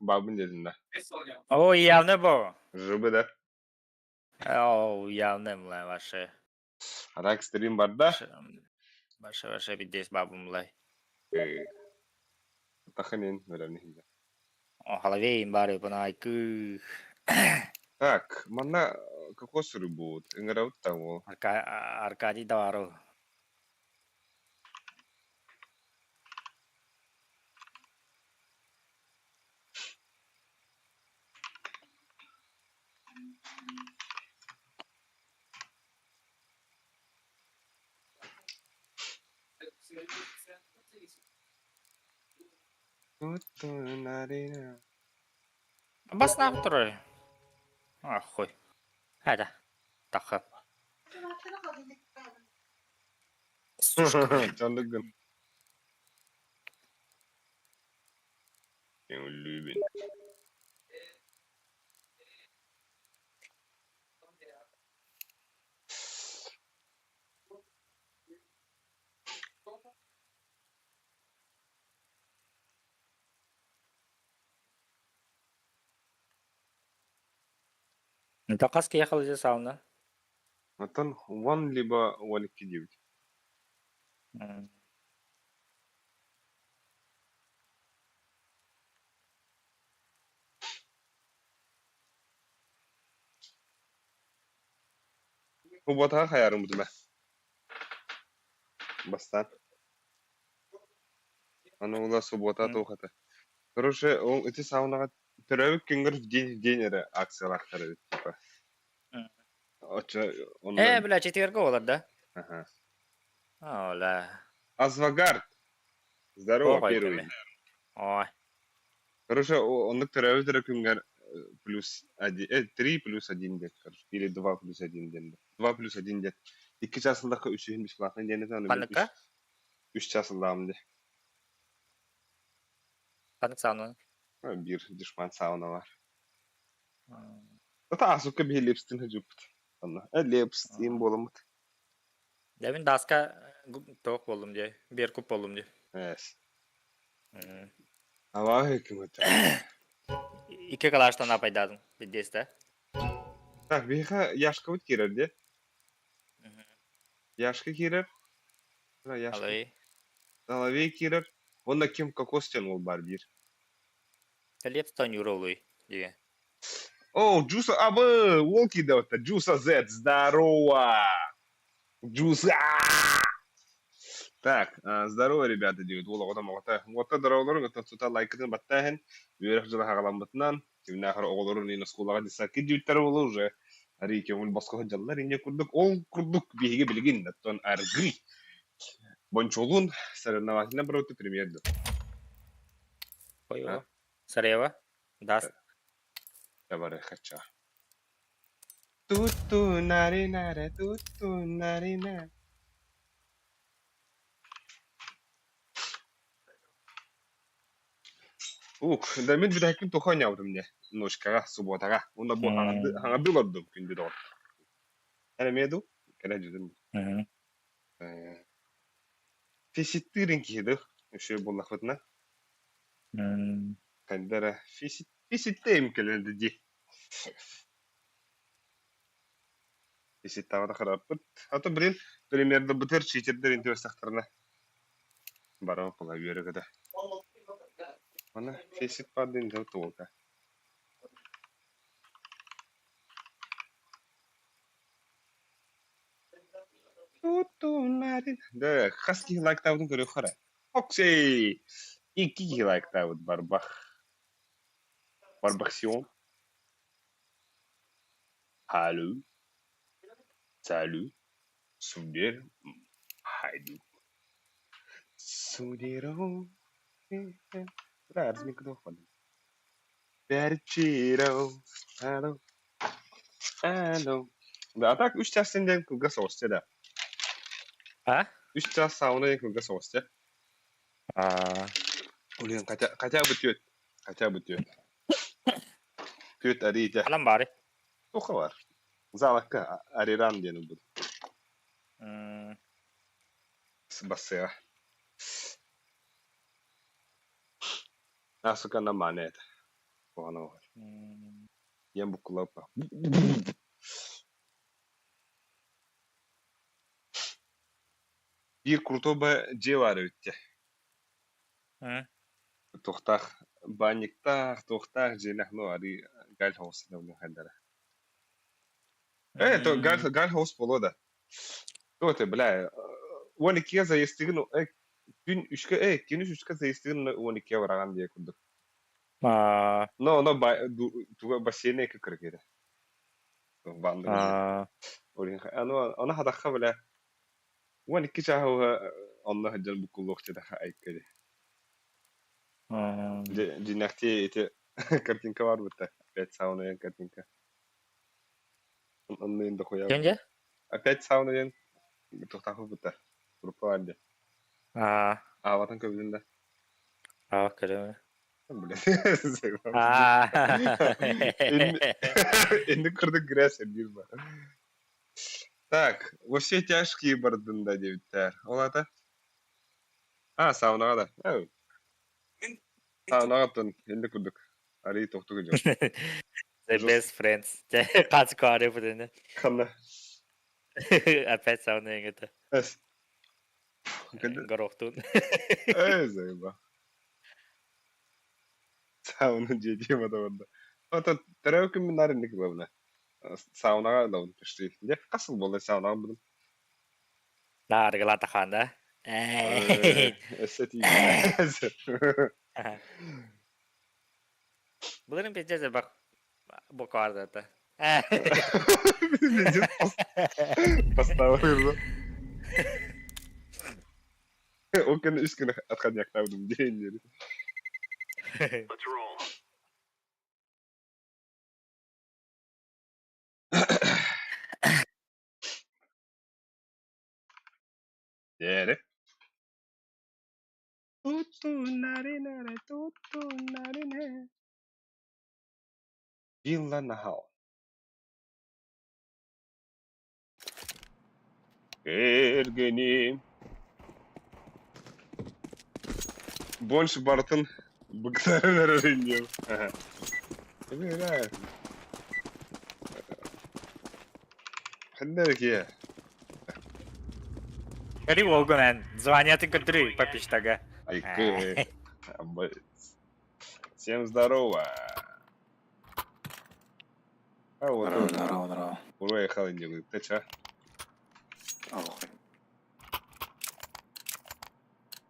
Бабын дедин да. О, явно бо. Жыбы да. О, явно млай ваше. А так стрим барда. Ваше ваше бидес бабы млай. Тахынин бөлөмнү. О, халавейн бары панайкы. Так, манна какой сыры будет? Ыҥырабыт того. Аркадий Даваров. Баснаах турар. Ахуй. Хада. Тахы. Чандыгын. Любин. Инта хас киһи халыжа сауна? Оттон one либо 12 диэбит. Убатаҕа хайаарым бутума. Бастаан. Аны ула суббота туох этэ. Короче, ол ити саунаҕа төрөөбүт күҥҥэр в день в день эрэ акциялаахтар эбит типа. Оччо онно Э, бля, четверга олар да? Ага. Ола. Азвагард! Здорово, Ой, первый. Ой. Короче, оннук төрөөбүт эрэ күҥҥэр плюс один, 3 плюс 1 диэн, короче, или 2 плюс 1 диэн. 2 плюс 1 диэн. Икки часылдахха үсүһүн бесплатно диэн этэ, аны Ханныка? Үс часылдаам дии. Ханнык сауна? Биир душман сауна бар. Ата асукка биһи Лепстин хажуппут. Онно. Лепстин буоламмыт. Дьэ мин Даска тоох буоллум дии, Беркуп буоллум дии. Эс. Абааһы ким это? Икки калаштан апайдадым, биддес да. Так, биһиэхэ Яшкабыт киирэр дии. Яшка киирэр. Яшка. Алый. Соловей киирэр. Уонна ким Кокостен ол бар диир. Лепстон юролуй диye. О, Джуса, абы, уол киирдэ Джуса Z, здорово! Джуса! Так, здорово, ребята, диэбит уол оҕото моҕото. Уота здороволорун, оттон сута лайкытын баттааһын, үөрэх дьыла хаҕаламмытынан, кимнээхэр оҕолорун иин оскуолаҕа детсадка диэбиттэрэ буолла уже арыы көҥүл босхо сылдьаллар инньэ курдук ол курдук биһиги билигин оттон аргый Бончолун соревновательно броты премьер ду. Ой, Сарева? Даст. Давай, хочу. Ту-ту нари-наре, ту-ту нари-на. Ух, да мин бүтэһикпин туха оонньообутум дии ночкаҕа, субуотаҕа. Уонна бу хаҥардыы олордум күндү доҕор. Эн эмиэ дуу? Кэлэ дьүдүм. Фиситтыырын киһи дуу, үчүгэй буоллахпытына. Хайда эрэ фиситтээм кэлэн дии. Фиситтаабата хыраппыт. А то, блин, примердабытыгар читердэр интиэстэхтэринэ бары була үөрэ-көтө. Аны фисит баар диэн туолка. Да, хас киһи лайктаабытын көрүөххэ эрэ. Оксей! Икки киһи лайктаабыт барбах. Барбахсион. Алло. Салют. Судер. Хайду. Судеро. Бля, разминка Берчиро. Алло. Алло. Да, а так үс чаас диэн кылгас соҕус да. А? Үс чаас сауна диэн кылгас соҕус дьэ. А. Блин, хотя бы түөрт. Хотя бы түөрт. Түөрт арыйда. Ханан баары? Туха бар. Залакка Ариран диэн ылбыт. Бассыа. Асукана манет. Куһаҕана оһор. Диэн буккуллаппа. Биир крутой дьиэ баар эбит дии. Туохтаах баанньыктаах, туохтаах дьиэлээх, ну арыы галь хаус хайдара. Э, то галь галь хаус буолуо да. Туох это, бля, 12-гэ заездыгын, күн үшкэ, күнүс үскэ заездыгын 12-гэ бараҕан диye курдук. Аа. Но оно туга бассейн эки кыргыра. Аа. Аны аны хатахха бля 12 чааһы онно сылдьан буккуллуохча айккы. Дьиннэхти ити картинка бар бутта. Опять сауна картинка. Оннуйун дохуя. Кенже? Опять сауна диэн туохтаахпыт бутта. Группа бар дии. Аа. Аабатын көбүлүн да. Аа, көрөм. Бля. Аа. Инник курдук грязь диир ба. Так, во все тяжкие бардын да диэбиттэр. Ол аата? А, саунаҕа да. Саунаҕа инник курдук. Арыы тохтугу дьон. The best friends. Хас каары бутуну. Ханна? Опять сауна эҥэтэ. Эс. Горохтуун. Эй, заеба. Сауна дьиэ барда. Ото төрөөбүт күммүн наар инник ылабына. Саунаҕа ылабын почти. Дьэ, хас сыл буолла саунаҕа ылбытым? Наарыгылаатахаан да? Өссө тиийбэтэ. Былырын пиздец бак букварда. Пиздец поставил. Ол кэннэ үс күн отходняктаабытым диэн диэри. Диэри. Туту-нари-нари, туту-нари-на. Вилла Нахал. Кэргэним. Больше барытын быктаран эрэрин диэн. Ханна эрэ киһи. Кэри уолгун эн званиятын көрдөрүй папиштага. Айкы. Всем здорово. А вот Здорово, здорово, здорово. Ура, не Ты чё? Ох.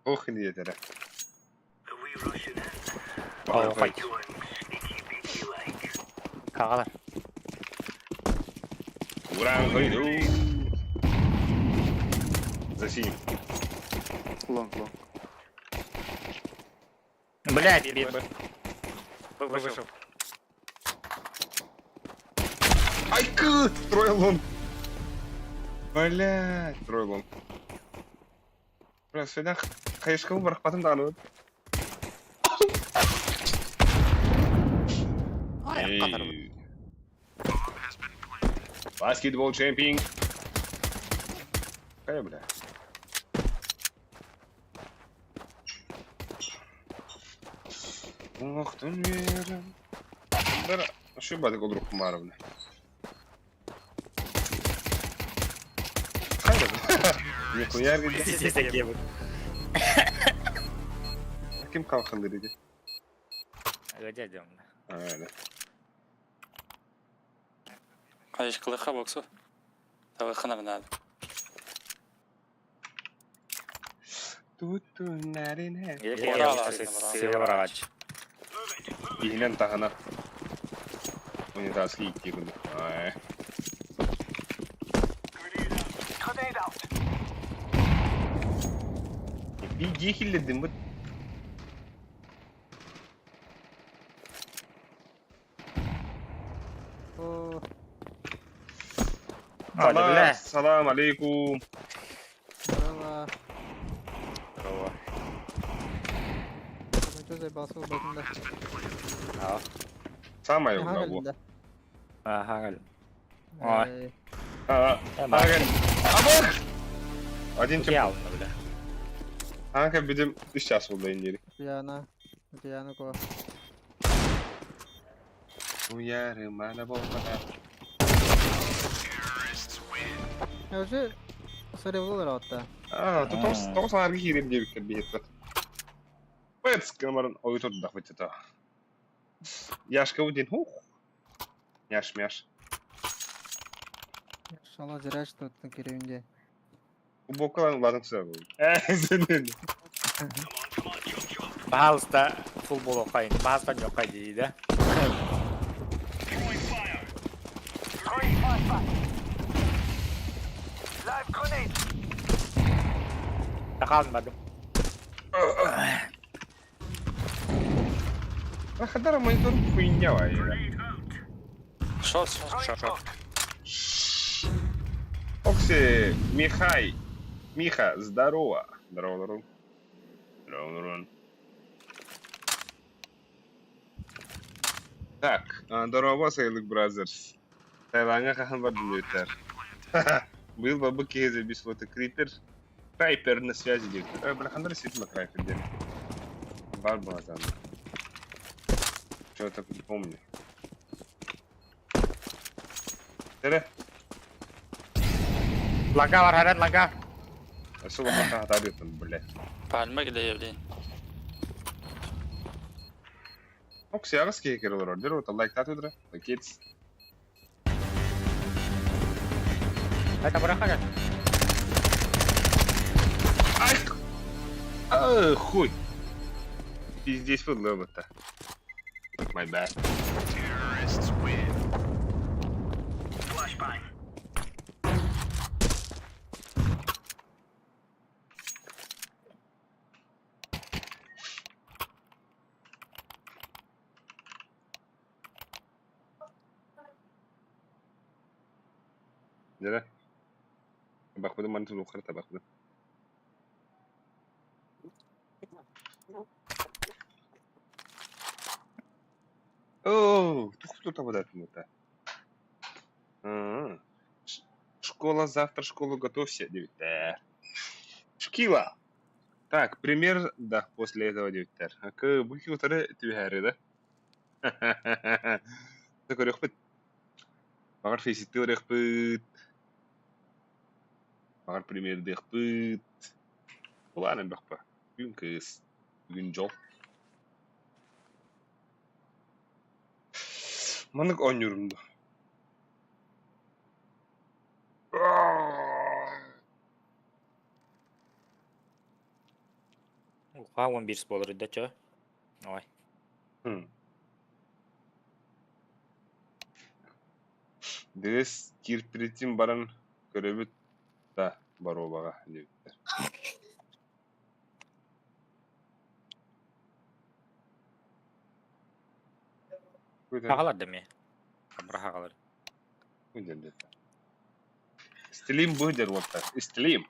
Ох, не это. Ой. Хагалар. Ура, выйду. За синим. Long, long. Блядь, бит. Вышел. Айкы! Трое long. Блядь, трое long. Бля, сюда хайышкабы барахпатым даҕаны. Ай, Баскетбол чемпион. Какая, бля? Ох ты мира. Şu бадык олурук кумаровна. Хайда. Нихуя види. Ким kalkındı dedi. Дядя. Öyle. Хайышкалыха боксу. Давай ханар надо. Туту нарине. Севрач. Иһинэн таһына. Унитазка икки күн. Ай. Биги хилледим бут. Бля. Салам алейкум. Здорово. Здорово. Ну что заебался в да? Самое угловое. Да. Ага. Ой. А, ага. Абах! Один чемпион. Явно, бля. Анка бидим 3 час oldu индири. Пьяна. Пьяна кого? Уйаарымана буолбата. Уже соревлар атта. Аа, тоҕус тоҕус аҥаарга киириэм диэбиттэр биһиэхэ. Пэц гынан ойутурдах быччата. Яшка диэн хух. Няш-мяш. Шала зря что ты керевинде. Футболкаларын улаатан түсэр Ээ, сенен. Пожалуйста, футбол окайын. Пожалуйста, ньокай дии да. Тахаан бардым. Хадара монитор хуйня вайра. Шорт, шорт. Шорт, шорт. Окси, Михай. Миха, здорово. Здорово, здорово. Здорово, здорово. Так, здорово, Сайылык Бразерс. Таиландҥа хаһан бардын диэбиттэр. Быйыл барбыт киһи заебись вот Крипер. Крайпер на связи диэбиттэр. Э, бля, ситма Крайпер диэн. Бар была там. Что-то не помню. Эрэ, Лага бар, харан лага. Өссө улахан хаһатаабыттан, блядь. Пальма килэйэбилин. Окси аҕыс киһи кэлэ олорор. Дьэ, вот лайктаат ыдыра. Kids. Это быраха Ай! А, хуй! Пиздец выдло-то. My bad. Дьэ, бахпытым маны тулуоххара табахпытым. Оо, тух табадатын это. Школа завтра, школу готовься, диэбиттэр. Шкила. Так, пример, да, после этого диэбиттэр. Акы бу утары түһээри да. Көрүөхпүт. Баҕар фейситтиэхпит. Баҕар примердиэхпит. Улаан элбэхпэ. Күн кыыс. Бүгүн дьол. Маннык оонньуурум дуо? Уха 11 буолар да чё? Ой. Дээс киирпитин баран көрөбүт да боруобаҕа диэбиттэр. Хагалар да ми. Бара хагалар. Стлим быдер вот так. Стлим.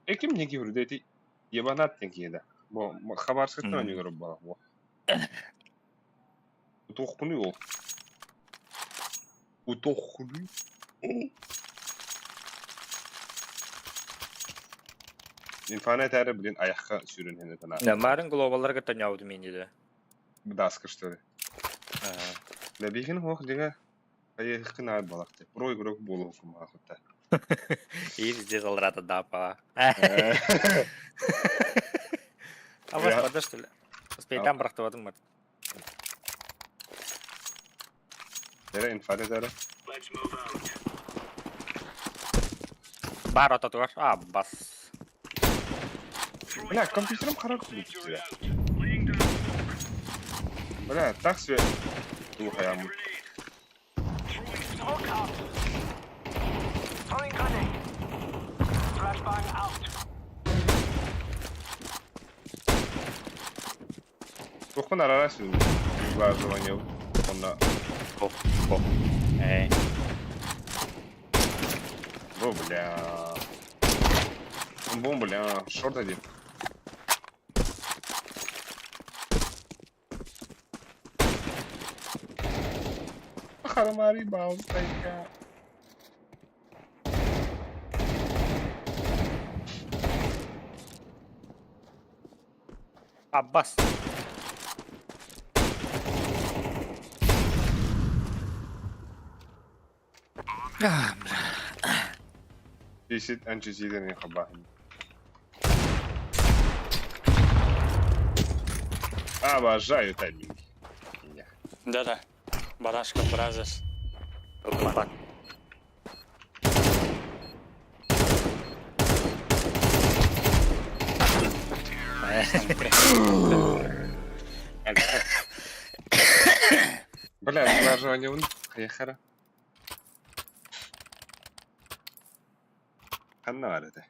Эким не киврү эти ебанат тенки да. Бо хабарскаттан ойнугар бала. Бо. Утохкуну ол. Утохкуну. Инфана этәрі, блин, аяққа сүйрен хені тана. Да, марын глобалларга таняуду мени да. Даска, что ли? Да бихин хох дига айыққын ар балақты. Про игрок болу хукум ахытта. И везде залрата да па. А вас бада что ли? Успейтам брахтывадым мат. Дere инфана дere. Бар ототугар. А, бас. Бля, компьютером харак күлүк Бля, так себе тухаям. Тухун арара сүн. Глазование. Онна. Бо, бо. Эй. Бо, бля. Бом, бля. Шорт один. Харамари баунтайка. Аббас. Десять анчизиден хабахин. Обожаю тайминг. Да-да. Барашка Brothers. Ылбат. Бля, слаживание хайхара. Ханна бар этэ.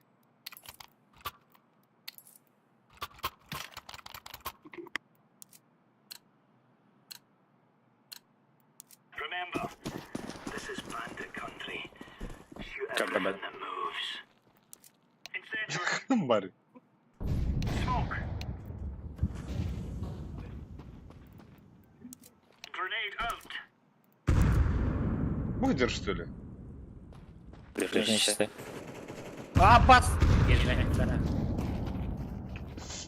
Бары. Будешь, что ли? Технически. Аббас!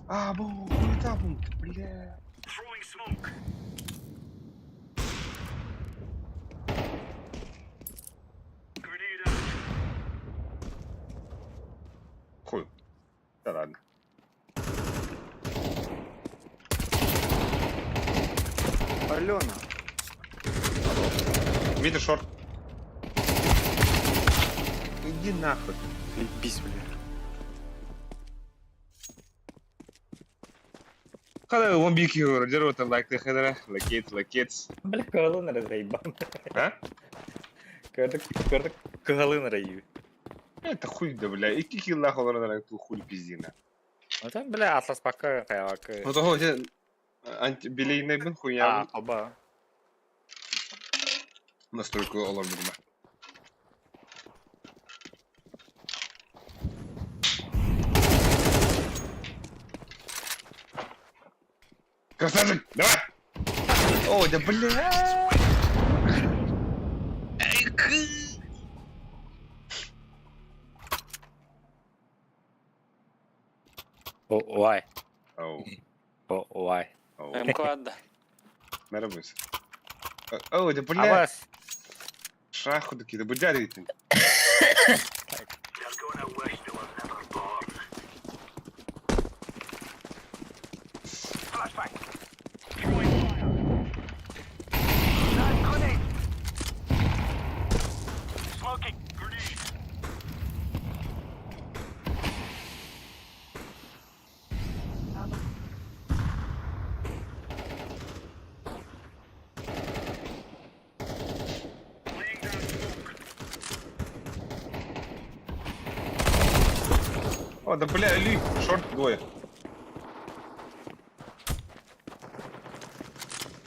А, бу, хуйта, бу, бля. Хуй. Да ладно. Алена. Мидер шорт. Иди нахуй. Ебись, бля. Когда он бики дерево лайк ты хедера, лакет, лакет. Бля, кыһылын эрэ заебан. А? Көрдүк, көрдүк, кыһылын эрэ Это хуй да бля. И кики нахуй на ту хуй пиздина. Отон, бля, атлас пока каябак. Вот того анти билейный бин хуйня. А, оба. Настройку олар бурма. Красавчик, давай! О, да бля! Ой, Оу, ой. оу. МК да. Наробився. О, да бля! Абас. Шаху такі, да будярі ти. О, да бля, Ли, шорт двое.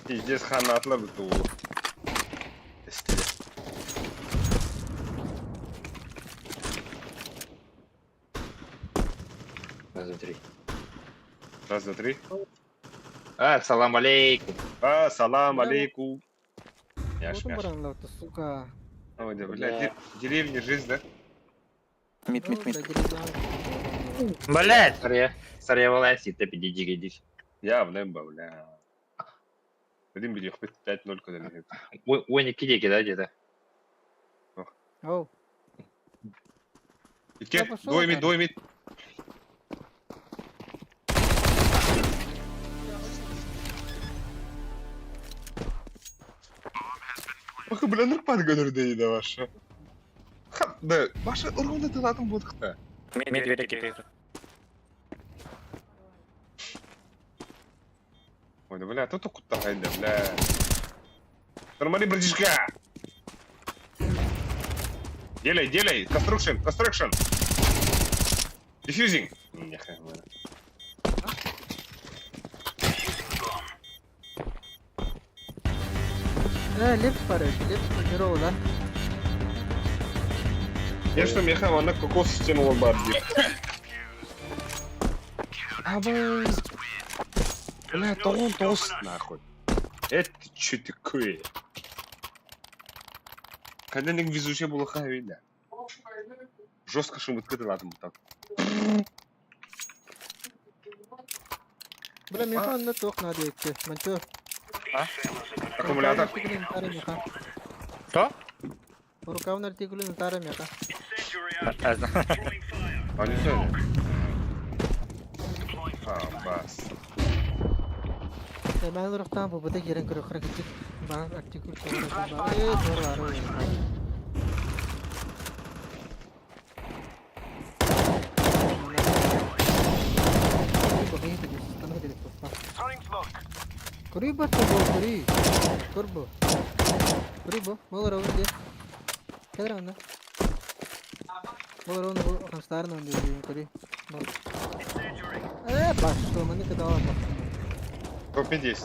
Пиздец, хана атлабы ту. Раз, два, три. Раз, два, три. А, салам алейкум. А, салам алейкум. Яш, Вот мяш. баран сука. Ой, да, бля, деревня жизнь, да? Мид, мид, мид. Блять! Сарья, сарья валайси, ты пиди гидиш. Я в небо, бля. Один бери, хоть 5-0 куда нибудь. Ой, не киди, да, где-то. Оу. Икки, Я пошел, двое мид, да. двое мид. Ох, бля, нұрпан көдірді да ваша. Ха, да, ваша ұрғында тылатын болдықта. Мид береги. Ой, да бля, тут куттағайда, бля. Нормали, братишка! Делай, делай! Construction, construction! Diffusing! Нехай, бля. Лепс парень, лепс здорово, да? Я что, меха, она кокос стянула бар. Аба. Бля, тоғын тоғыз нахуй. Это что такое? Когда не везучая была видно. Жестко шум открытый ладно так. Бля, миэхэ онно туох наада диэччи. Манчо. А? Аккумулятор. Что? Рукавын артикулын ытаара миэхэ. Они все. А, бас. Мэн урахтаан бубута киирэн көрөххөрө кичик. Баар артикул тоҕо ээ туора баара. Кури бо, кури. Курбо. Кури бо, мол раунд де. Кадра онно. Мол раунд бу хамстарын онды кури. Э, баш, что маны кадала бо. Топ 10.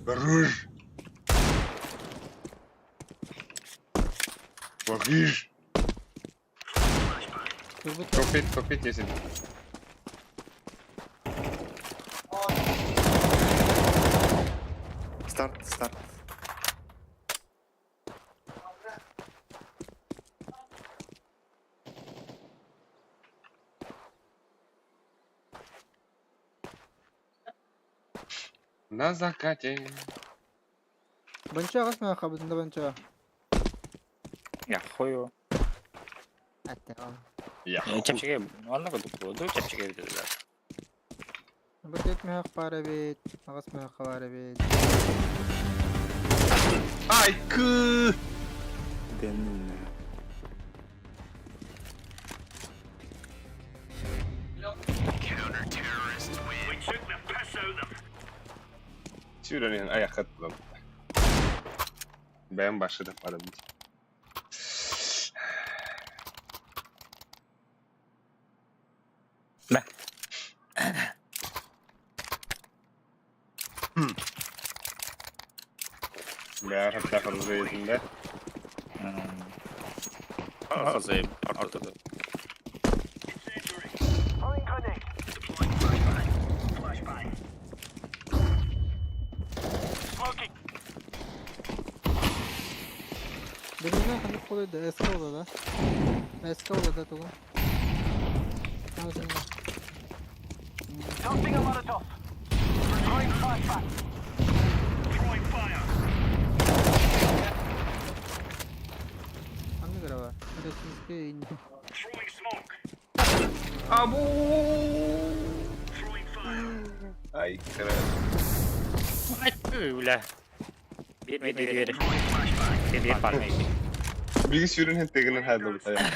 Руж. Париж. Топ топ 10. Старт, старт. На закате. Банча гас ма хабытында банча. Я хую. Аттаа. Я. Чепчиге, онно кудук, чепчиге билдилер. Бу тет мехак баар эбит, аҕыс мехак баар эбит. Ай, кы. Дэннэ. Сүүрэн аяқат булам. Бэйэм башыда барым. Мэ. Бля, хатта харзы Хазай ортода. Билимэ ханнык буолуой да, СК буолла да? СК буолла да тугу? Ханнык эрэ баар? Российская инни. Абу. Ай, кыра. Ай, бля. Биир биир биир. Биир пармай. Биги сүүрэн хэн тэгнэн хайдал таяа.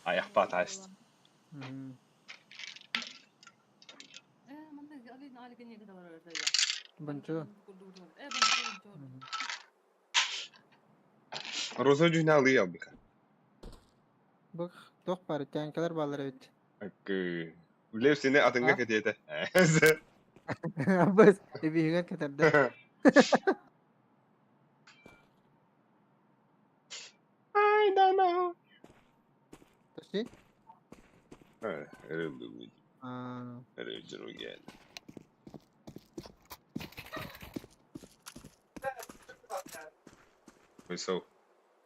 Аяқ бат аст. Банчо. Роза жүнә алый албыка. Бу туох баар тянкалар баалар эбит. Акы. Лев сени атыңга А? кетете. Абыс, эбиһигэр кэтэрдэ. I don't know. Точи? Эрэлдүгү. Аа, Эрэлдүгү. Высо.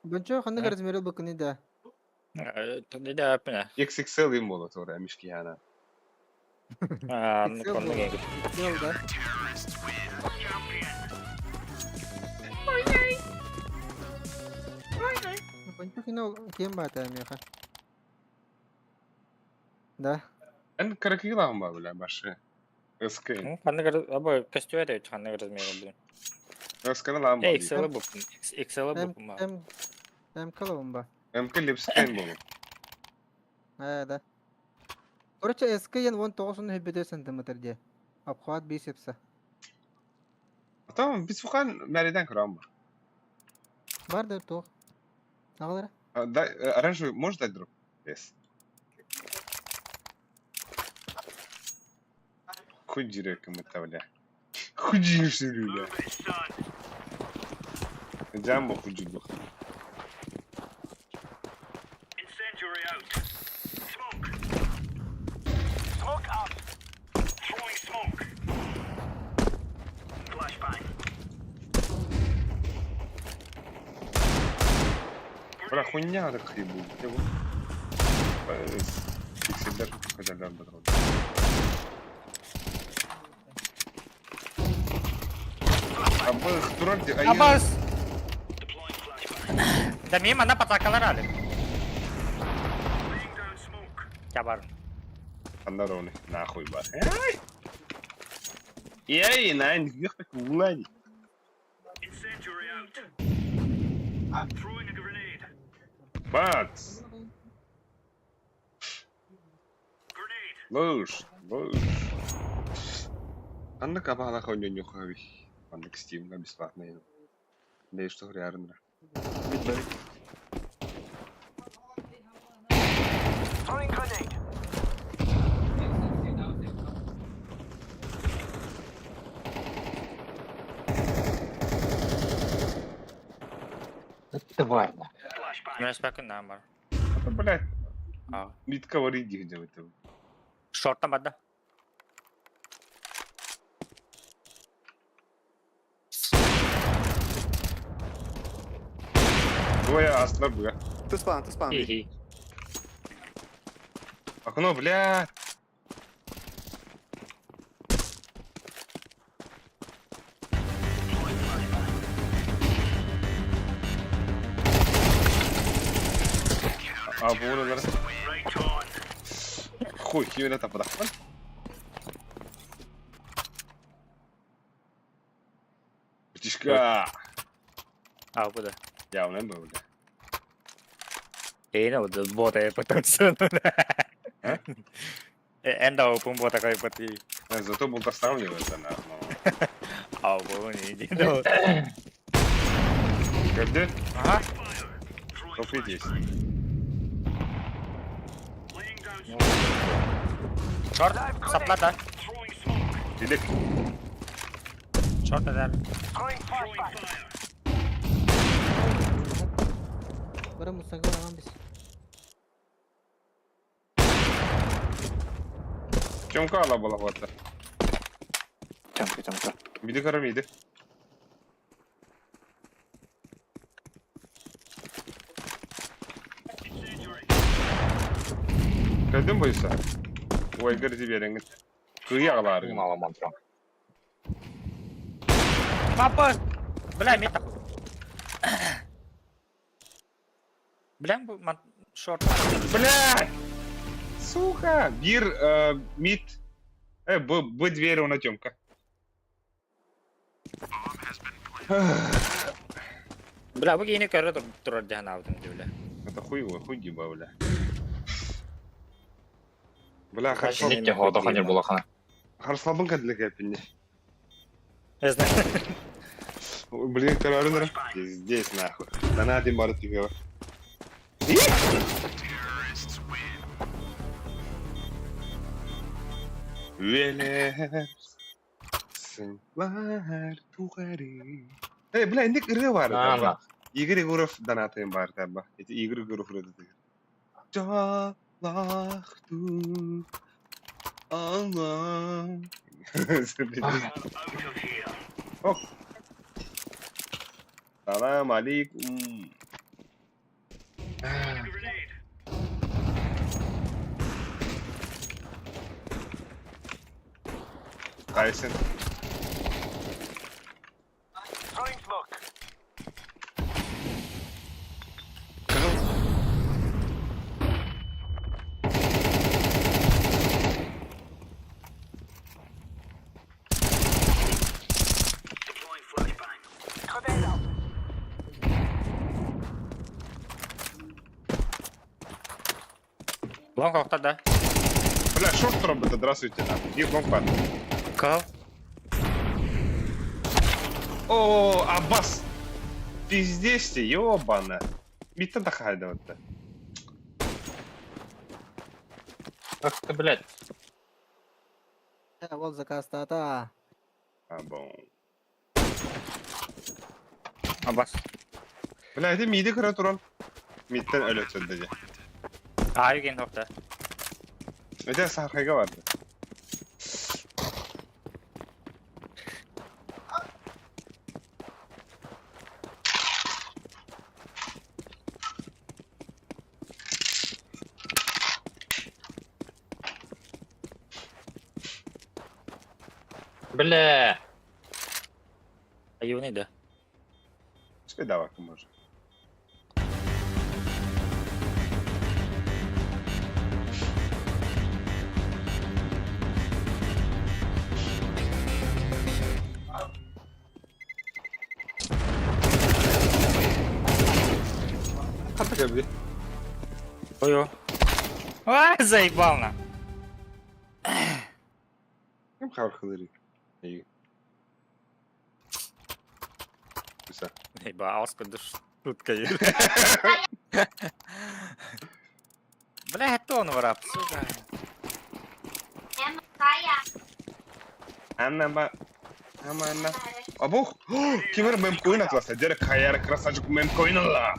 Банчо ханнык А? размеры быкыны да? Да, пына. XXL им болот ора мишки яна. А, ну XL конно буолла. генгит. XL да. Банчо кино кем баата меха? Да. Эн каракилам ба бля башы. СК. Ну, ханнык аба костюмер ханнык размеры блин. СК лам ба. XL бу. XL М бу ма. М М калабын ба. МК липскен болот. Аа да. Короче, СК ен 19 хөбөдө сантиметр де. Обхват бицепса. Потом бисухан мәридән көрәм ба. Бар да туох. Агалара. Дай, оранжевый можешь дать друг? Yes. Худжире кому-то, бля. Худжире, бля. Джамбо худжиду. хуйня рыхи будет. Пикселдер көтөллөр быдыр. Абых турар ди айы. Абас! Да мимо на потакалар али. Я бар. Андар оны нахуй бар. Ей, найн, гихтак улани. Бац! Лыж, лыж. Ханнык абаалаах оонньуохха Маннык Steamҥа бесплатный. Дэйш туһуруйаарынра. Мид бэбит. Тварь. Мүнэспэккин наам бар. Это, блядь, А. митка варить где это. Шортан барда. Двое астылар буга. Ты спан, ты спан. Хи-хи. Окно, бля. А, буолар. Хуй, кимин таппатахпын. Братишка! А, бу да. Явно был, бля. Эй, ну, бота потом А? Эн да опун бота кай пати. Зато был это нахуй. А, бу не иди. Когда? Ага. Топ есть. Шорт, сапла да. Илек. Шорт да. Бары мусага бараман бис. Тёмка ала была вот. Тёмка, Тёмка. Миди кара миди. Кәдім бойса. Ой, гырзи береңіз. Кыя аларың. Мало монтра. Папа! Бля, мета. Бля, бу шорт. Бля! Сука! Бир, мид. Б, Б дверь на Тёмка. Бля, бу киһини көрө турар диэн аабытым дии, бля. Это хуй его, хуй гиба, бля. Бля, Нитте хоото ханер булахана. харслабын кәділік әпіне. Не знаю. Блин, карарыныр. Здесь нахуй. Донатим бары түгева. Велер. Сыңлар туғары. Эй, бля, индик ыры бар. На, Игорь Егоров донатым бар таба. Эти Игорь Егоров ыры Жалахту Аллах. Ок. Салам алейкум. Тайсон. Лонг охта да. Бля, шорт робот, здравствуйте. И лонгпад. Кал. О, Аббас! Пиздец ты, ёбана. Митта да вот. Ах ты, блядь. Ол заказтаата. А, бон. Абас. Бля, это миди кыра туран. Миттен өлөт сөдде. Аа юген охта. Это сахайга барды. Бля! Айыыны да. Пускай давай может. Хата кэби. Ой-ой. Ай, заебал на. Ким хабар хылыры? Эй. Туса. Еба, аус көдүш. Шутка Бля, это он врап, сука. Анна ба. Амана. Абох. Кимер мемкоин атласа. Дere kayar красавчик мемкоин алла.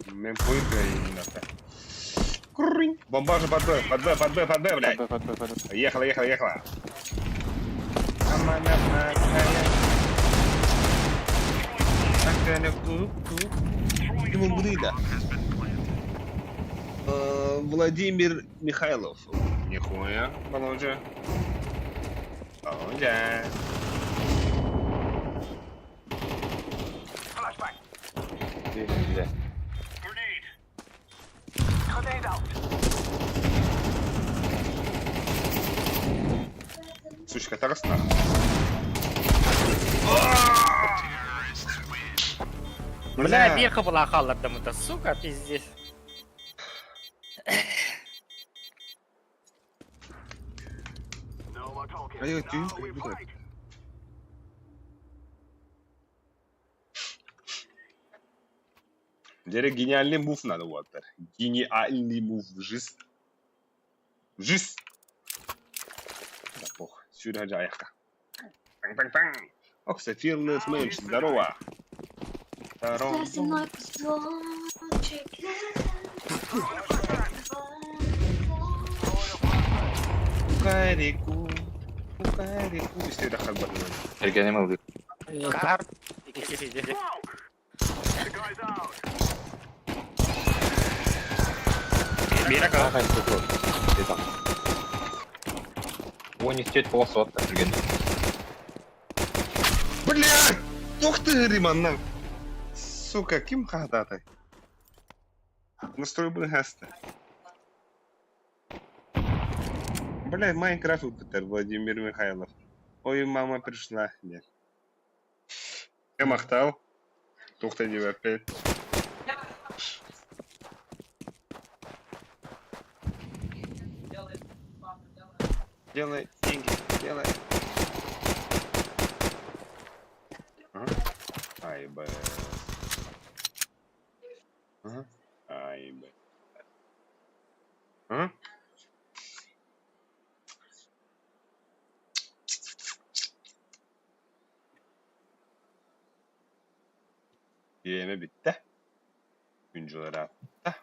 Мемкоин кайната. Курынь. Бомба же под Б, под Б, под Б, под Б, блядь. Под Б, под Б, под Б. Ехала, ехала, ехала. Амана, кая. Акана ку ку. Ему брыда. Владимир Михайлов. Нихуя, Володя. Володя. Ты, бля. Сучка, тарасна. Бля, бирка была халладом это, сука, пиздец. Ай, ты, блядь. Дере гениальный мув надо вот. Гениальный мув в жизнь. В жизнь. Да пох. Сюда жаяхка. Панг-панг-панг. Ох, Fearless Mensch, здорово. Здорово. Зимой кусочек. Кукареку. Кукареку. Истей дахал батман. Эргенем ылгы. Кар. Иди, иди, иди. Бира Ага, это О, не стеть полосу от Эрген. Блядь! Ух ты, Риман, Сука, ким хадатай? Настрой был хаста. Бля, Майнкрафт упытар Владимир Михайлов. Ой, мама пришла. Нет. Я махтал. Тухта не опять. Делай деньги, делай. Ага. Ай, б. Ага. Ай, б. Ага. Yeme bitti. Güncüleri attı.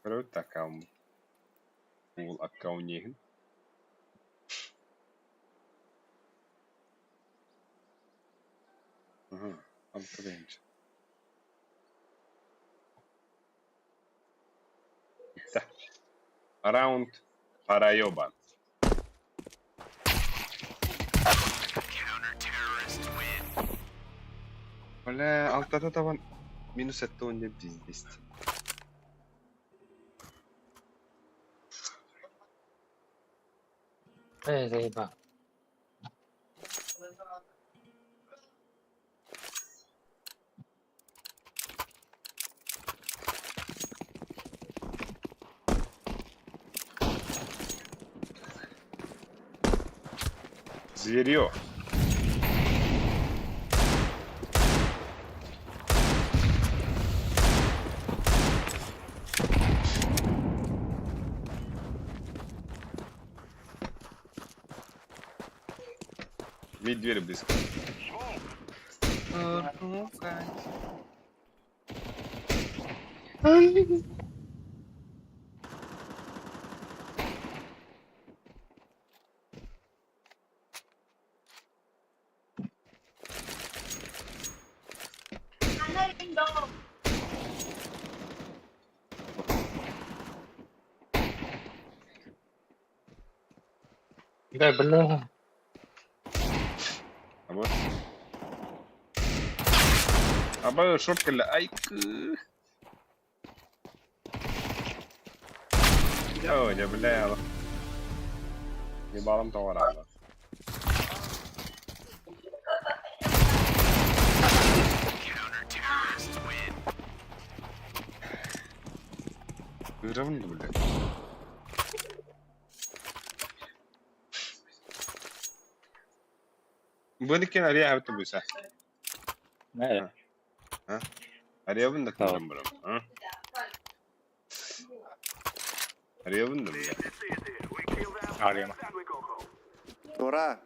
Көрөт аккаунт. Google аккаунт Ага, алты Bitti. Раунд параёба. Бля, алтата табан минус это он не пиздец. Э, заеба. Зверье. Ведь дверь близко. Да, бля. Аба. Аба шорт кэллэ. Айкы. Оо, дьэ бля. Ебалым тоҕораабат. Ырабын да блядь. Бу иккен ария хабыта буйса. Ne? Арыйабын да кылдан барам. А? Арыйабын да бля. Арыйма. Ура!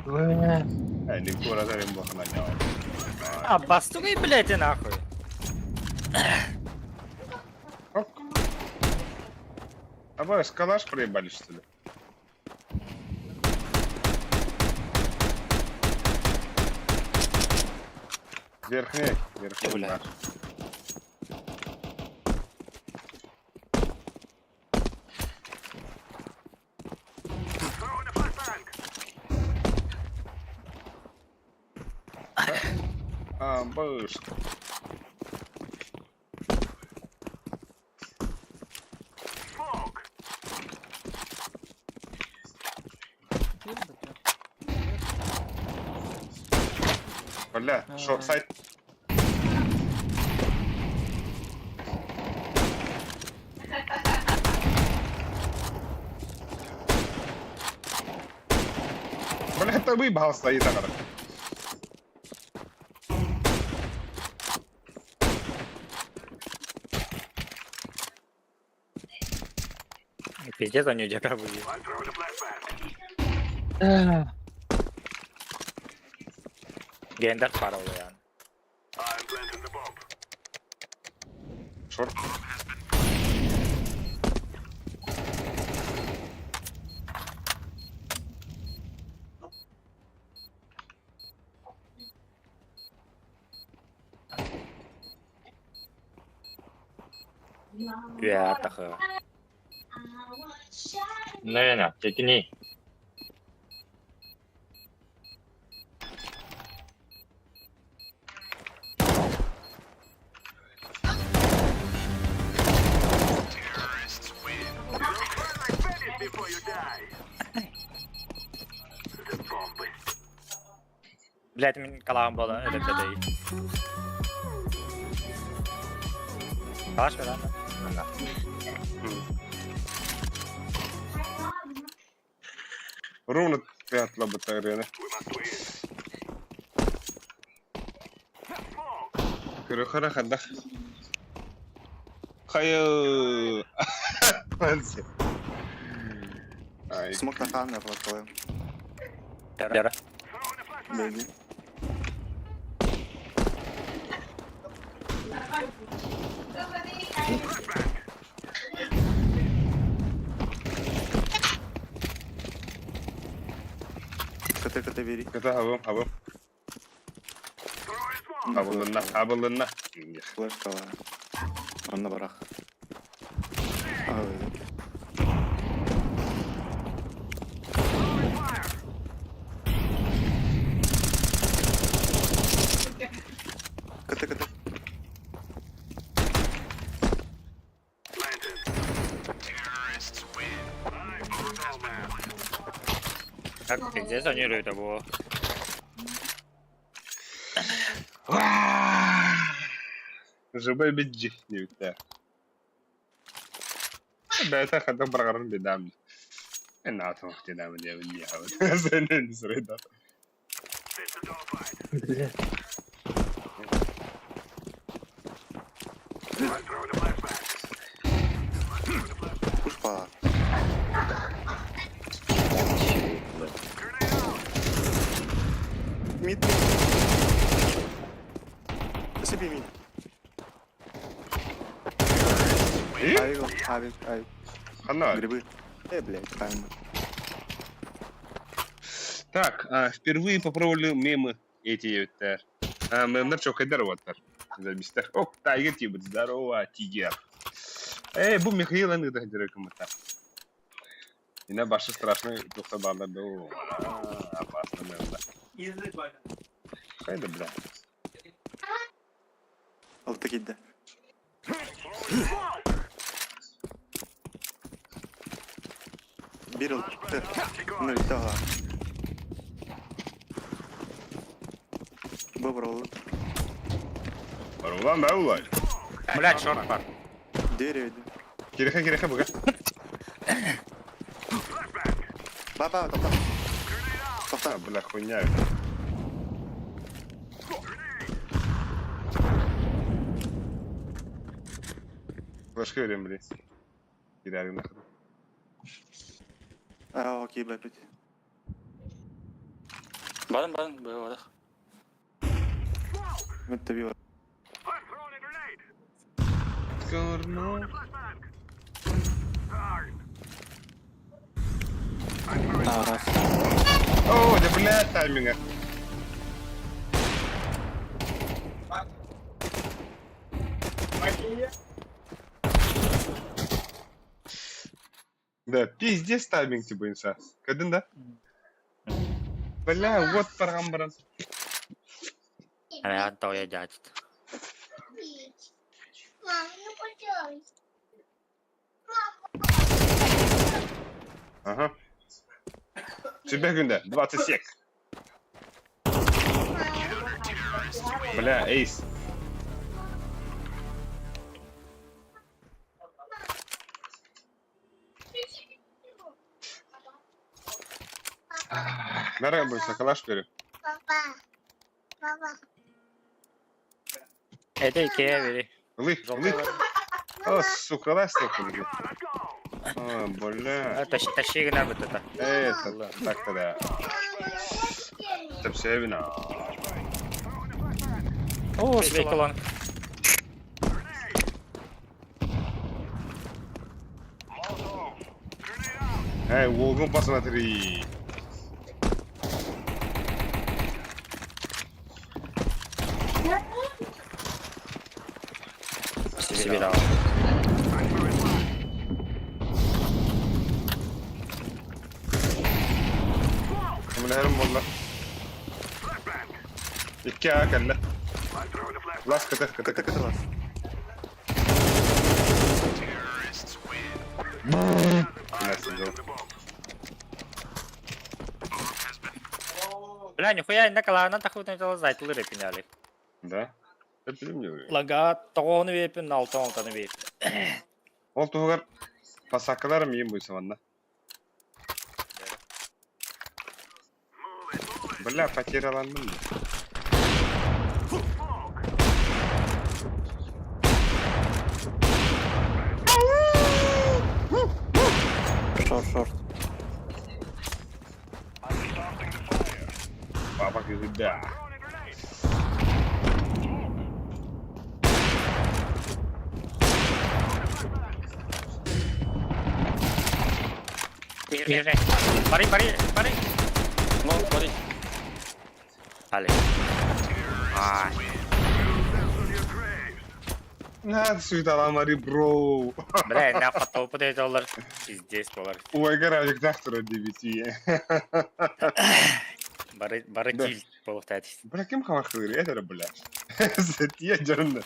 Эй, не кура зарим бохана нява. А, бастугай, блядь, и нахуй. Ок. А вы с калаш проебали, что ли? Верхний, верхний. Бля. А, бышка. Бля, шорт сайт. Бля, это выебал стоит, ага. Пиздец, они где-то были. Гендер паролы yani. Шорт. Ya takı. Не, не, текини. Блядь, мин калаҕым буола өлөрдө дии. Калаш бер анда. Ровно пятла батарея. Көрө ханда. Хайы. Ай, Смок на ханна платоем. Бера. Бэби. КТ, КТ, бери. Ката хабым, хабым. Хабылынна, хабылынна. Флешка. Он на барах. Ай, КТ, КТ. Так, пиздец, они это было. Живой биджи диэбиттэр. Бэйэтэ хата быраҕарын бедам. Эн аатым дедам диэбин диэхабыт. Сенен сырыда. Пуш пала. Мид. Сиби мид. И? Авик, авик, авик. Хана. Грибы. Блядь, правильно. Так, впервые попробовали мемы эти диэбиттэр. Мемнер чокайдар уоттар. Забистер. Ок, тайгер тибит. Здорово, тигер. Эй, бу Михаил аны да дирекомата. Инэ башы страшный тухта баалар дуу. Опасно, наверное. Хайда, бля. Алта киирдэ. Биир ылты. Ну бүттэ аҕа. Бу быраллы. Барулан да улай. Блядь, шорт бар. Дверь Кириха, кириха, буга. Ба ба тоқта. Тоқта. А, бля, хуйня. Флешка берем, блядь. Кириарин нахуй. А, окей, бля, опять. Барын барын быһыылаах. Мен тэби бар. Корно. А, раз. О, да бля, тайминга. Да, пиздец тайминг тебе инса. Кадын да? Бля, вот паргам баран. Ана тоя дядь. Мам, ну пожалуйста. Ага. Тебе күндә 20 сек. Бля, эйс. Нара буйса калаш берем. Папа. Папа. Это икея бери. Лых, лых. О, сука, ластик, блядь. О, бля. Тащи гына вот это. Это, так тогда. Тепсевина. О, спекуланг. Эй, Волгу посмотри. Себе дал. Мөләрем болла. Икки а кэллэ. Лас кытых кытых. Кыты кыты лас. Бля, нихуя на калана тахут на залазать, лыры пиняли. Да? Это мне. Лага тоғону вепин, алтын алтыны веп. Ол туһугар пасакалар миин буйса манна. Бля, потеряланным. Шорт, шорт. Папа говорит, да. Мирный. Бары, бары, бары. Ну, бары. Али. Ай, На, сюда бро. бля, на фото доллар. Пиздец болар. Ой, гаражик завтра 9. Бары, бары Да. кил болуқтайды. Бля, ким хамахыр, это бля. Сетия жонда.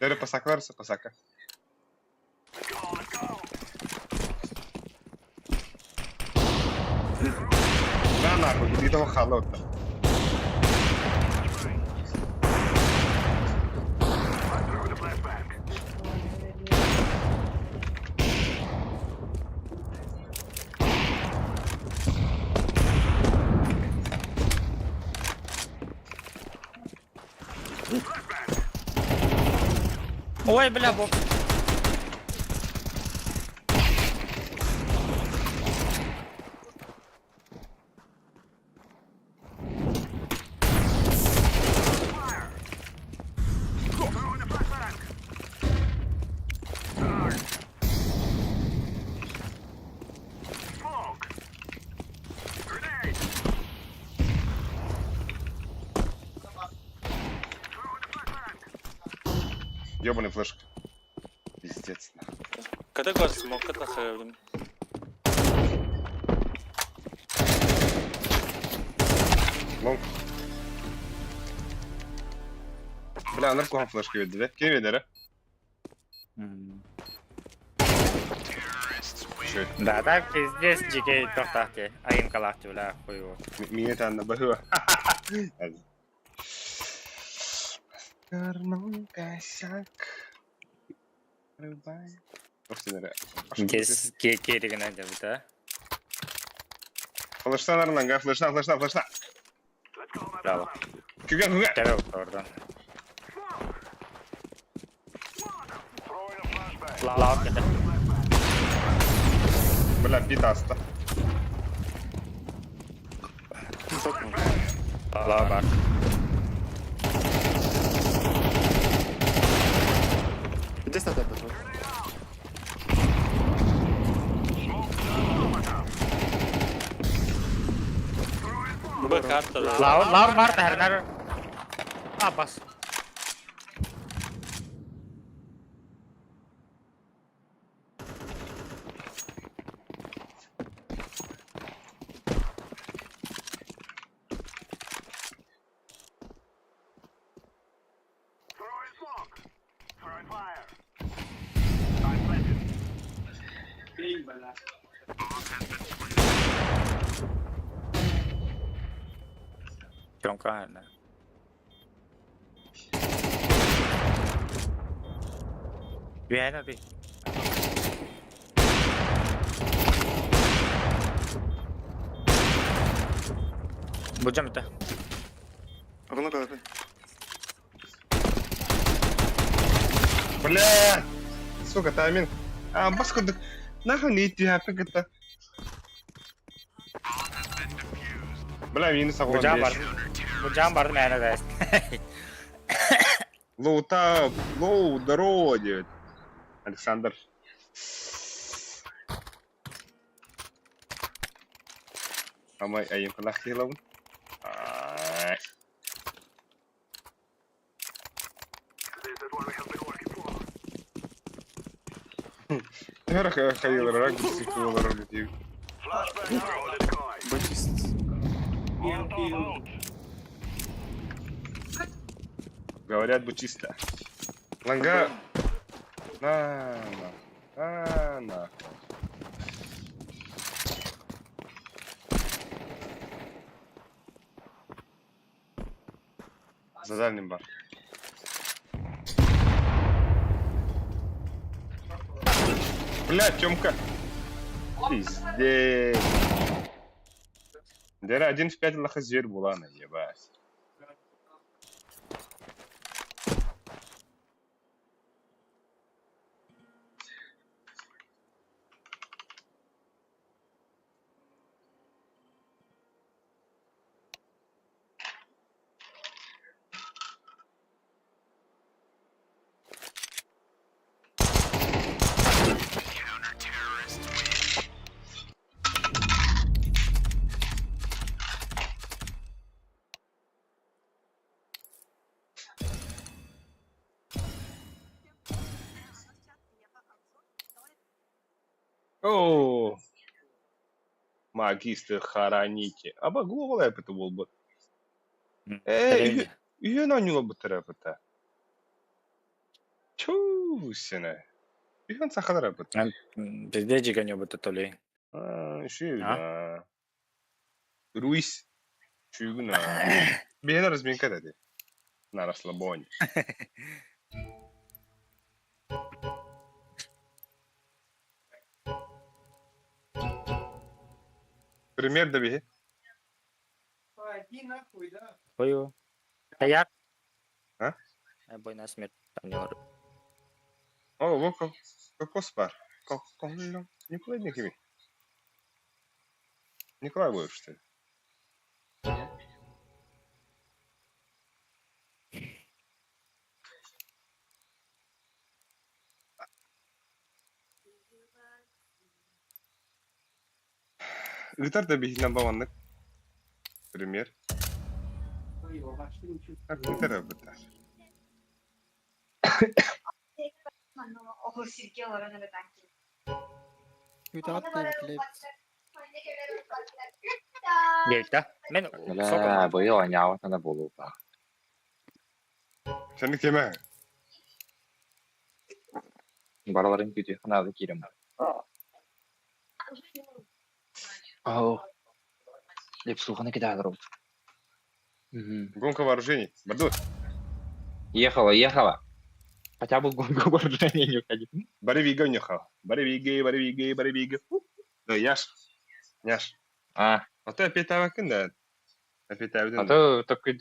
Дәрі пасакалар пасака. На нахуй, иди того халота. Ой, бля, бок. Ёбаный флешка. Пиздец, нахуй. Кыты бар, смок кыты хайырдым. Long. Бля, анар куһаҕан флешка биэрдилэ. Ким биэрдэрэ? Үчүгэй. Да, так пиздец дьикэй тохтоох дии. Айымкалаах дии, бля, хуй его. Миҥэ таанна баһыа. Косяк. Дес киэригинэн дебит, а? Флештан арыланга, флештан, флештан, флештан. Браво. Күгэн, күгэн. Кэрэ ордон. Лаут кэтэ. Бля, бит аста. Лаа бар. Где статуя пошла? Б карта, да. Лаур, лаур бар тахарнар. А, бас. Чонка, Үһээн би. Бу это. Окно КВП. Бля! Сука, тайминг. А, бас курдук. Нахуй не идти, хаппы кытта. Бля, минус Бу огонь. жам бар. Бу жам бар мээнэ дэс. Лоу та, лоу, здорово, девять. Александр. Амай, айым кылах килабын. Ай. Төһөр хайыларак бисикулар дип. Бачист. Говорят бы чисто. Ланга. На, на. На, на. За дальним бар. Бля, Тёмка. Пиздец. Дера один в пять лоха зверь булана, ебать. О, Магистры хороните. А багло это был бы. Э, ее на нюла бы терапета. Чу, сене. Үйөн сахалар быта. Пиздец жиган быта толи. А, шүйгүнэ. Руис. Шүйгүнэ. Бэйэн разминка дэди. На расслабоне. Пример да биһи. Хою. Таяк. А? Бой на смерть. Там не бар. О, во кокос бар. Николай Никими. Николай Боев, что ли? Гитар да биһинэн баваннык. Пример. Так, гитара бытар. Күтәҕит клип. Дейта. Мен Бля, быйыл оонньообот ана буолуохтаах. Сен кеме? Барыларын күүтүөххэ наада киирэн баран. Оо, Лепсуханы кидаалар ол. Гонка вооружений. Бардут. Ехала, ехала. Хотя бы гонку вооружений не уходи. Бары бигэ уняха. Бары бигэ, бары бигэ, бары бигэ. Да, Яш. Яш. А, А ты опять табакын да? Опять а табакын. то такой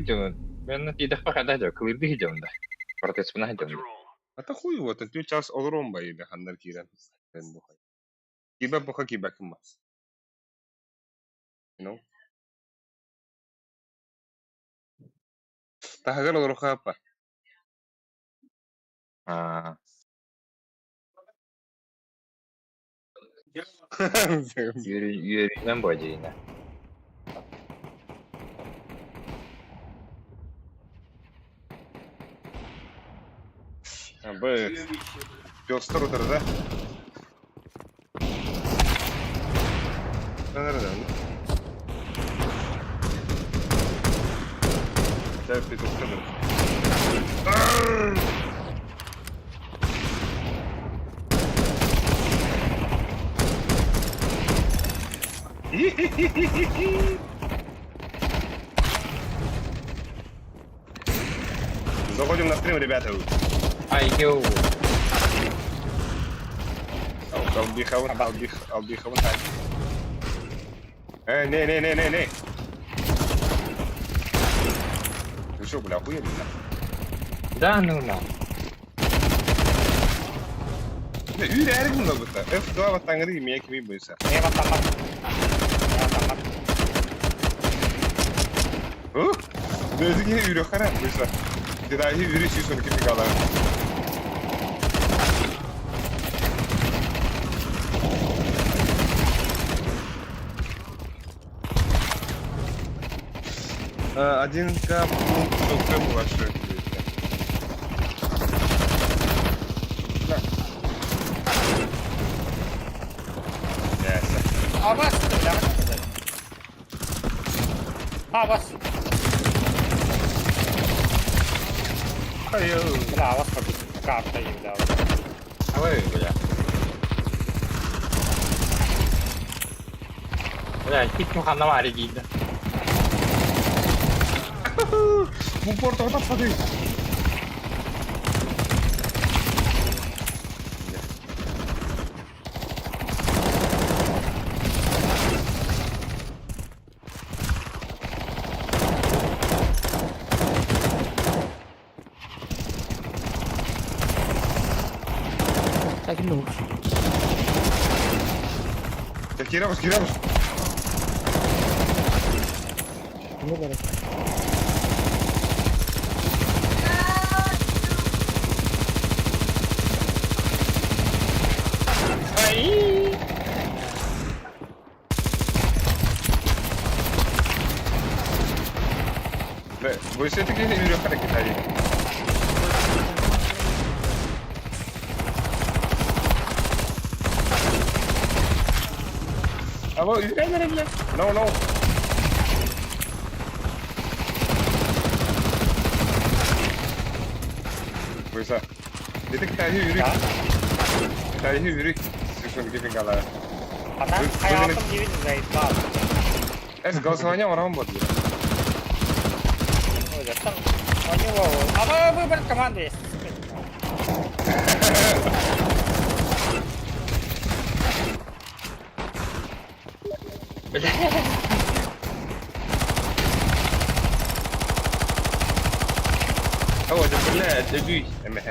делан. Мен тидэхпэ хада дьэ, кылырды дьон да. Протестпына дьон. А то хуй вот, ты час олорон байды ханнар кирен. Киба боха киба кыма. You know? Таһыгар олоруха апа. А, үөрүүнэн бодьина. Б. Пёстер утарда. Да, петухтар. Заходим на стрим, ребята. Ай, йоу. Албихавын, албих, албихавын. Э, не, не, не, не, не. Ты что, бля, охуели, бля? Да ну на. Не, үйрі әрі бұнда бұта. F2 баттаңыры имея кеми бойса. Не баттамат. Не баттамат. Өзі үйрі қара, бойса. Дедайы үйрі сүйсін кеми қала. Один К пункт только ваше. Абас, бля, Абас. Бля, абас карта бля. Ой, бля. Бля, кит муханна бар дейді. Bu porta таппады. Sakin ol. Кирамыз, кирамыз. Ne gerek? Ай! Вы все-таки үйрі харекет Алло, үйренер бля. No, no. Бойса. Dedik tarihi yürük. Tarihi yürük. Сüşün gibi gala. Ата hayatım gibi zayıflar. Es голосование орам болды. Ой, там у него... А выбор команды есть. Бля. О, да бля, дебүй. Эме.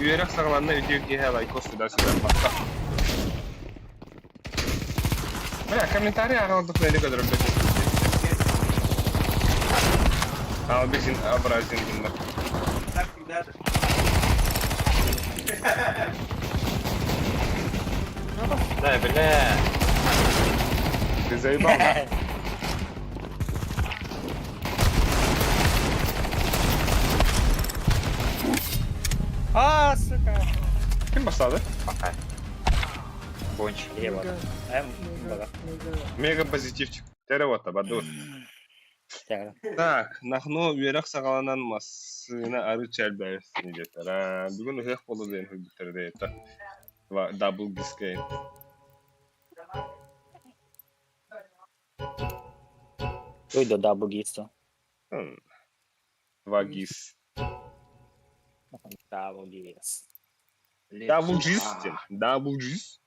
Үөрэх саҕаланна үтүө киһи лайкос сюда-сюда батта. Бля, комментарий ағалдық нелі көдіріп бет. Ал бесин абразин гинна. Да, бля. Ты заебал, да? А, сука. Ким бастады? Пока. Понч. Лево. Эм, бага. Мега позитивчик. Тере вот баду. Так, нахну үөрэх саҕаланан массыына арыычча элбээбит диэтэр. Бүгүн ыһыах буолла диэн суруйбуттар диэтэ. Дабл дискейн. Ой, да дабл гиса. Два гис. Дабл гис. Дабл гис диэн. Дабл гис.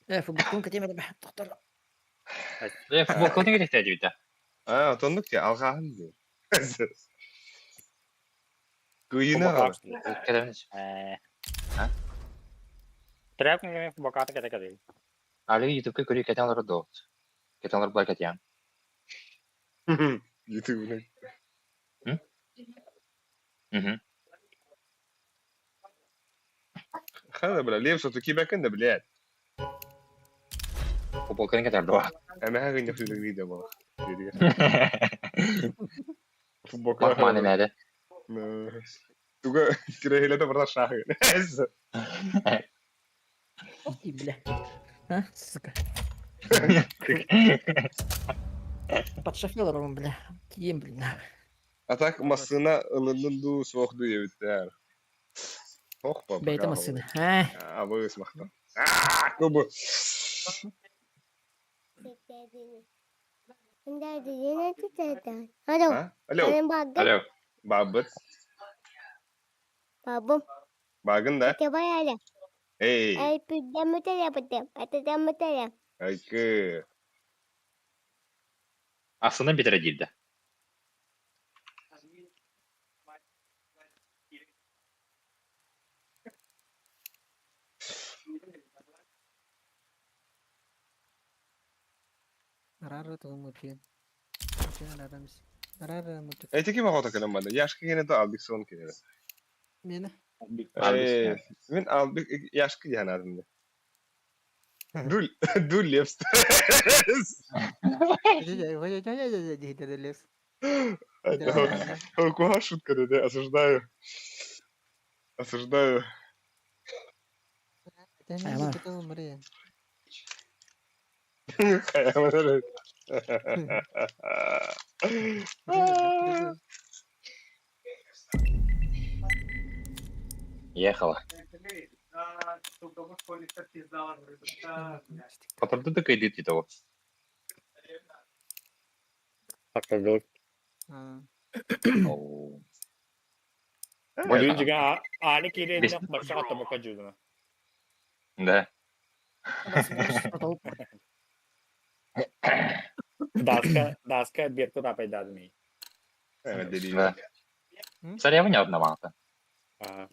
Э, футболкун кэтиэм этэ тохтор. Э, футболкатын кэтиэхтээ диэбитэ. Аа, отоннук дии, алҕааһын дии. Кыйына аҕала. Кэтэбин. Э. Трек мне боката кэтэ кэтэ. Али ютубка көрүү кэтэн олорор дуо? Кэтэн олорор буолар кэтиэм. Ютубунан. Мгм. Хана, бля, Лев, что кибэкин да, блядь. Футболканы кэтэр дуо? Эмэһэ гынньах сүлүгү да буолар. Футболка. Махманы мээдэ. Туга кирэһилэтэ барар шааһы. Ох ты, бля. А, сука. Под шофером, бля. Кием, блин. А так массыына ылыннын дуу, суох дуу диэбиттэр. Ох, папа. Бэйэтэ массыына. А, Абыс махтал. Аа, кубу. Алло, А? Алло, багын, Алло. бабыт. бабым, Багын да? давай аля. Эй, Ай, пидамытая, айкы. Аслында битэрэ диирдэ. Арара тугу мутин. Мутин арарамс. Арара мутик. Эти ким охота кэлэн банда? Яшка кенето Албик сон кенere. Мена. Эй, мен Албик Яшка диэн аатым. Дул, дул Левс. Куха шутка, да, осуждаю. Осуждаю. Ехала. Которды да кайдыт того. Такой Ой, Али киирэн барса тобока жудуна. Да. Даска, даска бирку тапайдадми. Да. Сарьява не одна мата. А,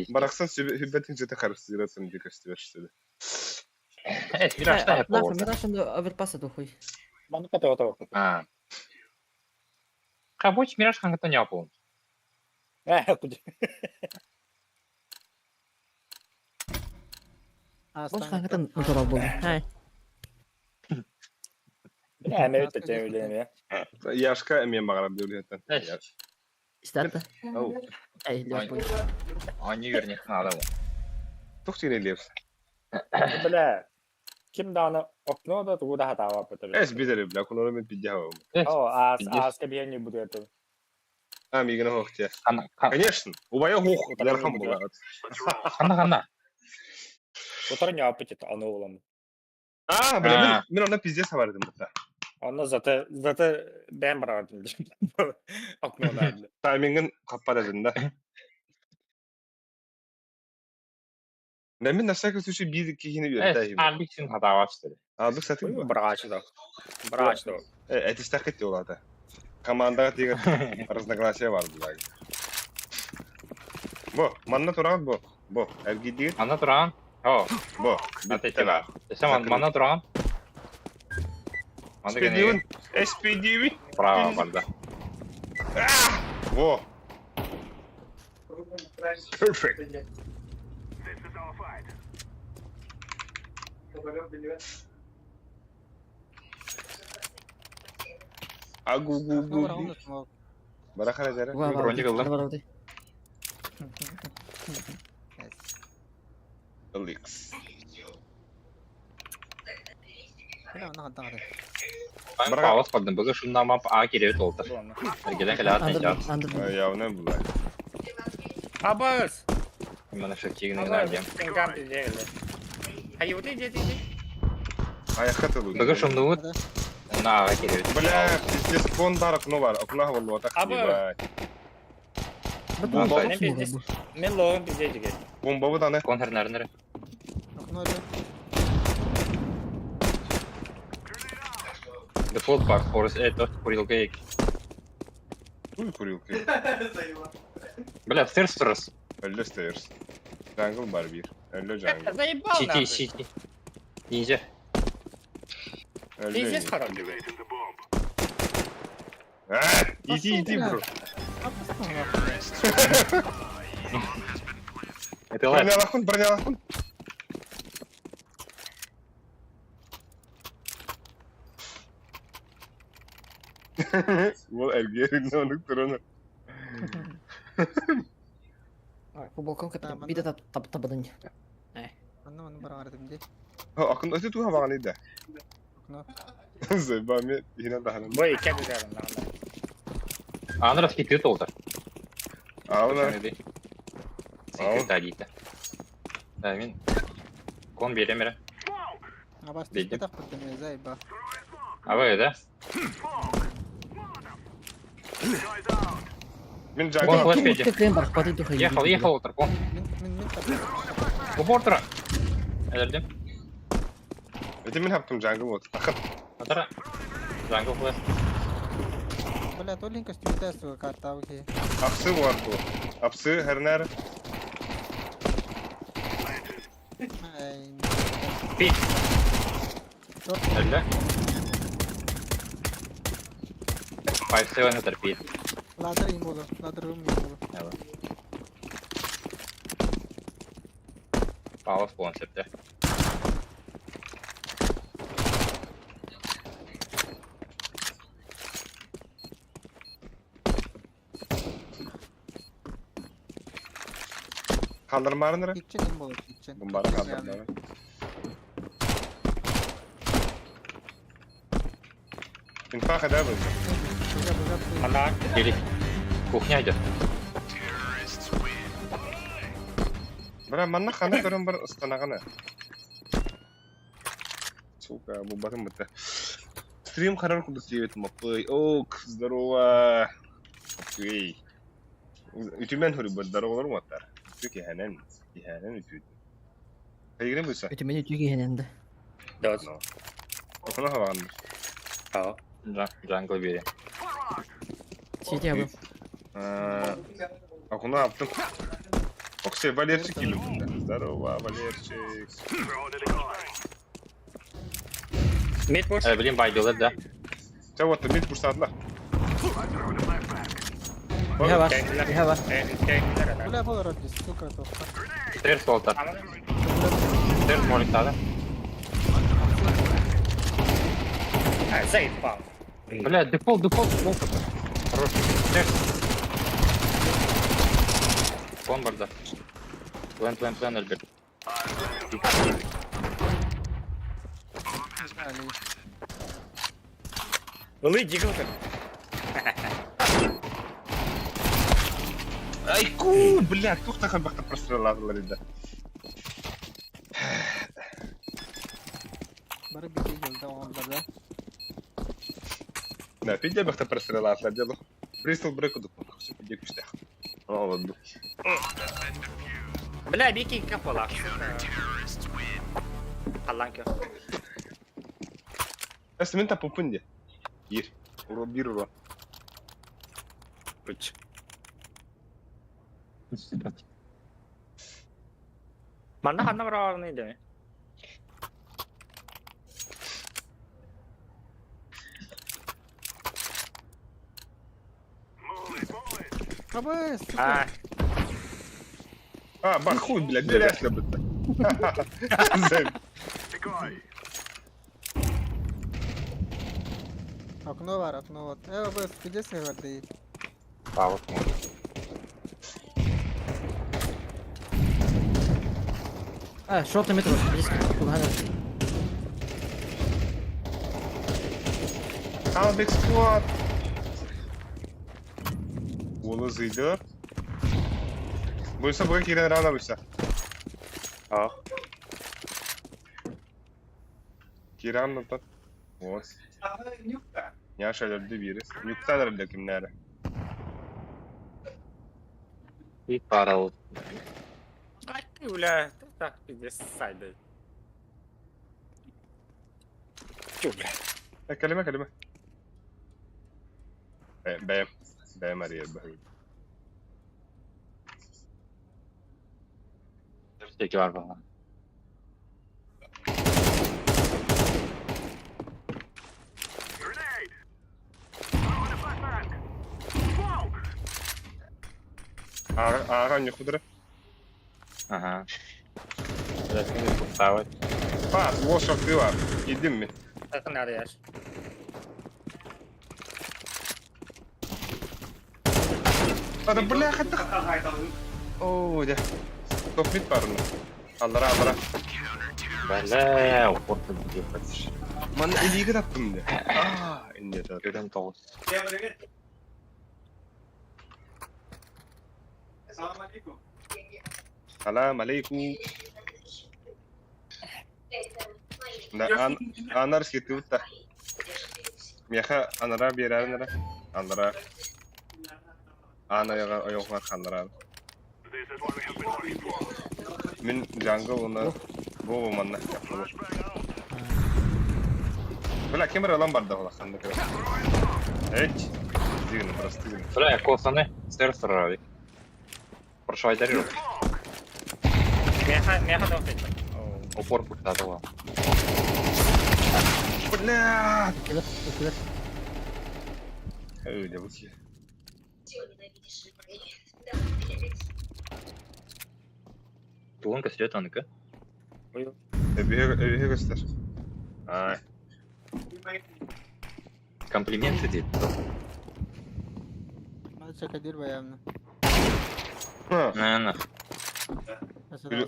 Барахсан сүбэтин жете харыстыыратын дикастыбер. Э, мираж та Нахуй, мираж оверпаса тухуй. Маны ката ото. А. Хабоч мираж хангата не апул. Э, куди. Бош хангатан уторал был. Ай. Бля, мен өтө жеңилем я. Яшка эмен бағарам деп Э, Старта. Ау. Эй, лёг бой. Они вернее надо. Тух сине левс. Бля. Ким даны окно да тугуда хатава пытыр. Эс бидер бля, кунору мен пидява. О, ас ас кабиен буду это. А, мигена хохте. Хана Конечно, убая хох, ярхам була. хана хана. Утар не аппетит аны улам. А, бля, мен мен онда пиздец хабардым бутта. Оны заты заты бәм барардым. Окно да. Таймингин каппар эдин да. Да мен на всякий случай бир кихини Э, бер. Албиксин хатава что ли. Алдык сатып. Баргач да. Баргач да. Этистак этти олата. Командага тигер разногласия бар булар. Бо, манна турагат бо. Бо, эргидир, Манна туран. О, бо. ата тиба. Эсэ манна туран. Манна SPD-вин, SPD-вин. Право барда. Во. Perfect. Агу гу гу. гу. Барахара жара. Броник ыллым. Ликс. Бля, онно хантан хатар. Мен паус бардым. Бүгін шуннан мап А керебет олтыр. Эргеден кэлэҕит Андыр нечаат. андыр. Явно была. Абыс! Мана шөктигин Абыс! генардиям. Гам пиздец. А его ты иди, иди. Аяққа тылу. Бүгін шуннуут. Да. На А керебет. Бля, пиздец, кон бар, окно бар, окно болду, так Абы. ебать. Бу Бомба. туох Пиздец. бу. Мен лоғым пиздец деген. Бомба вот аны. Кон хернернер. Окно öyle. Дефолт бар. Орыс это курилка ек. Туй курилки. Бля, стерс тұрыс. Өллө stairs. Jungle бар бир. Өллө jungle. Заебал Сити, нахуй. сити. Ниндзя. Өллө. Пиздец хорош. А, иди, иди, бро. Апостол нахуй. Это лайф. Бронялахун, бронялахун. Ол әлгерін оның тұрыны. Футболкам Да, капитан. Биде тап тап табадын. Онно оны бар ардым ди. Ақын өте туға маған еді. Окно. Зайба мен хинан даханам. Бой, как ударом, нахуй. Анрас кити толтыр. Алына. Ал. Секретарь дейді. Да, мен кон берем бере. Абас Бейдим. түспетах бутым заеба. Абай, да? Мен Кон jungle. флеш берді. Ким бар хватит духа. Ехал, ехал отыр, кон. Мин мин мин тап. Кубор тұра. Әлердем. Өте мен хаптым jungle вот. Ақын. Атара. Джангл флеш. Бля, то линк костюмте сука карта окей. Апсы бар бұл. Апсы, хернер. Ай. Пи. Шорт. Әлді. 5-7 отыр, пи. Ладер им болу. Ладер им болу. Палас болған септе. Қалдырмарыныр. Kitchen им болу, kitchen. Бомбаны қалдырмарын. Инфа қайда бұл? Бужа бужа. Ана. Келик. Кухня идет. Бра, манна қаны көрін бір ұстанағаны. Сука, бұл батым бітті. Стрим қарар күндіз себет маппый. Ок, здорово. Окей. Үтімен хүрі бұл здорово олар Үті кехәнен, кехәнен үті. Қайгірен бұйса? Үтү мени түйге хененде. Да. Оқына хавағанды. Ау. Джангл берем. Сити абы. Оқына аптым. Оксе, Валерчик келіп. Здорово, Валерчик. Мид пуш. Э, блин, байдылар да. Ча вот, мид пушсадла. Иха бар. Иха бар. Бля, бол рад сука то. Стерс олтыр. Стерс молик тады. Заебал. Бля, дефолт, дефолт, дефолт. Хорош. Стерс. Кон барда. Плен, плен, плен, Альберт. Али. Ылы, дигл как. Айку, бля, тухта бақта простреладылар еді. Бары бите келді оғандар да. Да, пиде бақта простреладылар деді. Бристол брейк удық. Все пиде күштях. Ладно. Бля, бики капола. Алланкё. Әсі мен тапып де. Бір. Ура, бір ура. Үч. Манна ханна бар ағын еді. Абы, сука. А, А, бах, хуй, бля, беряшля бітті. Окно бар, окно вот. Э, абы, где сервер дейт? Палас молик. А, шорт метро. Близко. Кулгана. Албек squad. Уолу зыйдыр. Буйса буга киирэн рана буйса. А. Киирэн оттон. Вот. Няша өлөрдү биири. Нюктан өлөрдө кимнээри. И парал. Ай ты, бля, так, пиздец, сайды. Чё, бля? Э, кэлимэ, кэлимэ. Э, бэйэм. Бэйэм арыйар баһыы. Тeki var bana. Ааҕа ньухудура. Ага. Блядь, поставить. Пас, лошадь тыла. Идем ми. Так надо, я ж. Ада бляха да. Оо, дьэ. Топ мид барна. Аллара, аллара. Бля, упор ты Манна илиигэ таптым дэ. Аа, инде та. Көрөн тоҕус. Салам алейкум. Да, ан анар скитыбыт Миэхэ анара биэрэрин эрэ. Анара. Аан айаҕа ойоҕугар ханнараар. Мин jungle уонна Вова манна каппылар. Бля, ким эрэ ылан барда улаханнык эрэ. Эч. Дигин, прости гына. Бля, косаны серфер Прошайдарю. Меха, меха дохтит. Упор пуштатыла. Бля! Кэлэр, кэлэр. Эй, дьэ, бу киһи. Тугун көстүөт аныкы. Эбиһэ эбиһэ көстөр. Ай. Комплименты дейт. Чакадир баямны. Ха. На, на.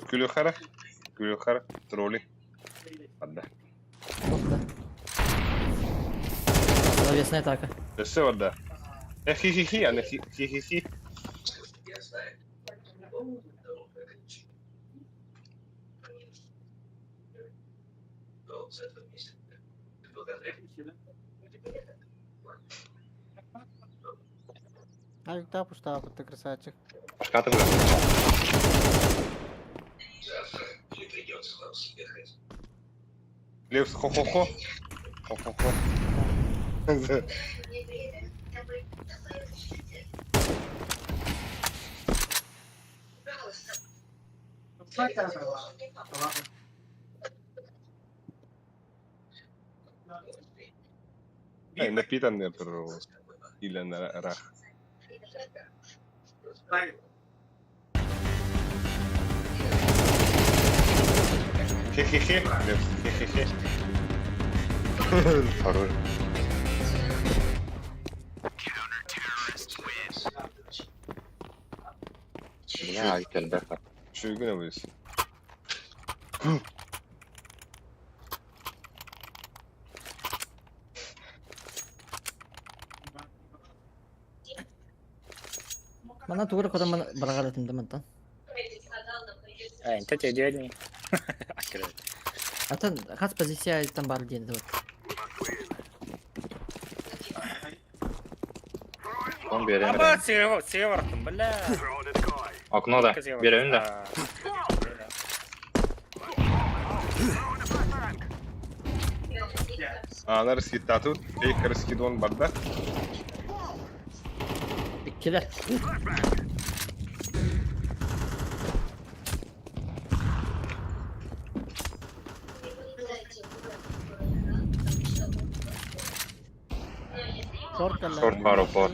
Күлү хара. Күлү хара. Тролли. Адда. Да. Словесная атака. Өссө барда. Э, хи-хи-хи, аны хи-хи-хи. Ай, та пуштаа ты красавчик. Башкаты бля. Левс хо-хо-хо. Хо-хо-хо. Э, напитанный про или на рах. Хе-хе-хе. Левс, хе-хе-хе. Хорош. Бля, кэлбэхэ. Шуйгуна выс. Мана тугур кодон барагалатын да мантан. Э, инте тедиэдни. Атын хас позиция там бар диэн вот. Он берем. Аба, сига, сига бараттым, бля. Окно да. Берем да. Анар скиттату, фейк раскидон барда. Кэлэр. Шорт кэллэ. Шорт бар упор.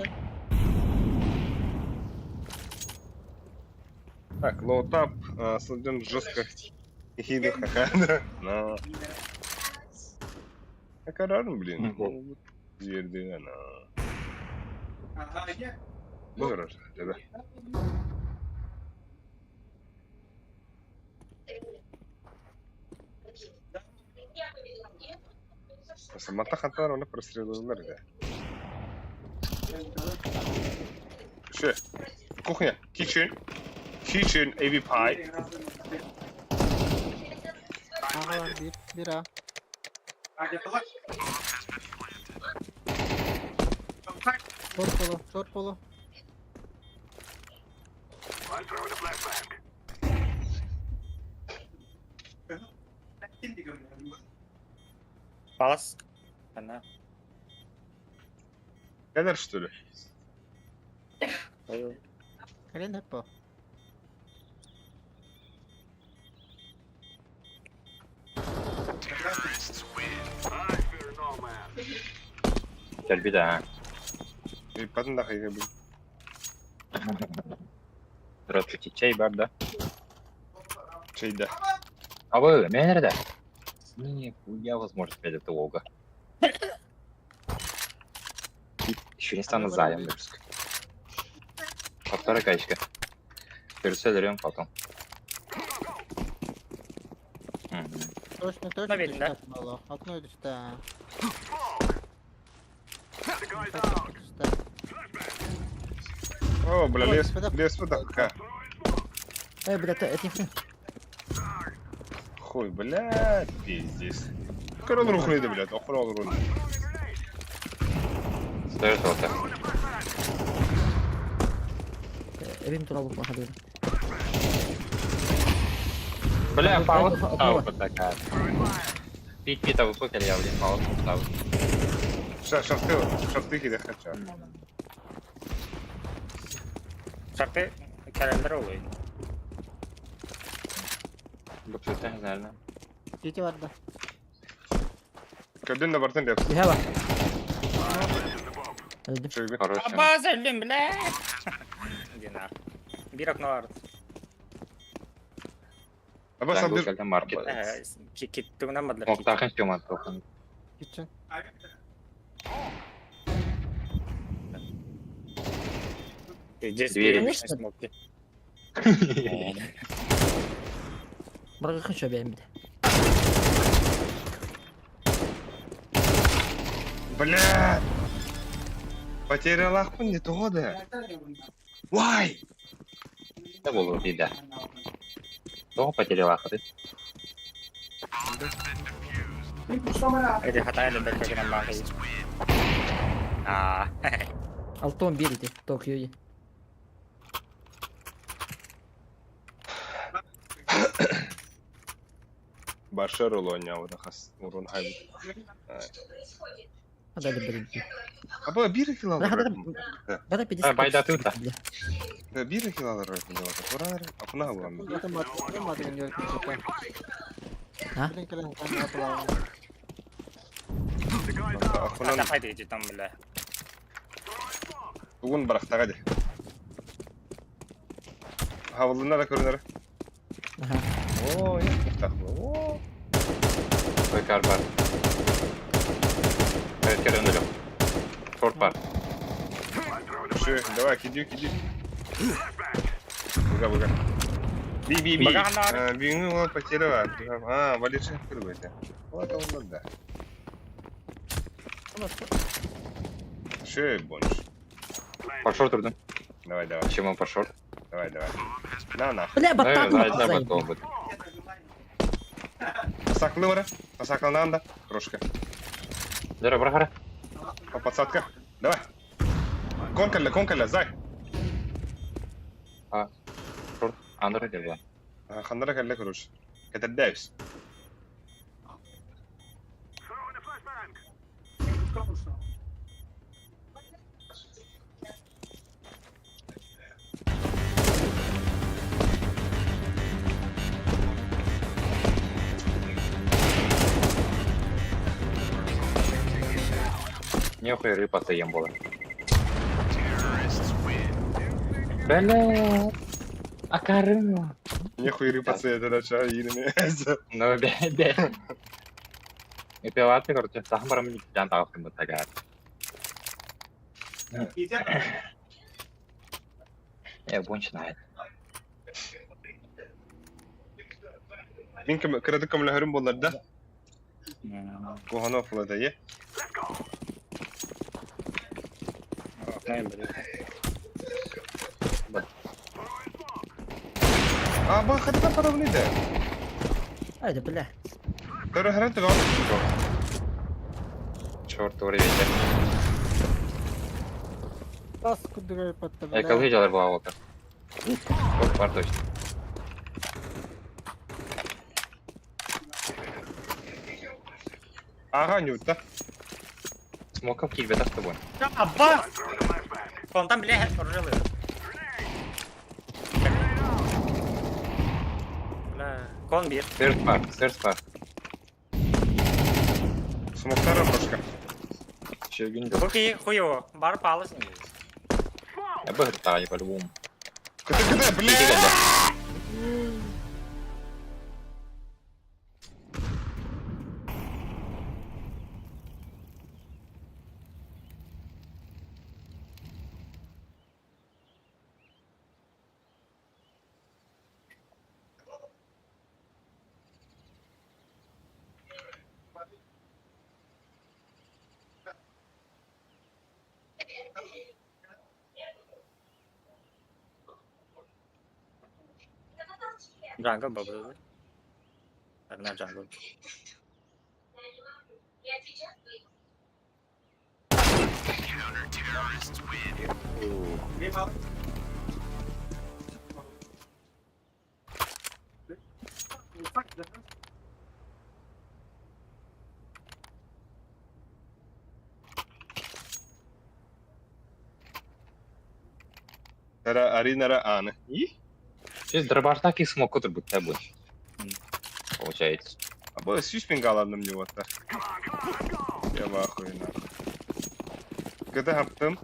Так, лоутап, сылдьан жестко. Хиду ха-ха. На. Карарым, блин. Жерде ана. Бу хорошо, да. Самата хантан оны прострелылар да. Все. Кухня. Kitchen. Kitchen AV pie. Аға бар bir, bir A. Short polo, short polo. Палас. Она. Кэлэр что ли? Кэлин хөп бо. Кэлбит аа. Ыйыппатын да хайга бил. Здравствуйте, чай бар да? Чайда. А вы, меня да? Нихуя возможно опять это Волга. Еще не стану заем. Повторы качка. Переселерем потом. Мгм. Точно, точно. Наверное, да? düştü atmalı. Окно düştü ha. О, бля, Ой, лес, сюда. лес выдохка. Эй, бля, это не хрен. Хуй, бля, пиздец. Корон рухнуйды, блядь, охрон рухнуйды. Стоит вот так. Эбим туралы бахадыр. Бля, А, пауза а, стала а, вот такая. Пить-пить, а вы покали, я, блин, паузу ставлю. Шарты, шарты киде хача. Шарты календар олой. Буксуйте, наверное. Дети var da. Көдүн да бартын деп. Бля, бар. Öldüm. Чөйгүн. Хороший. Абаз өлдүм, бля. Дина. Бир окно бар. Аба Jungle сабдыр. кэлдэ маркет. Киттугунан бадлар. Октахын сюман тохан. Kitchen. Здесь Двери. Конечно. Быргыкын шо бэйм бит. Бля. Потеря лахпын не того да. Why? Да болу дейді. Тоғы потеряла хаты. Эти хатайли бэккэгинэн баахый. Аа. Алтон бир ити, Токио. Башар улоня вот хас урун хай. Адали бир. Аба бир кило. Бада 50. Байда тута. Бир кило рой. Апна булам. А? Ахунан Хатайли там, бля. тугун барахтага де. Хавлына да көрүнөр. Аха. О, я О. Бекар бар. Evet, керен өлім. Шорт бар. Все, давай, киди, киди. Буга, буга. Би, би, би. Бага ханаар. Бигни ол потеряла. А, валишин кырбайты. Вот он да. Все, больше. По шорт урдум. Давай, давай, Чему по шорт? давай, давай. На, нахуй. Бля, баттак Э, за потом будет. Посаклы вара. Посаклы Крошка. Здорово, брахара. По подсадка. Давай. Конкалля, конкалля, зай. Шорт. Андро дела. Хандара калля, короче. Это дайвс. Нехуй рыба ем было. Бля. Акарым. Нехуй рыпаться это начало иными. Ну, бе, бе. Эпилаты, короче, сахаром не тян тағып такая. Э, бончнает. Мин кем кредит кем ләһәрем булар да. Куһано флатае. А, бу хатта парабыны да. Айда, бля. Көрө хәрен түгөн. Черт, ветер. Тас курдук патта, Эй, бля. калгы жалар була болта. Çok var точно. Ага, нюта. Смоков килбет асты бу. Абба! Фонтан, бля, оружие. Бля, кон бир. Сырт бар, сырт бар. Смоктара башка. Шөгүн жок. Бу хуево, бар палыс не. Я бы тагы по-любому. Кыты кыты, бля! Jungle bubble. Одна jungle. Тара аринара аны. И? Сез дробаштаки смок отыр бутта бу. Получается. А бу сүүс пингаландым не вот. Я в ахуе нахуй. Кыты хаптым.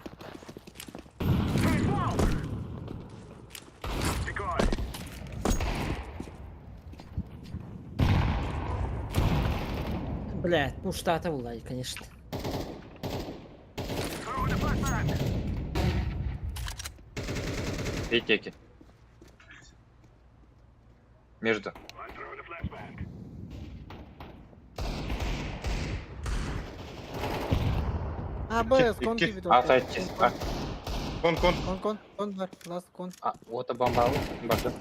Бля, пуштата була, конечно. Битеки. Между. А, Б, кон Икки. кибит. А, сайт А, Кон кон. Кон, кон, кон бар, ласт кон. а, вот бомба. Барды.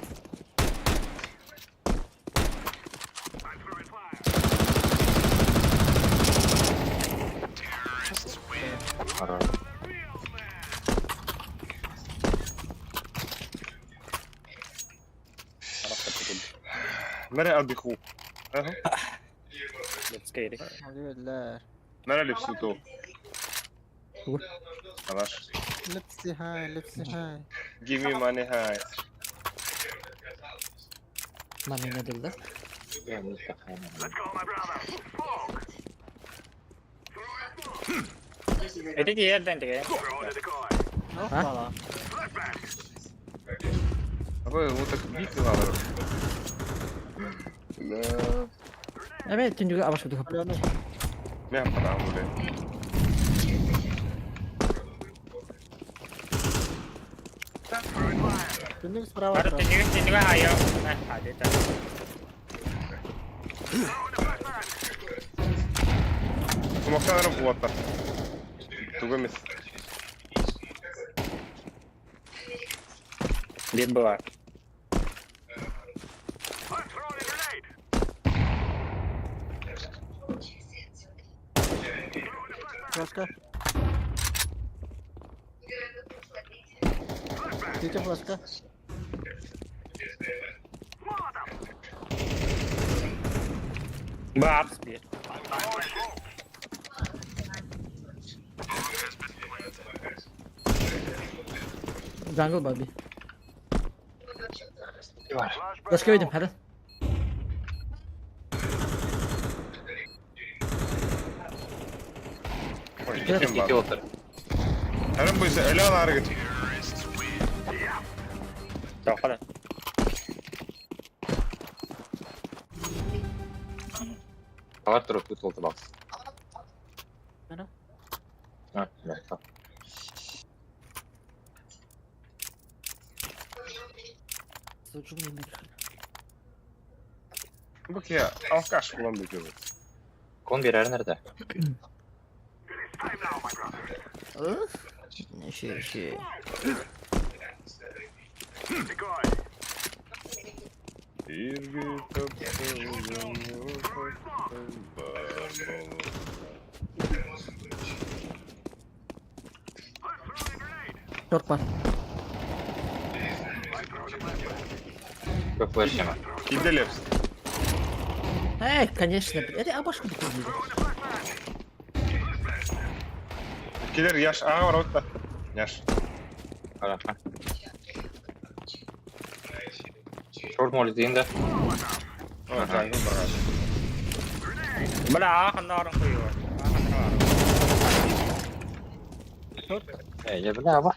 Хорош. Мере адиху. Ага. Let's get it. Алибеллер. Мере липсуту. Ух. Алаш. Липси хай, липси хай. Give me money high. Маме не дылды. Я не знаю. Это yerden деген. Опа. А вы вот так бить надо. Бля. Эме түндүгө абаш кудук. Алена. Мен падам, бля. Түннүк справа. Бары түнүгү түнүгү айо. Hadi та. Смоктарым куатта. Тугу эмес. Бир была. Флешка. Тетя флешка. Бапс бир. Jungle баби. Бар. Башка видим, хadi. Ой, Ким ким Кити бар? отыр. Харым бойса өлі алары кет. Тоқала. Алар туруп тут олты бакс. Ана? А, да, так. Суджук не бир. Бу ке алкаш булан бекер. Кон биэрэрин эрдэ. Ши, ши. Шорт бар. Көп флеш жема. Киирдэ Лепс. Эй, конечно, блядь. Это абашка бит. Килер Яш аға бар отта. Яш. Хорошо. Шорт молит дейін да. О, жаңгыл бар. Бля, аахын нарын куйуар. Аахын нарын. Э, я бля, аба.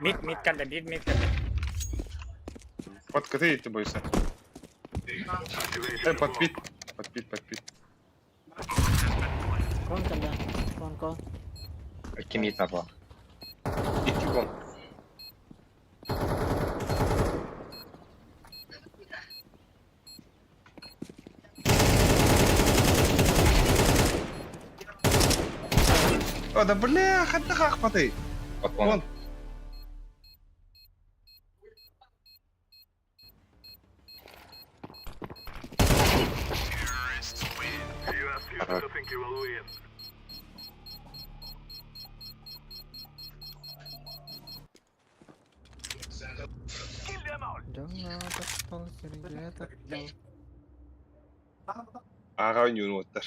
Мид, мид кэллэ, биир мид кэллэ. Под КТ идти бойся. Э, подпит. Подпит, подпит. Кон кэллэ. Кон кон. Ким ит напа. Икки кон. О, да бля, хатта хахпаты. Под Вон. кон. Хорош. Дьоҥҥо таптал, сиргэ таптал. Аға ойнуын оттар.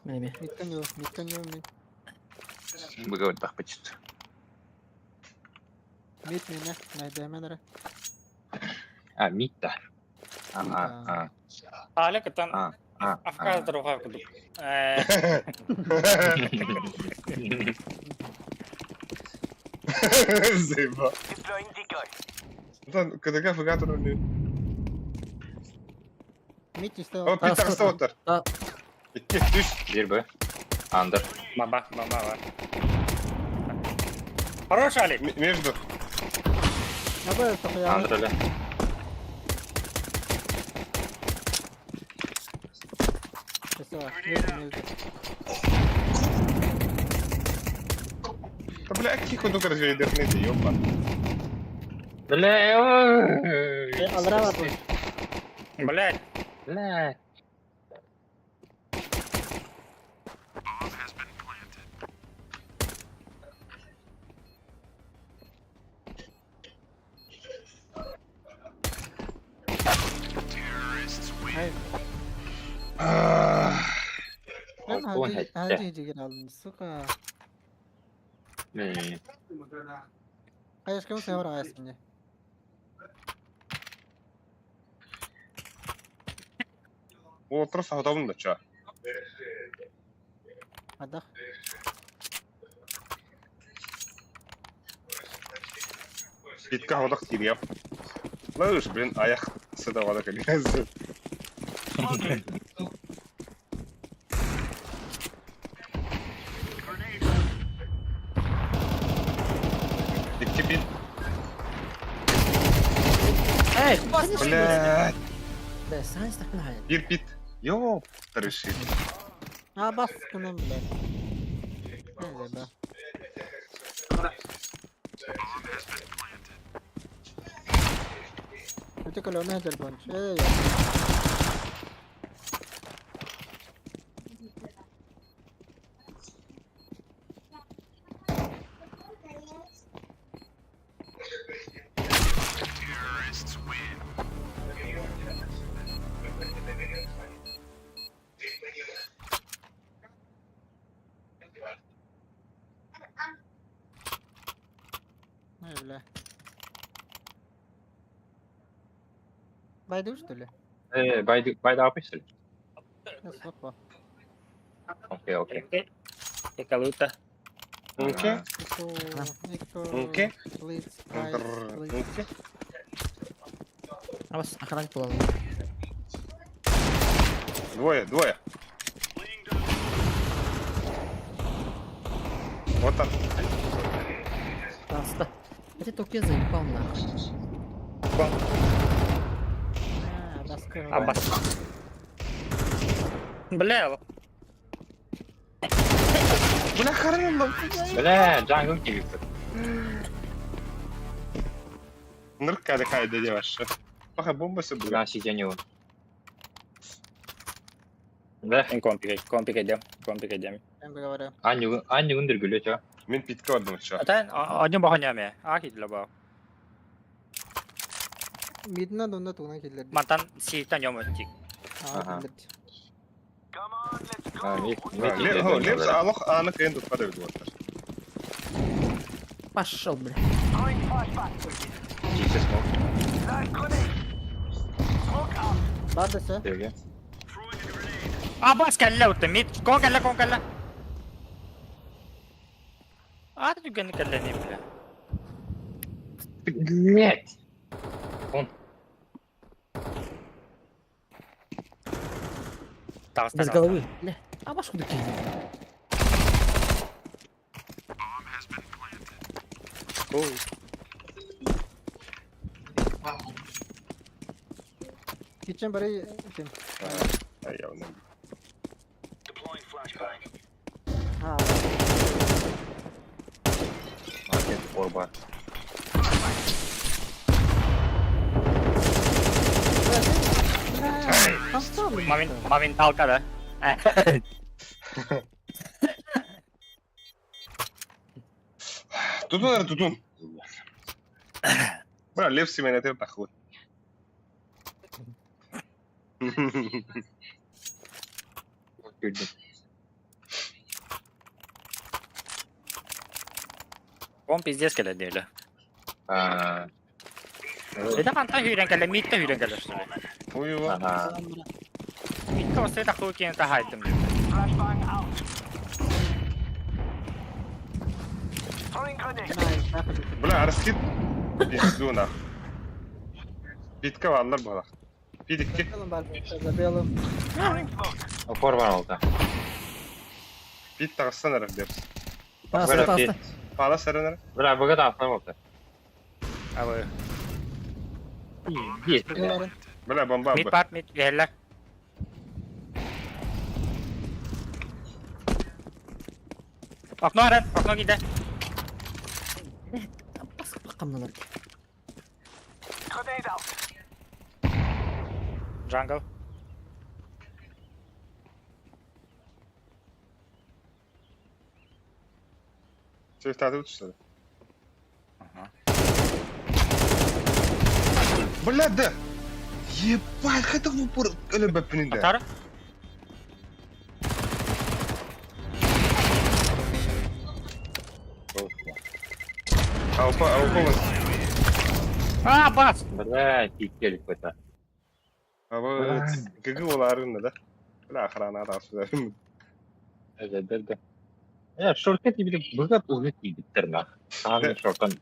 Меме. Миттен юу, миттен юу, мит. Бүгін тақпычыт. Мит мине, найдемен эрэ. А, мид да. Ага, а, Аля кытан а, а. Афказ дорога кудук. Э, Заеба. Антон, КДК фугатор не. Мит истэ. О, пит тахса оттар. А. Икки, үс. Бир б. Андер. Баба, баба, бар. Хорош, Алик. Между. Аба тохуя. Андер эле. Всё, между, между. Да бля, каких кудук разведет, ёпа. Бля, ой. Э, алра бар бу. Блять. Бля. Эй, Ben Ой, hadi хәтта. hadi жигер алдым, сука. Мм. Кайышкым север аясың. Отырыс саутабын да ча. Адах. Питка ходақ тириап. Лыш, блин, аяқ сыдавада келген. Икки пит. Эй, конечно, Блядь. бля. Сань стахнает. Бир пит. Ёп, решит. А бас кынам, блядь. Эй, да. Өтө көлөнө жер бонч. Эй. Эй, бля. Байду, что ли? Э, байды, байды апайсың. Сопа. Окей, окей. Экалута. Окей. Эко, эко. Окей. Please, guys, please. Окей. А вас охранник була. Двое, двое. Вот так. Таста. Это только я заебал нахуй. А, баска. Абас. Бля, Бля, харан Бля, jungle киирбит. Нырка хайда деваша. Паха бомба все было. На сиденье. Да, компик идем, компик идем. Я говорю. Аню, Аню үндір чё. Мен питке бардым чё. Ата, одним баханями, а кидле ба. Мидна донна тугунан киллер. Мантан сийтан йомөттик. Ага. Ага. А, Лепс алох аны кыйын тутка деп буолар. Пошел, бля. Чисто смог. Бар да сө. Деге. А бас кэллэ утта мид, кон кэллэ, кон кэллэ. А ты түгэн кэллэ не бля. Блять. Он. Тагыс Без головы. Бля. А башку да кинь. Kitchen бары ким. Ай, явно. А, Маркет орба. Мамин, мамин талка да. Тутун эрэ тутун. Бля, Лепси мен этер тахуй. Күрдүм. Он пиздец кэллэ диэлэ. А. Это мантан хүрен кэллэ, мидте хүрен кэллэ что ли. Ой, ой. Ага. Мидте остой тахуй киэн тахайдым. Бля, арскит. Пизду нах. Питке валлар буолар. Питке. Белым бар. Забелым. Опор бар алда. Пит тагыстан эрэ берс. Таста, Бля, таста. Пала сэрэн эрэ. Бля, бага да апар болду. А вы. Есть, бля. Беларын. Бля, бомба. Мид бар, мид кэллэ. Окно аран, окно киде. Баска бакамнан Jungle. Сөйтәді түсті. Бля, да. Ебать, это в упор өлі Атар. Аупа, аупа. А, бас! Бля, киттелик какой-то. А ГГ оларын да. Бля, охрана да сюда. Да, да, да. Э, шорты тебе быгат уже тибиттер нах. Сами шортан.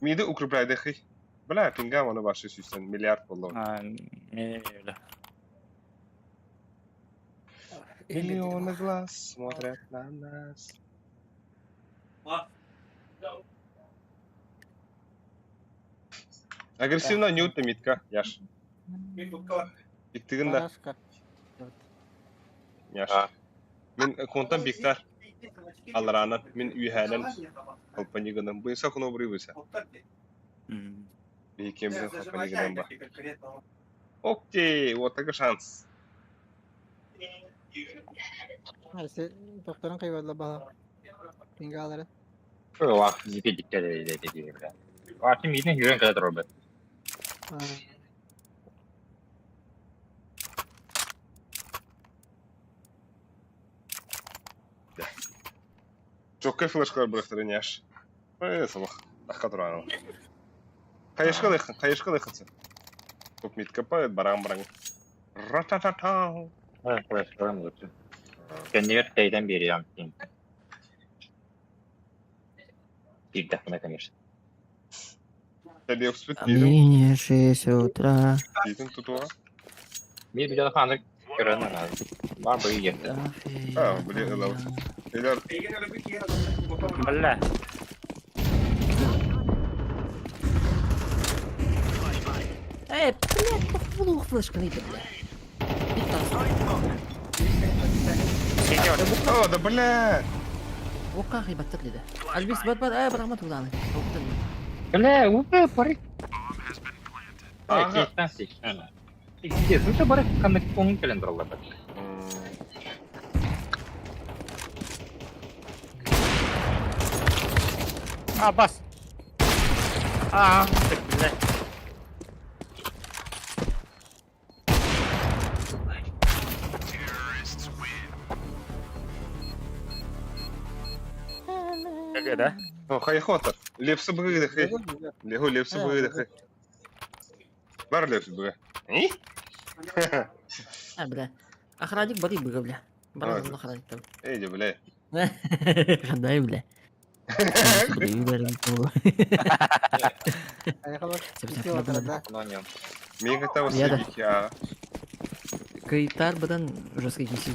Миді укрепляйды хый. Бля, пингам оны башы сүйсен миллиард болды. А, не, бля. Миллионы глаз смотрят на нас. Агрессивно ньютна митка, яш. Биктигин да, Барашка. яш. А. Мен контан биктар. Алранан, мен үйхәнен холпанигынан. Буйса куно бурыйбыса. Бейкен бизин холпанигынан ба. Окей, вот такой шанс. Айсы докторын кыйбадла бала. Пингалары. Вах, зипедиктер деди, бля. Вах, мидин жүрен кадр робот. А. Жокка флешкалар бырахтарын яш. Э, салах. Аққа тұрған. Қайышқа лайқын, қайышқа лайқын сен. Топ митка па, баран баран. Ра-та-та-та. Флешкалар лучше. Кеннер тейден берем. Бир конечно. Тәле өксіпіт дейдің, Мне 6 утра. дейтін тұтуға. Мир видео ханыр көрөн ана. Бар бу ерде. А, блин, это Элер, Бля. Эй, блядь, похвалу флешка не бля. Бит таста. О, да бля! Ока хибаттар диде. Альбис бар бар, э барама туланы. Бля, уже пары. Ага. Пиздец, ну бары коннектон календар. А, бас. А, так, бля. Как да? О, хайхотер. Лепсы быгы хэй. Легу лепсы быгы хэй. Бар лепсы быгы. И? А, бля. Охранник бары быга, бля. Бар Ой. охранник там. Эй, бля. Дай, бля. Но Мега там Я да. а. Кайтар бадан жесткий кисил.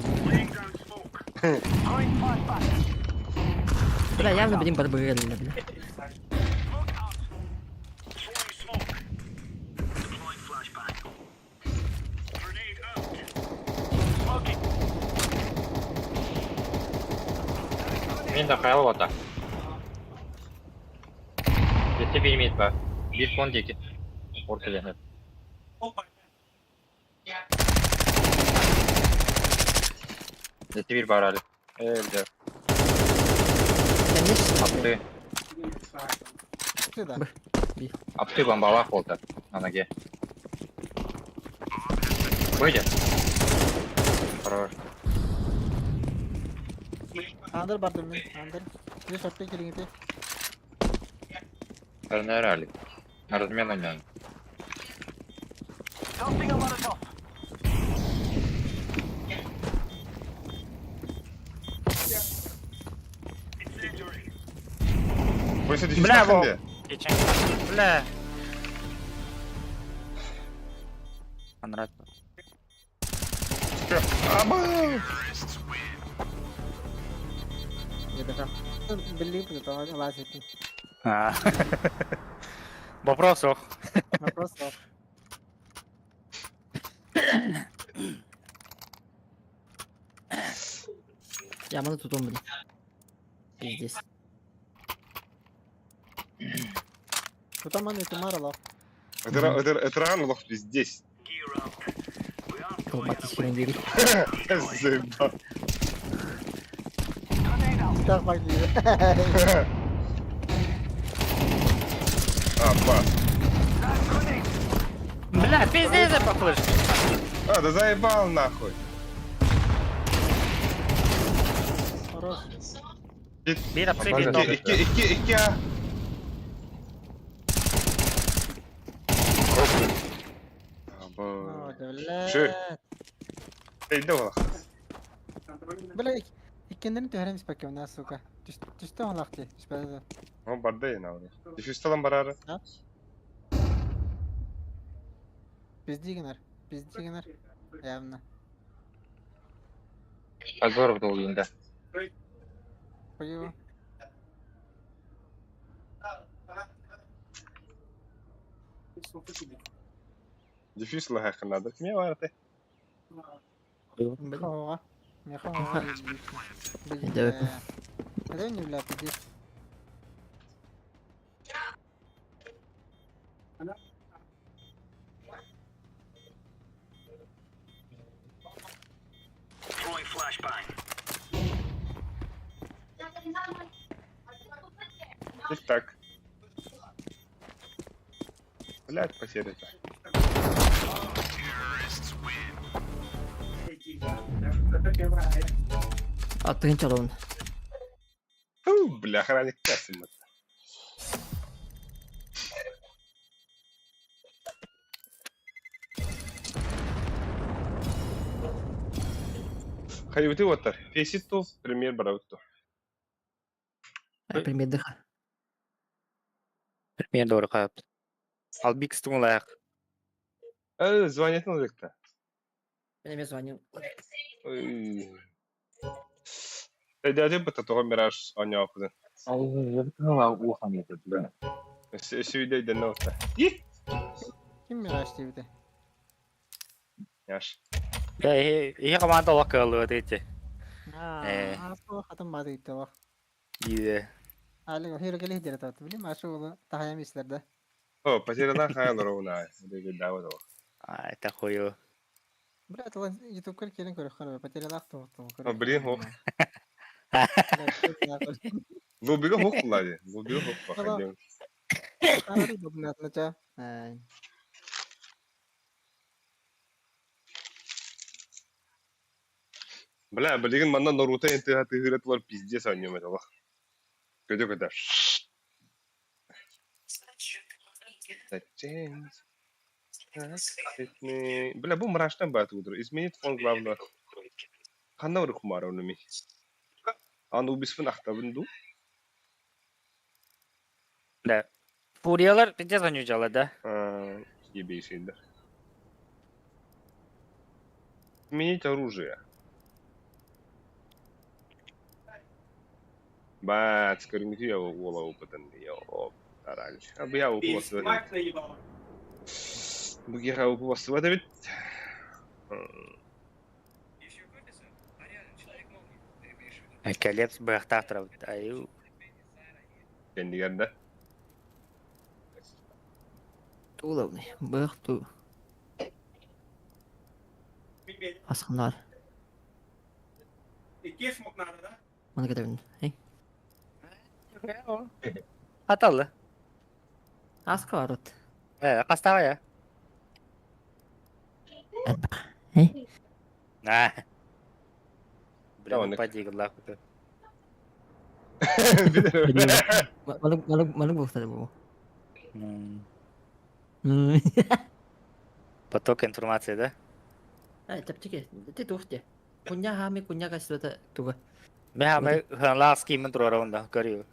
Бля, явно будем бар быга, бля. Мен да хайл вата. Жете бермейді ба. Bir кон деки. Орталена. Жете bir бар әлі. Э, бля. Конечно. Апты. Сюда. Апты бомбалах болды. На ноге. Выйдет. Хорош. Андыр бардым мен, андыр. Bir шортты келиңити. Рали. На размен на Бля, во. Бля. Анрат. Аба! Билли лаз етин. А. Вопрос ох. Вопрос ох. Я маны тутом, бля. Пиздец. Тутаман итумар лох. Это рано лох пиздец. Колбаты хрен бери. Заебал. Так бак А, бас. Бля, пиздец, я по флешке. А, да заебал нахуй. Хорош. Bir апсы, bir топ. Икки, икки, икки, а. Аба. Бля. Шö. Эй, да Бля, иккеннерин түһәрем испәккә менә, сука. Төштә алак ди. Түшпәде. О, барда я на. Диффюз барары. Биздигенер. Биздигенер. Явно. Азор был енді. Хуево. Диффюз лаха надо. Кме бараты? Бля. Хова. Меха. Да. Да не бля, пиздец. Тик-так. Блять, потеря-то. А ты чалон. Фу, бля, охранник касым. Хайбыты оттар. Фесит ту, премьер барабыт ту. Пример дыха. Мен doğru kayıp. Албикс туңлаяк. Э, звонит на векта. Мен звонил. Ой. Дядя бы того мираж оняпыды. Ухам еді, бля. Сүйдей ден ота. И! Ким мираж диде? Яш. Я и команда лакалы эти. Аа, хатым бааты иттэ Иде. Али хиро келе хидер тат. Били машу ола тахаям ислерде. О, потеряна хай лоровна. Деге дава дава. А, это хуё. Бля, это YouTube кер келин көрөх көрө. Потеряла ту ту О, блин, хо. Лубига хох лади. Лубига хох походил. Бля, билигин манна Наруто энтыга тыгыра тулар пиздец аньем это лох. Көтө көтө. Зачем? Бля, бу мрачно бат утро. Изменить фон главного. Ханна урухмара унуми. Анубиспын ахтабын ду. Да. Фуриялар пиздец аньюжала, да? Ебейший, да. Сменить оружие. Бать, скормите я голову потом. Я тараль. А бы я упал. Бугера упал. Это ведь... Коллепс бэхтахтар. Аю. Кендигерде. Туулавный. Бых ту. Асханар. Маны кетебин. Эй. Аталды. Аска барут. Э, кастага я. Эй. На. Давай, Блин, поди, лаху. Малык малык малык болса бу. Поток информации, да? Ай, чапчике. Ты тухте. Куня хами куня касыта туга. Мен хаме ханласки мен турарында көрү.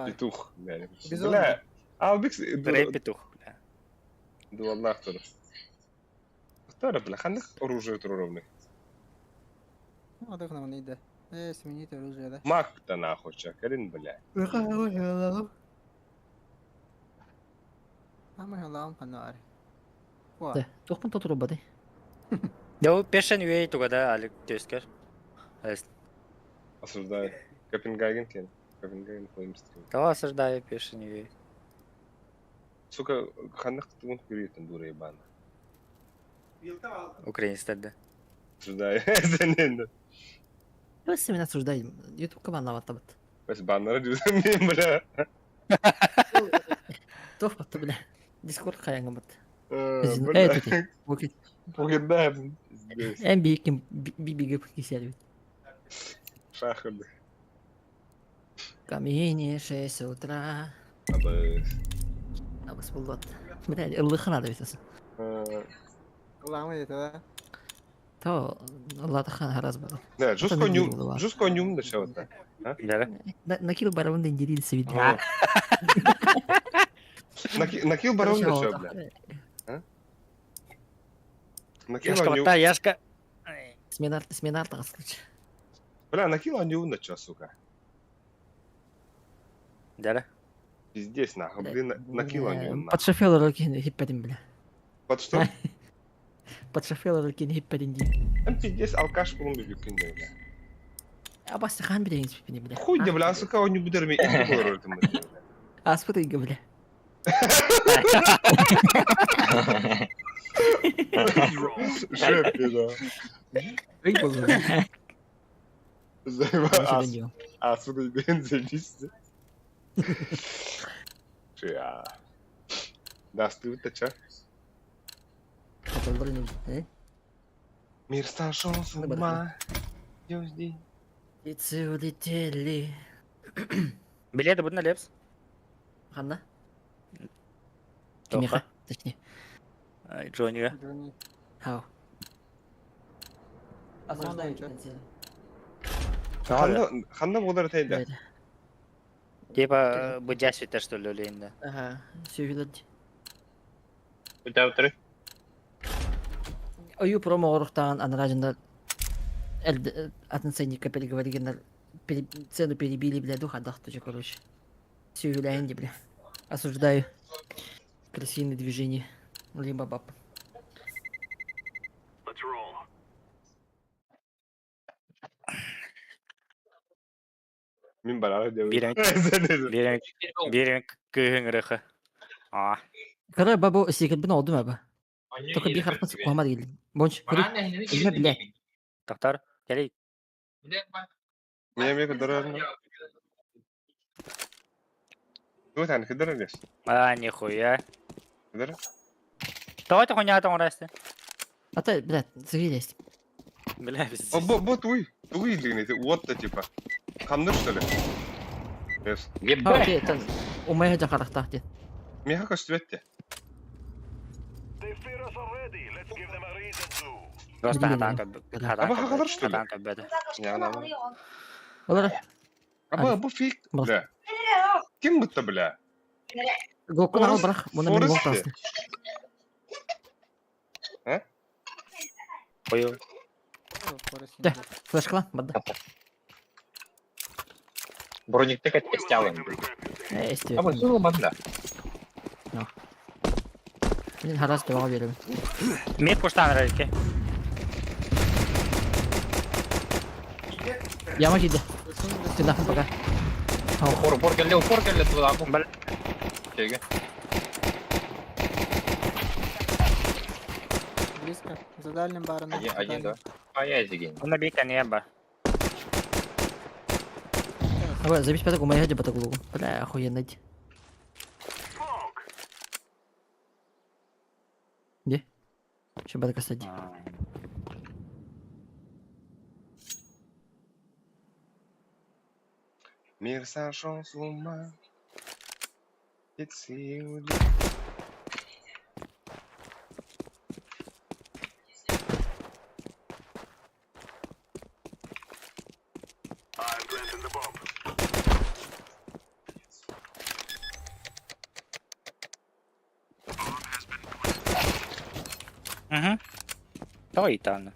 Петух. Бля, Албикс... Рей петух. Дуаллах тур. Кто бля, ханных оружие туруровны? Адых нам не Э, сменить оружие, да? Мак-то нахуй, чакарин, бля. Ама халам ханар. Да, тухпын тотуру бады. Да, пешен юей туга да, алик төскер. Осуждаю. Копенгаген кен. Копенгаген флеймстрим. Кого осуждаю пешен юей? Сука, ханных тутун күрүйтен дура ебана. Украинецтер да. Осуждаю. Сенен. Өс мен осуждаю. YouTube каналына баттабыт. Бес баннера жүзім бля. Тух батты бля. Дискорд каяңы бат. Бля. Окей. Погидна. Эм биким бибиге кисер. Шахады. Камине 6 утра. Абы. Абыс булат. Бля, ыллыхына да битасың. Ламы это, да? То, Аллах раз был. Да, жестко нюм, жестко нюм начало так. Да. Накил барон да делился видно. Накил барон начал, бля. Накил Яшка, Яшка. Сменар, сменар так сказать. Бля, накил аню начал, сука. Да. Пиздец, нахуй, блин, накил аню. Под шофера руки хиппедим, бля. Под что? Под шофера руки хиппедим. Там пиздец алкаш булун бибикин бля. Абас хан билеген спипини, бля. Хуй да, бля, сука, он не будет ми и Аспыт иге, бля. Шепи, да. Ый был. Аспыт иге заебись. Ча. Да, стыд, ча. Мир сошел с ума. Птицы улетели. Билеты будут на Лепс? Ханна? Кимиха, точнее. Джонни. Джонни. Хау. Ханна, ханна болар тайда. Типа, будясь что ли, да? Ага, все видать. Үтәүтер. Ою промо орухтан анаражында атын ценника переговорили, цену перебили, бля, духа дахтуча, короче. Все юляенди, бля. Осуждаю. Крысиные движения. Либо баб. Мин барара Биир диэбит. эмит биир эмит биир эмит кыыһыҥ ырыхы. Аа. Короче, бабу секретбин олдум аба. Только бир харпын суккуһама дигилин. Бонч, көрү. Илме биле. Токтор, кэлий. Мия мия кыдырар. Тугу тань кыдырар дес. А, нихуя. Кыдырар. Тоҕо ты хуйня оҥорасты? Ата, блядь, сыгилесть. Бля, пиздец. О, бу бу туй. Тугуй илигин вот то типа. Хамныр что ли? Yes. А, Ебать! окей, это умайга жакарахтаах диэн. Миэхэ көстүбэт Просто Блин, хатаан көрбөт. Аба хахалар, что ли? Хатаан көрбөт. Олар Аба бу фейк. Бас. Бля. Ким бутта бля? Гоккун ал барах, муна мен Форест гок тастым. Ой, Да. Флешкала, бада. Броник так эстялым. Э, эсти. А вот было манда. Мен харас дебага берем. Мид пуштан рөлке. Яма киде. Тынахын пока. Упор, упор келле, упор келле туда. Бля. Чеге. Близко. За дальним баром. Один, один, да. А я зигин. Онна бик не ба. Аба, забить пятак умайга деп атак лугу. Бля, охуенно. ди. Где? Че бада касади? Мир сошел с ума. Птицы Угу. Той там.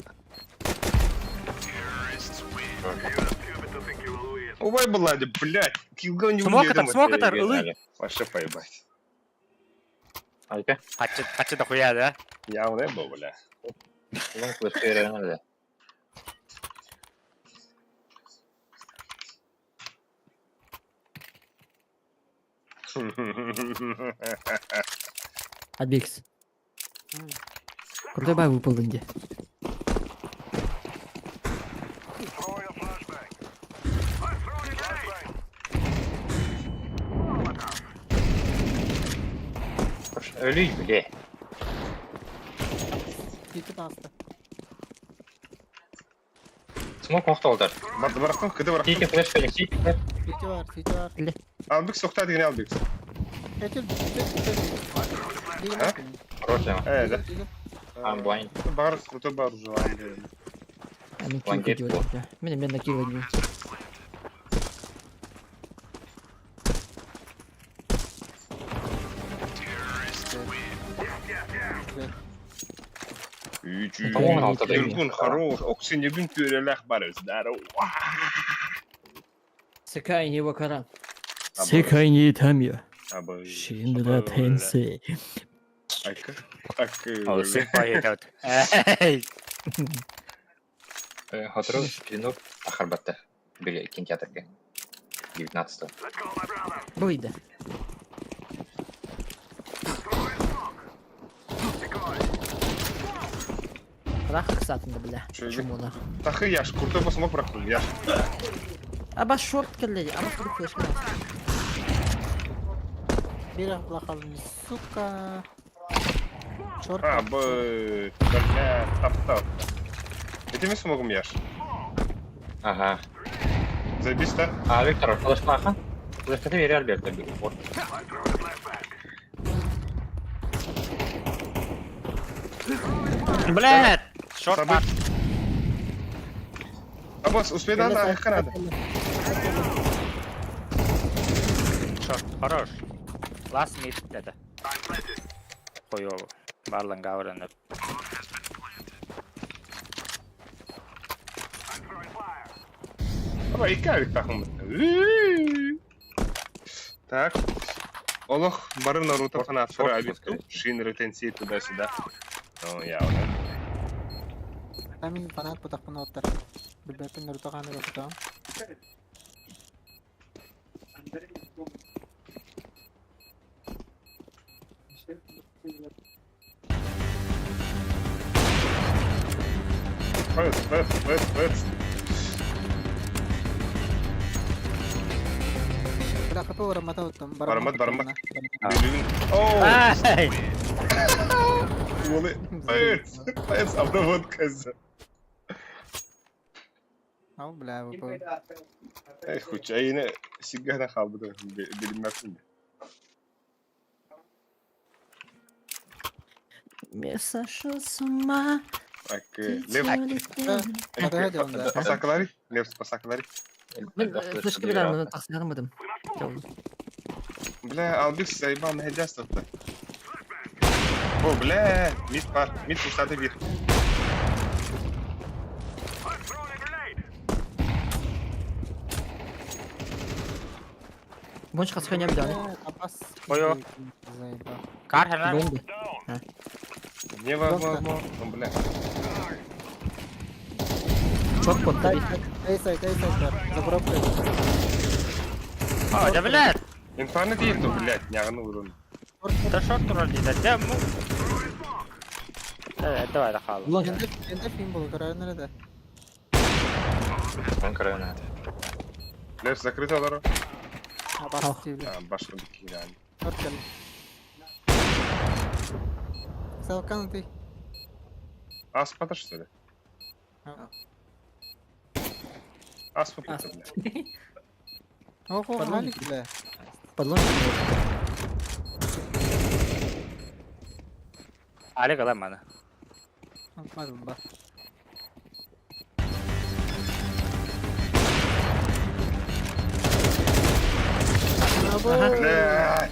Ой, Влади, блядь, килган не Смок это, смок это, ылы. Вообще поебать. Айка. Ачы, ачы дохуя, да? Явно был, бля. Улан флешка реально. Адбекс. Крутой бай выпал инде. Өлүй, бля. Кити таста. Смок мохтолдар. Барды барақтан, кыды барақтан. Сити флешка, сити флешка. Сити бар, сити бар. Албек соқта деген Албек. Этил, этил, этил. А? Хорошая. Э, да. I'm blind. Бар, крутой бар уже. А мен килл Лангет делаю, бля. Мен мен на килл одну. По-моему, алтыда Юргун хорош. Оксин Юргун түреләх бар өздәрі. Секай не вакаран. Абы. Секай не тамия. Абы. Шинра тенсей. Акы. Акы. Ол сыпай Эй, Хотру, клинок, Ахарбатта. Били, кинотеатрга. 19 Бойда. Рах ксатында, бля. Чё, Чумона. Тахы яш, крутой басмок барақтан, яш. Аба шорт келледи, аба шорт флешка. Бир плохалын, сука. Черт. Абы. Бля, таптал. Этими смогом яш. Ага. Забись, да? А, Виктор, флешка, аха. Флешка ты верил, Альберт, вот. Блядь! Шорт Сабы. Абас, успей да, да, надо. Шорт, хорош. Last mid это. Хуёво. Барлан Гаурен. Аба, икки тахым. Так. Олох бары Наруто фанаттары шорт абитту. скорее. Шин ретенси туда-сюда. Ну, явно. Там фанат потахпын оттар. Билбеппин Наруто хааны рохтоом. Пэс, пэс, пэс, пэс. Бля, хапы бараммата оттон. Бараммат, бараммат. Бүлүүн. Оу! Ай! Уолу пэс, пэс, обработка. Ау, бля, выпал. Эх, хучайны сиггана хаалбыта билиммэппин. Мир сошел с ума. Так, ты Лев, Хатыга дьонда. Пасакалари, Лев, пасакалари. Мен флешка беремин, тахсыгармадым. Бля, Албис заебал на хеджастов-то. О, бля, мид пар, мид пустаты бир. Бонч хасханя биланы. Апас. Ой-ой. Заебал. Кар хана. Бомбы. Невозможно. Ну, бля. Шорт под таби. Эй, сайт, эй, сайт, за коробкой. А, да блядь. Инфаны değil de блядь, няганы урун. Да шорт турар дейді. Да му. Evet, давай да хаал. Лонг. Энде, энде фильм был, карар nerede? Он крайне. Лев закрыт олар. Апас TV. А, башка bir yani. Шорт кел. Салкан ты. Аспата что ли? Аспата, бля. Охо, Подломик. Алик, бля. Подлонг. Алик алам маны. Атмадым ба. Бля.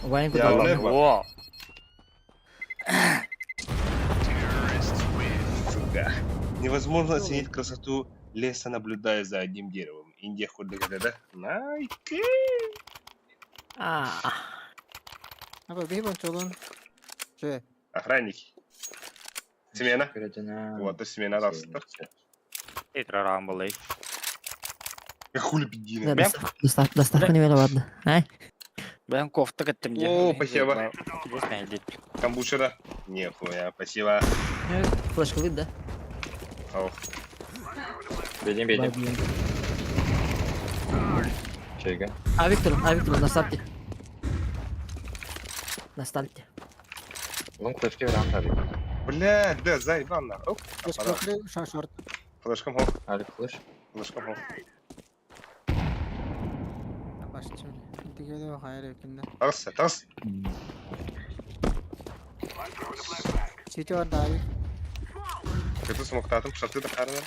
Ваня Я куда? Лев. О, Сука. Невозможно оценить красоту леса, наблюдая за одним деревом. Индия худык, да? Найки. А, Аба бейбон чолун. Че? Охранники. Смена. Вот, смена растер. Итрарам был. Хули да, пидина. доставку, доставку, доставку не ладно. Ай? Бен кофта кеттим де. О, спасибо. Здесь найдет. Камбучера. Нихуя, спасибо. Флешка выйдет, да? Ох. Бедим, бедим. Чайга. А, Виктор, а, Виктор, на старте. На старте. Лонг флешки вариант алик. Бля, да, заебал на. Оп, Флешка, шорт. флешком хоп, Алик флеш. флешком хоп. Баш чөли. Дигеле хайр экинде. Тас, тас. Сити бар да Алик. Это смоктатым, шаты да харна.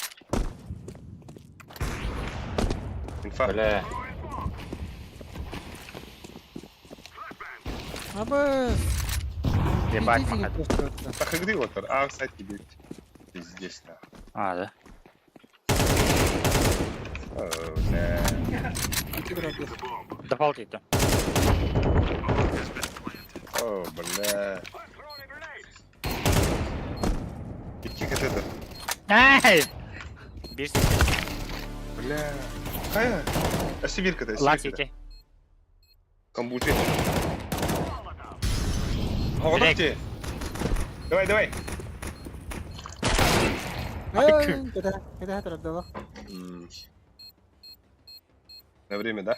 Инфа. Бля. Аба. Ебать, махат. Так игры вот, а, кстати, блядь. Пиздец, на. А, да. О, бля. Дефолт ити. О, бля. Икки это. Ай! Бир Бля. Кая? А сибирка-то, лак сибирка-то. ити. Камбучи. О, Direkt. тебе. Давай, давай. Кеде, кеде тарапта М. На время, да?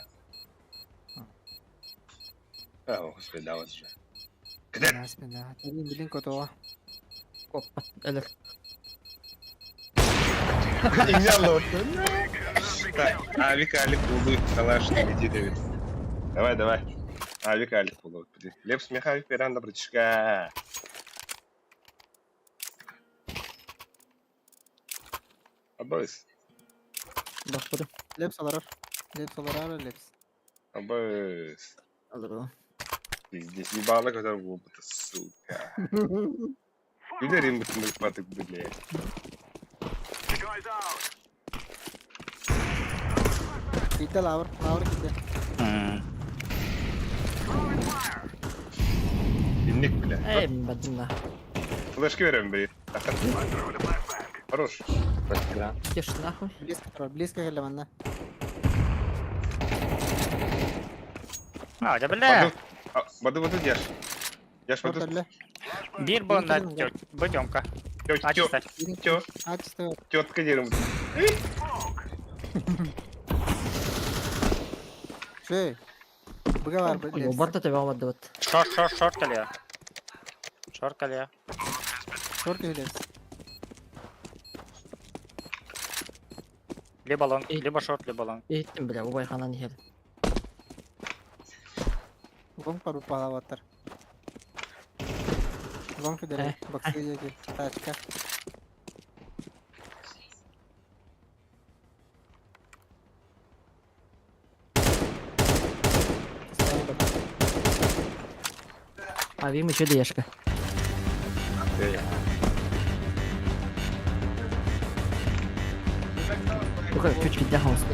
А, о, господи, да, вот же. Кеде? Бисмилlah. Билин билин котоа. Опа, элер. Так, Авик, Алик, Улы, Калаш, иди, Давид. Давай, давай. Авик, Алик, Улы. Лепс, Михайлик, Пиранда, братишка. Абыс, Бах, буду. Лепс аларар. Лепс аларар, лепс. абыс. Алыр. Пиздец, ебало, который опыта, сука. Күлер им батык, блядь. Ките лавр, лавр ките. Инник, бля. Эй, бадым Флешки берем, блядь. Хорош. Флешки Тешь нахуй. Близко турар, близко келе манна. А, да бля. Баду, баду, баду, держ. Я ж Шорт пойду. элле. Биир буолла бу Тёмка. Ачыста. Ачыста. Тетка дерем. Шей. Быга бар. Ой, барда тебе барды вот. Шорт, шорт, шорт кэлиэ. Шорт кэлиэ. Шорт киһилес. Либо лонг, либо шорт, либо лонг. Иһиттим бля, убай ханан иһэр. Лонг бар упалабаттар. Лонг кидер. Баксы еги. Тачка. А Вим еще дэшка. Туха, чуть-чуть дахался.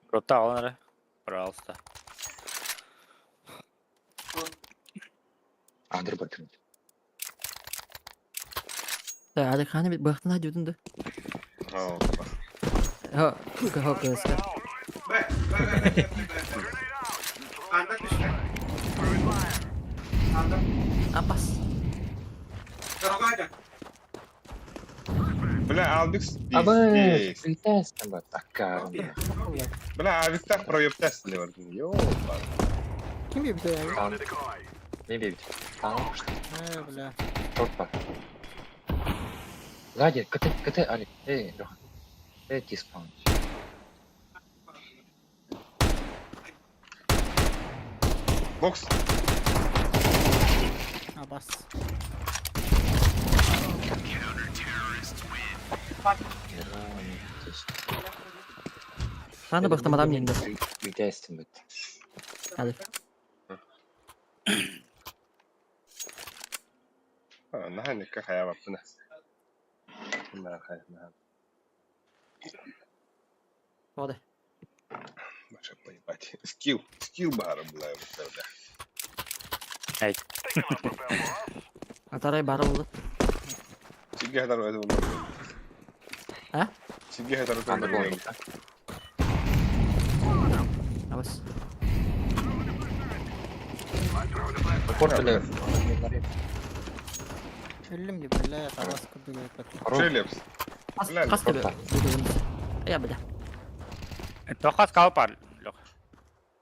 Круто, он эрэ. Пожалуйста. Андыр бардым. Да, Алик ханы бит бахтына дюдун да. Ха, ха, ха, Апас. Бля, Албикс Абы, пиздец. притестем бат. Аккарым. Бля, Албикс так проебтас ли Ёба. Ким бибде? Не бейте. Там что? Э, бля. Шорт бар. Сзади, КТ, КТ, Алик. Эй, Леха. Эй, диспаун. Бокс. Абас. Ханы бахта мадам нинда. Притестем бат. Алик. Наха хая баппына. На хая, на. Вода. Маша поебать. Скилл, скилл бара бля, бля. Эй. Атарай бара болды. Сиге хатар өтө болду. А? Сиге хатар өтө Андыр болду. болду. Абас. Порт бля. Өллүм ди, бля, табас курдук өтөт. Шелепс. Бля, Хас тебе. Я бля. Тоха скал пар, Леха.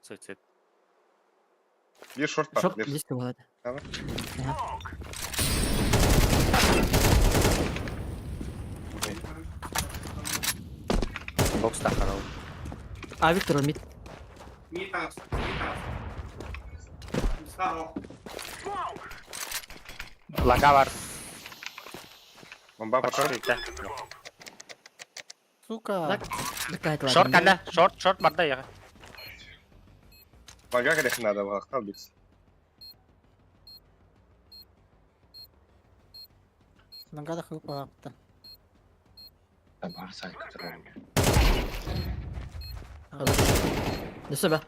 Суицид. Бир шорт бар. Шорт Лепс. близко болады. Давай. Бокс тахарал. А Виктор мид. Лагавар. Бомба патар. Сука. Так. Такая Шорт калла, шорт, шорт барда я. Бага керек надо было, Албикс. Нагада хыпа апта. Бар сайт, который. Да себя.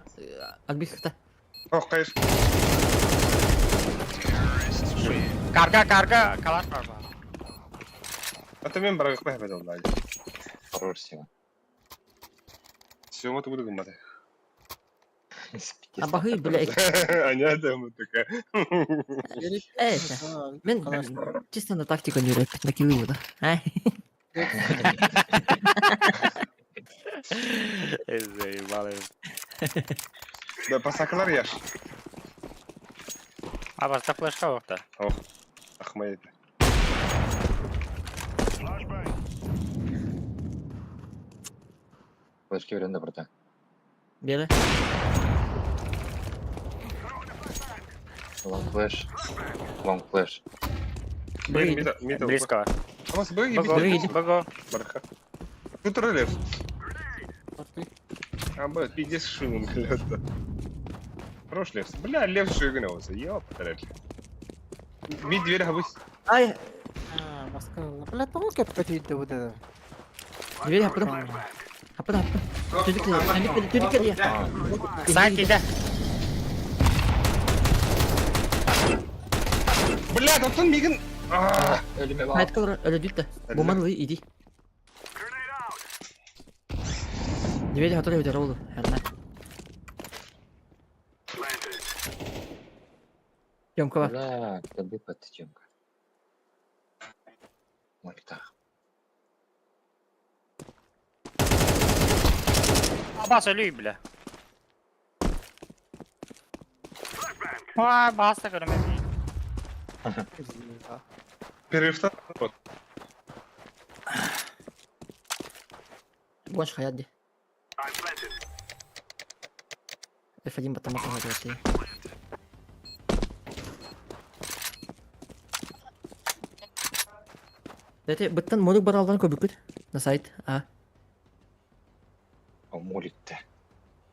Альбих-то. Ох, конечно. Карга, карга, калаш бар. А мен баргы кайба болду. Хорош сила. Все, мы буду гуматы. Абахы, бля. Аня там такая. Эй, мен чисто на тактику не рэп, на килы да. Ай. Заебал. Да, пасакалар яш. А баста флешка окта. Ох, ахмайт. Флешки веренде братан. Белый. Лонг флеш. Лонг флеш. Близко. Амас быги Бого, Быги. бого. Барха. Тут релеф. А, бля, пиздец шумом, блядь. Хорош левс. Бля, лев шугнулся. Ёптарь. Мид дверь габыс. Ай, А, маска. Бля, того кеп петит вот это. дверь хаппыдым. Хаппыт хаппыт. Түлүк кэлиэ, түлүк кэлиэ, түлүк кэлиэ. Саан киирдэ. Блядь, оттон мигин... Хайт кылыр өлөдүт да. Буман ылы иди. Дивели хатыр өтөр олу. Ханна. Тёмка бар. Бля, табы пат Тёмка. Мольтах. Абас өлүй бля. Ва, баста көрөмө. Перерывта. Вот. Больше хаят ди. F1 баттамак ты. Дәте быттан модук баралдан көбүкүт на сайт. А. О, молитте.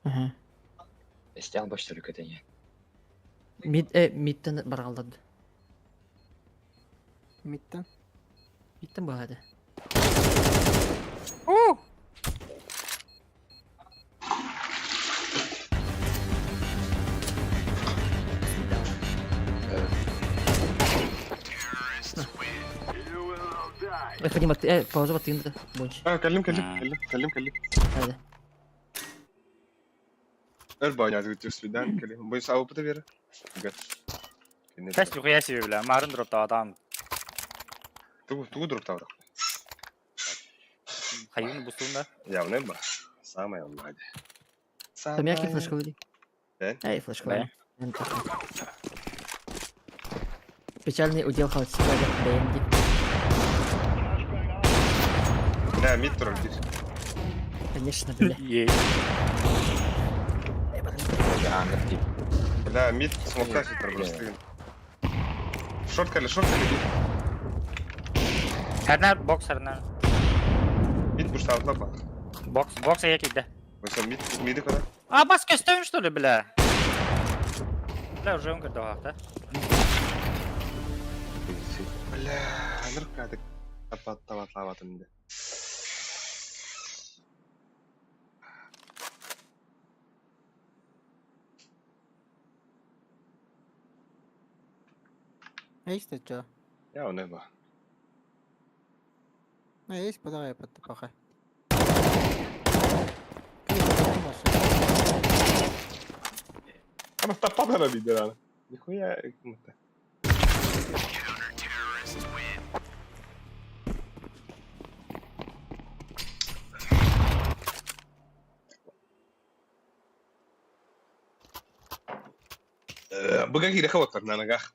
Ага. Эстял баштыры көтене. Мид э мидтен баралдан. Мидтен. Мидтен багады. У! F1 бат э пауза баттыгын да. Больше. А, кэллим, кэллим, кэллим, кэллим, кэллим. Hadi. Өр баня свидание, кэллим. Бу сау пыта бера. Тэс люхуя себе бля. Марын дроп адам. Тугу, тугу дроп тавра. Хайын бустун да. Явно ба. Самое онлайн. Там яки флешка выйди. Да? Эй, флешка. Печальный удел холостяка ДМД. Бля, мид турар бир. Конечно, бля. Ей. Бля, мид смокта хитр просто. Шорт кэлли, шорт кэлли бир. Харнар бокс харнар. Мид буштаутла ба. Бокс, бокс я киде. Ойса мид, миди кара. А бас көстөм что ли бля? Бля, уже он көрдө да. Бля, ныркадык. Апаттаватлаватын. Есть ты чё? Я не ба. А, есть, подавай под пока. Ама таппадара видео. Нихуя кымта. Быга кире хаваттар нанагах.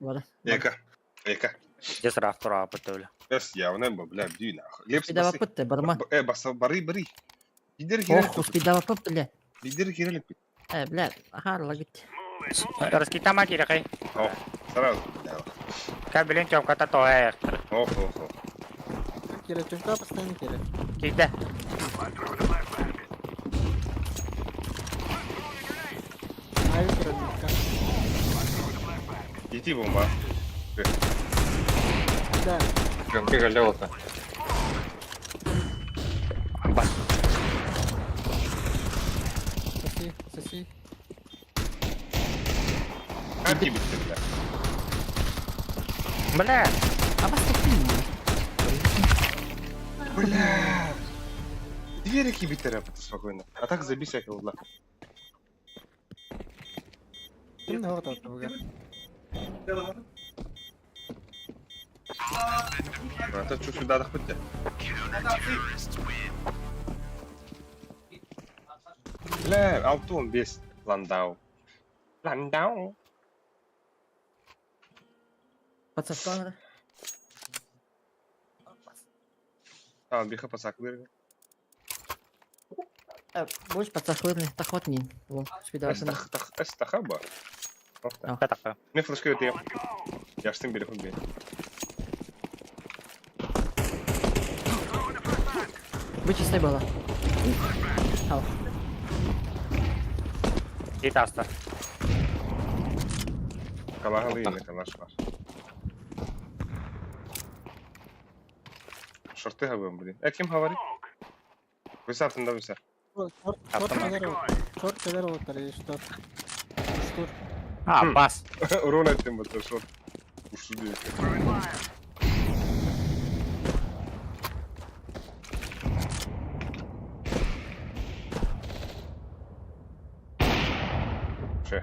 Бара. Эка. Эка. Здесь раф тура бля. Эс явно ба, бля, бдүй нахуй. Лепс Успедава пытты, барма. Э, баса бары бары. Бидер кире. Ох, успедава пып, бля. Бидер кире Э, бля, ага, лагит. Раскитама кире кай. О, сразу. Бля. Ка билен чомката тоэ. Ох, ох, ох. Кире, чумка постоянно кире. Киде. Ай, кире, чумка. Иди бомба. Да. Громки галеота. Бас. Соси, соси. Как тебе, бля? Бля. А бас ты. Бля. Двери кибитера спокойно. А так забейся, как Ким не готов буга. Это что сюда доходите? Бля, алтон без ландау. Ландау. Подсовка надо. А, биха пасак бер. Э, больше подсахлырный, тахот нин. Вон, успедава Эстах, тах, эстахаба. Та Не флешка это я. Я ж тем берегу бей. Вы чистой была. Ау. Кит аста. Калагалы или калаш бар. Шорты гавым, блин. Э, кем говорит? Высатын да выса. Шорт кэлэр шорт кэлэр уолаттар что? Что? А, бас. Урон эттим бата шорт. Ушу диэки. Че?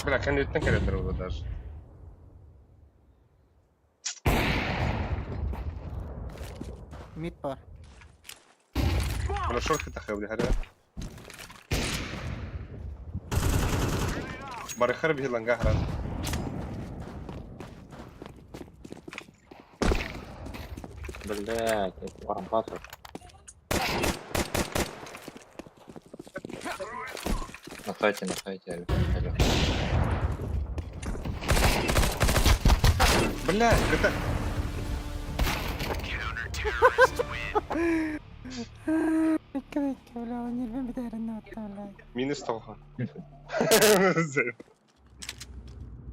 Бля, кэнниттэн кэлэллэр буолуо даже. Мид бар. Бля, шорт тахы бля, хара. Барыхар биһиланга харан. Блядь, это рампатор. На сайте, алло. Алло. Бля, это... Икки бля, нервим битэрин отта, бля. Минус тоҕо.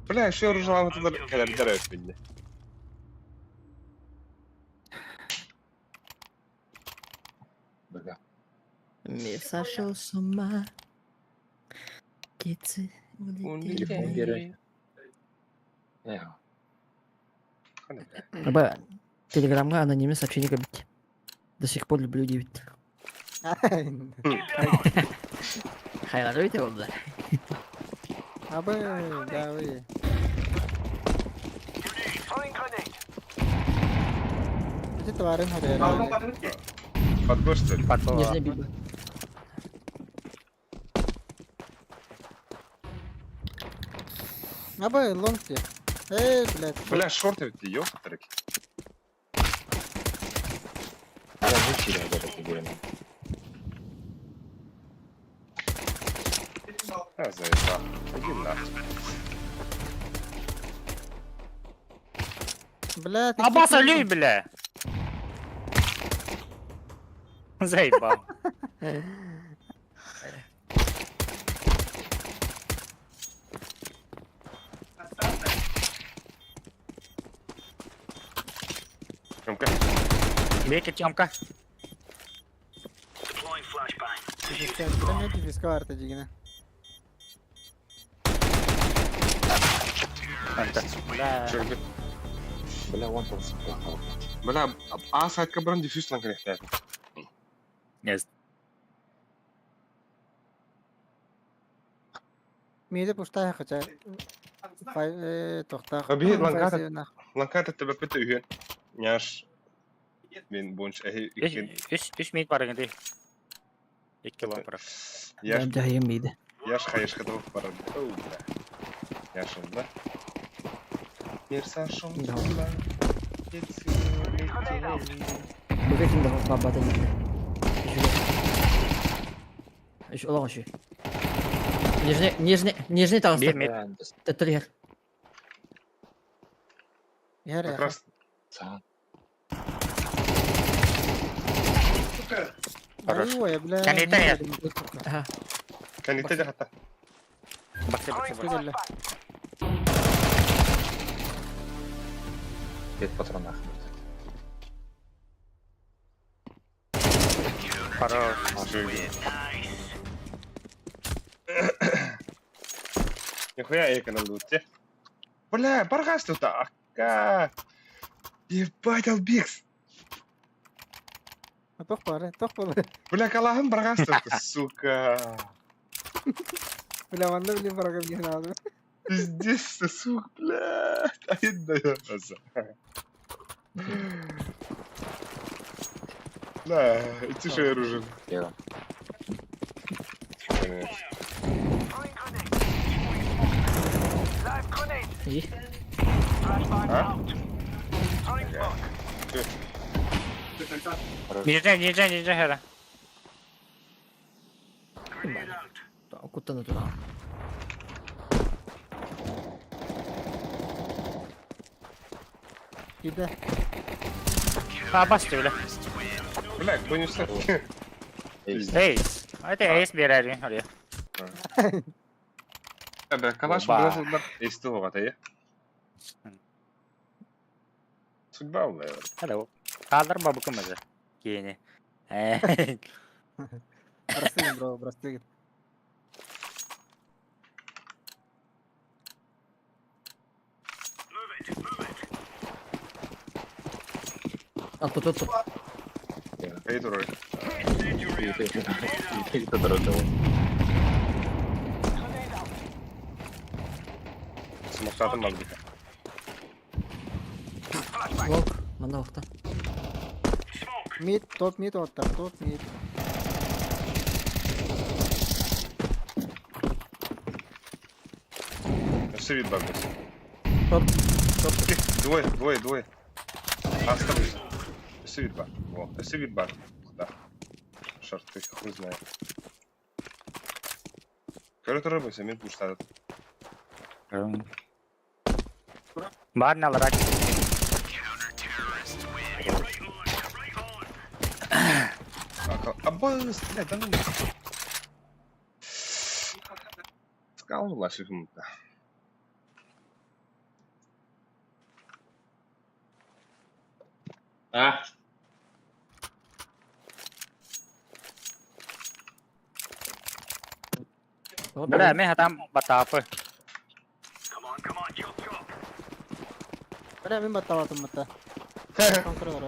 Бля, еще оружие туда кэлэрдэр өппүннэ. Бля. Мир сошел с ума. Птицы Телефон улетели. бери. Эх, Аба, телеграмма анонимный сообщение кабить. До сих пор люблю удивить. Хайларуйте вам, да? Абы, да вы. Эти твари хорьяра. Подбор, что ли? Нижняя биба. Абы, лонгти. Эй, блядь. Бля, шорт ведь ёпта я вытерял вот это время. А, заебал. Иди нахуй. Блядь. Абас, алюй, бля. Заебал. Тёмка. Бейте, Тёмка. Дигина. Бля. Чё, где? Бля, вон там сука. Бля, а сайтка баран дефьюз лан кэлэхтээ. Нет. Миде пустая хотя. Фай, тохтах. А биһи ланката ланката төбөппүт үһүн. Няш. Мен бонч эһи иккин. Үс, үс минут бар эгенди. Икки лон бар. Яш Жайым миди. яш хайышка топ барар. Оу, бля. Яш да. Мир сошел с Да. ума. Птицы улетели. Быга ким да бабата диде. Еще олақ еще. Нижний, нижний, нижний Бир тағыста. мид. Бля, Тәттір ер. Как раз сам. Хорош. Ой, бля. Кәнейтен я. Ага. кәнитте де хата. Баксы, баксы, баксы. Пять патронах. Хорош. Нихуя эйканан лутте. Бля, баргас тут акка. Ебать, Албикс. Тох бар, тох бар. Бля, калахым баргас тут, сука. Бля, ванна блин барагам не надо. Пиздец, ты, сука, бля. Ай, да я. Да, идти же оружие. Первым. И? А? Нижний, нижний, нижний хера. Куттан тура. Иде. Абас, бля. Бля, бонус. Эй, Эй, это эйс берер, ория. Бля, калаш Оба. был Эсти оғата, е? Судьба, бля. Hello. Калдар бабыкым өзі. Киэни. Прости, бро, прости. А тут тут. Эй, турар. Смоктатын барбыт. Волк, мана охта. Мид, топ мид оттар, топ мид. Өссө биир барбыт. Топ. Топ. Двое, двое, двое. Аста вышел. Өссө биир бар. Во, өссө биир бар. Да. Шорты, хуй знает. Көрө турар бойся, мен пуштадым. Бар наларак. Аббас, блядь, да ну. Скал лашихым да. А, Бля, мен хатам батапы. Бля, мин баттабатым батта. Конкур бар.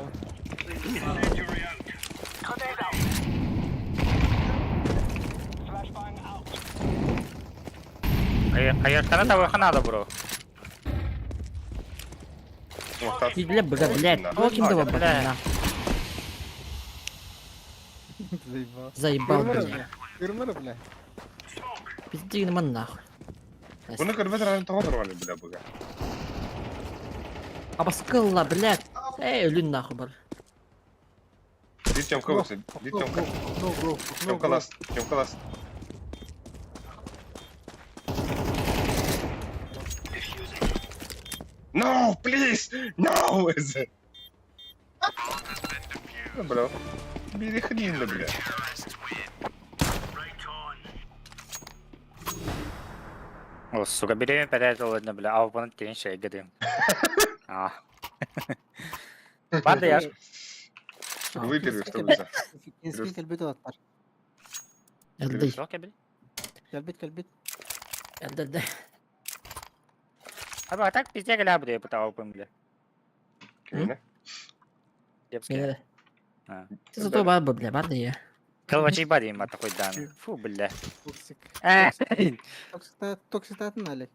Айыртана табыха надо, бро. Бля, бля, блядь. О, ким давай, бля. Заебал. Заебал, бля. Кырмыры, бля. Пиздигин ман нахуй. Буну көрбөт район тоҕо турган бля буга. Абаскылла, блядь. Эй, өлүн нахуй бар. Биир Тёмка болсун, биир Тёмка. No, bro. Тёмка лас, Тёмка лас. No, please! No! Бля, бери хрен, бля. О, сука, бери перед ладно, бля, а вон ты шей гдым. А. Барды я. Выпери, чтобы за. Инспи кэлбит оттар. Элдей. Кэлбит, кэлбит. Элдей. А так пиздец гля буду я потавал бля. Кимine? Детская. Ты зато баба, бля, барды я. Калвачи бади им такой дан. Фу, бля. Токсик. Э. Токсиктатын али.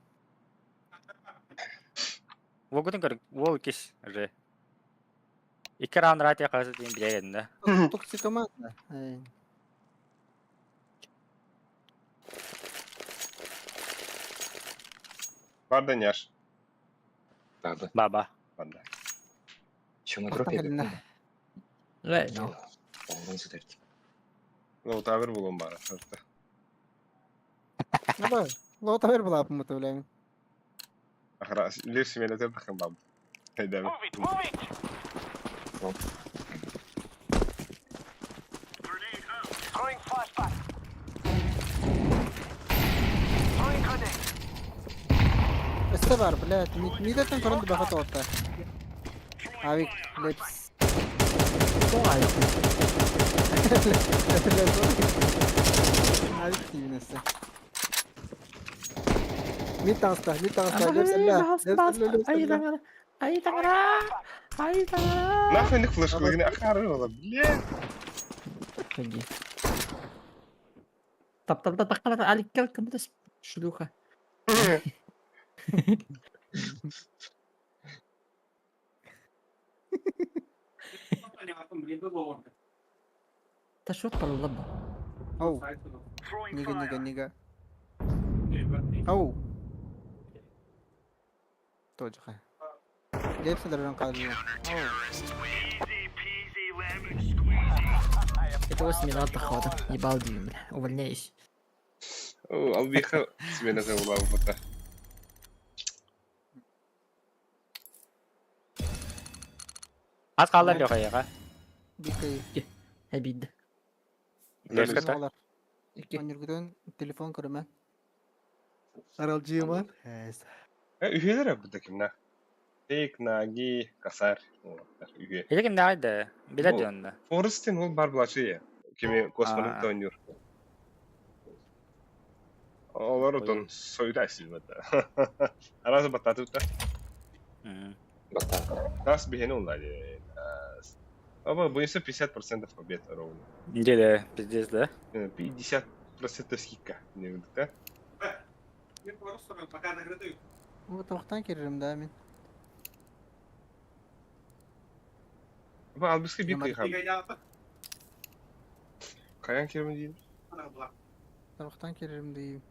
Вогутун көр, вол кис же. Икки раунд рат я кажется, дейм билеген да. Токсикоман. Барда няш. Баба. Баба. Барда. Че на дропе? Э, ну. Он сюда. Лоу тавер булун бара. Шорта. Аба, лота бер булапым бу бля. Ахра, лир симелятер тахын баб. Хайдами. Өстө бар, бля. Мидеттен көрөндү баха тоотта. Авик, лепс. Ой, Авик тиинесе. Мид таҥаста, мид таҥаста, лепс эллэ. Лепс эллэ, лепс эллэ. Ай, тагара! Ай, тагара! Нахуй них флешка, ахары ола, бля. Ходи. Тап тап тап тап алик кел кем шлюха. Та шо паралаба? Оу. Нига, нига, нига. Оу. Точка. Лепс дөрөн калды. Оу. Этого смена дохода. Ебал дим, бля. Увольняюсь. О, албиха смена була бута. Аз қалар жоқ аяға. Бикей. Обидно. Лепс Олар. Онюргүтөн телефон көрөмөн. Аралжыйман. Э, үһелер бута кимна. Фейк, Наги, Косарь. Үһүө. Или кимнээҕий да? Билэр дьон да. Форестин ол бар булачы Кими космонавт Аа. ойнуур. Олор отон союта силбэт. Араас баттаатыбыта. Тас биһини улла Оба, боюсь 50% побед ровно. Где да, пиздец, да? 50% скидка. Не да? Бу тоқтан киририм да мин. Оба, албыска бир кыйхам. Каян кирим дейм? Тоқтан киририм дейм.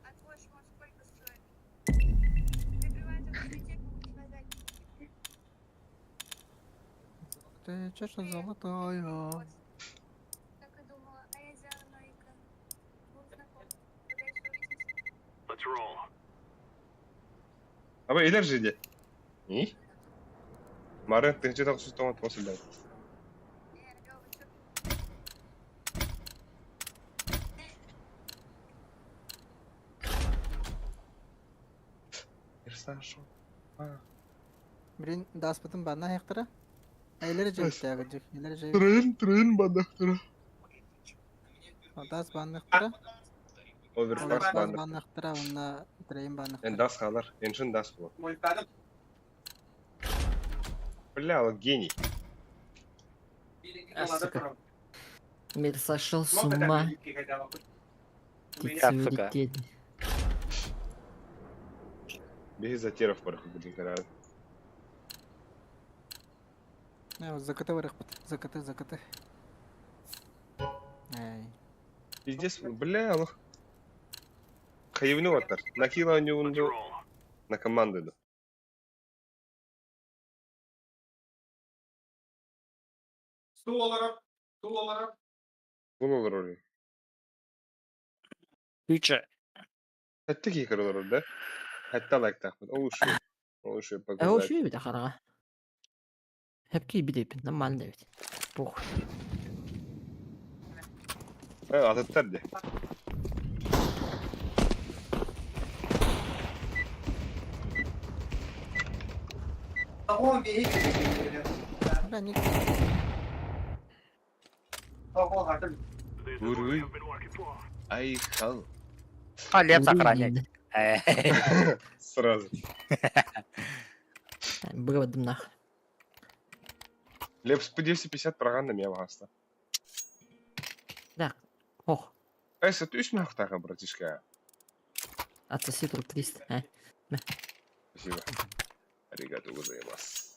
А твой шмот сколько стоит? Закрывай эту библиотеку, у тебя запись. Ты чаша золотая. Вот. Так и думала, а я Диана Новика. Был знаком. Когда еще увидимся? Аба, илер жиде. И? Мары, тынчы тақсы тоңа тосылдан. Лёва, чё Ирсашу. Блин, даспытын банна хектара. Айлер жейтягы Илер жей. Трен, трен бандактыра. Дас баннактара. Оверфарс Дас банды. баннактара, онна трейн Эн баннактара. дас халар, эншин дас була. Бля, ол гений. А, сука. Мир сошел с ума. Птицы А, сука. улетели. Беги затеров пороху будет играть. ЗКТ вырахпыт. ЗКТ, ЗКТ. Эй. Пиздец, бля, алох. Хайвны ваттар. На кило они унду. На команду. иду. Бұл олар оры. Күчі. Хәтті кейкір олар да? Хәтті лайк тақпыт. Ол шу. Ол шу А показать. вообще бит ахарага. Хепки бит нормально ведь. Похуй. Ә, атыттар де. Бля, не Уруй. Айхал. А, леп Уруй сохранять. дейм. Сразу. Бывадым нах. Лепс по 250 программа мен ағаста. Да. Ох, Әй, сәт үш мақтаға, братишка. отсоси тут 300. А? Спасибо. Аригато гозаимас.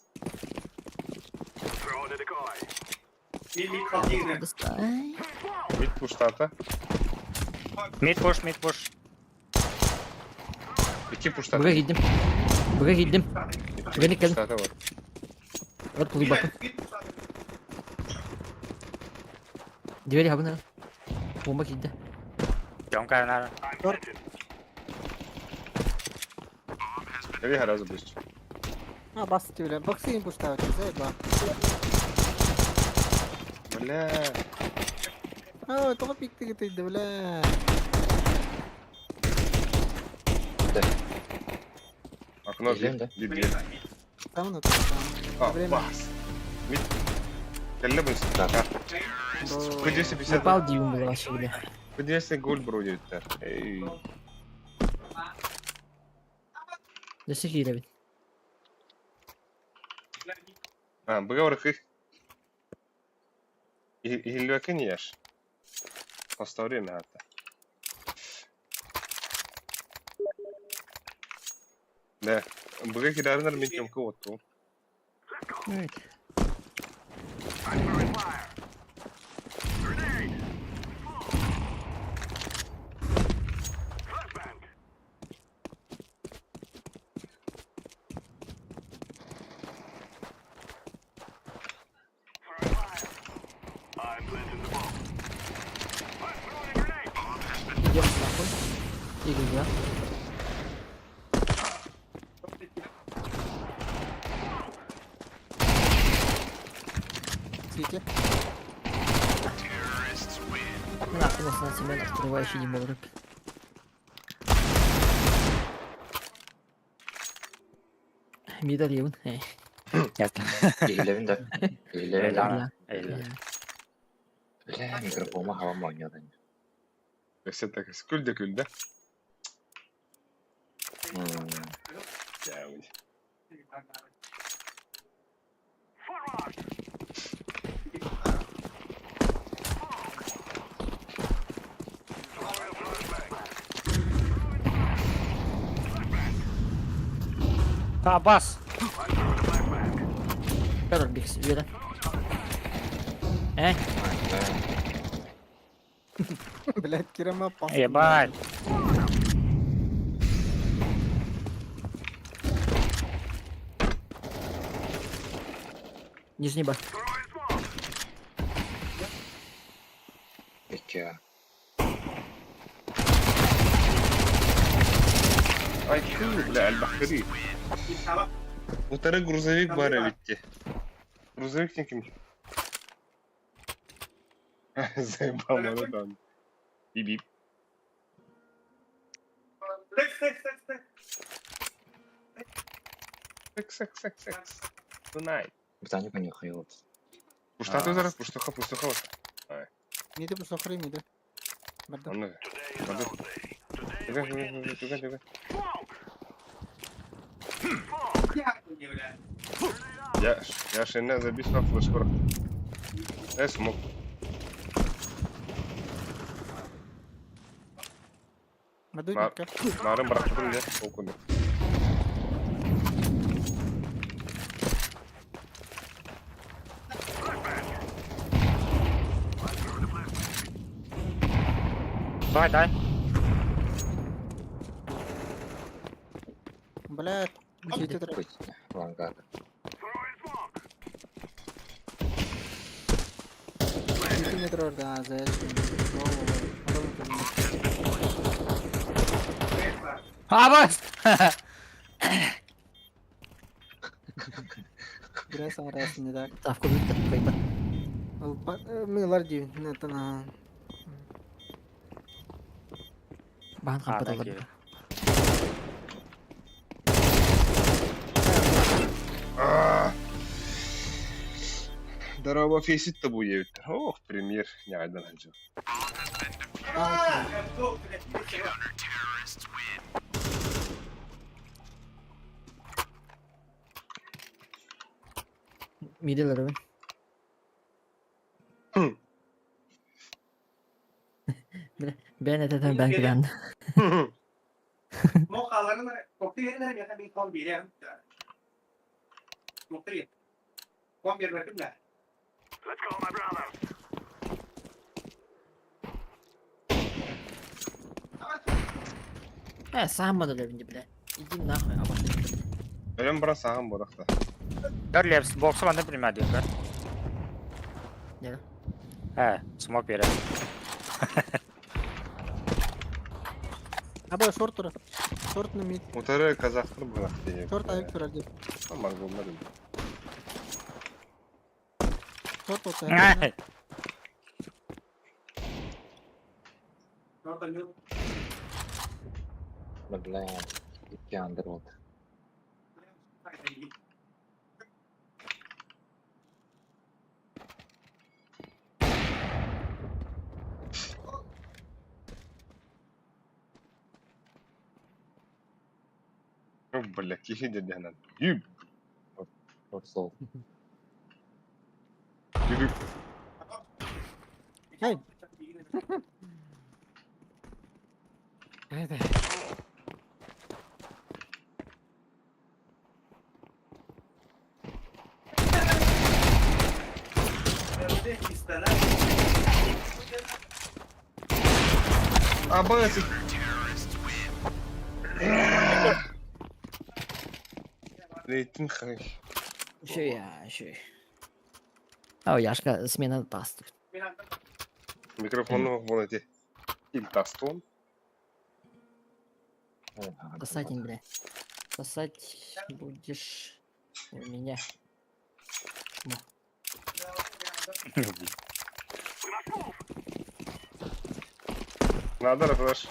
Достай. Мид пуштата. Мид пуш, мид пуш. Ики пуштата. Быга кидим. Быга кидим. Ики Быга кидим. пуштата бар. Вот плый бапы. Двери хабына. Бомба кидди. Жонка нар. Кали харазы быстро. А, басты бля. Баксы им пуштавать, заеба. Бля. А, тоға пикті кетейді, бля. Окно Елен, да? бит. Бит. Там, ну, там. А, Время. бас. Мид. Калли быстро. Да. По 250. Напал дьюм бля вообще бля. По 200 гол бродит. Эй. Да сихира ведь. А, быга их. Илвәкин яш. Поставлю на это. Да, быга кидарынар мен тёмка отту. Идем нахуй. Игорь, да? Сити. Нахуй нас на Семен открывающий не мог. Мидалиевын. Киһилэбин да. Киһилэбин да. Эйла. Бля, микрофома хабам оонньоотон. Өссө так күлдэ күлдэ. Табас! Петр Бикс, үөрэ. Э? Блять, Кирама пас. Ебать! Нижний бар. Икки. Ай, тыы, бля, элбэхтэрий. Утары грузовик бар эбит дии. Грузовик диэн ким? Заебал маны там. Бип-бип. Секс, секс, секс, секс. Tonight. Бытаня понюхай вот. Пуштаты зараз, пуштаха, пуштаха. Миди бу сохры миди. Барда. Онно. Барды. Түгэн, түгэн, түгэн, түгэн. Я, я шинэ забисла флешку. Э, смог. Барды Нар- бикка. Нарын бырахтым не, ол күнү. Давай, дай. Блять. Сити тр. Вангар. Сити метр да, за Абас! Гресс арас не так. Ставку бүттэ, пойба. Милар дивин, это на. Бахан хампаталар. Здорово, фейсит тобу ебит. Ох, премьер, не айдан ханчу. Миделер өвін. Бен этетен бен күлән. Э, сам модель өвін бля. Иди нахуй, абаш. Өлөн бара саҕан буорахта. Көр лепс, боксы манны принимать көр. Не. Э, смог берет. Аба шорт тура. Шорт на мид. Утары казахтар буорахта. Шорт аяк тура ди. Монголлар. Шорт вот. Бля, икки андер вот. Бля, кихи деденен. Юб. Орсол. Юб. Эй. Абы Рейтинг хай. Еще я, еще. О, Яшка, смена даст. Микрофон вон эти. Ильтастон. Сосать, бля. Сосать будешь у меня. Чмо. Надо refresh.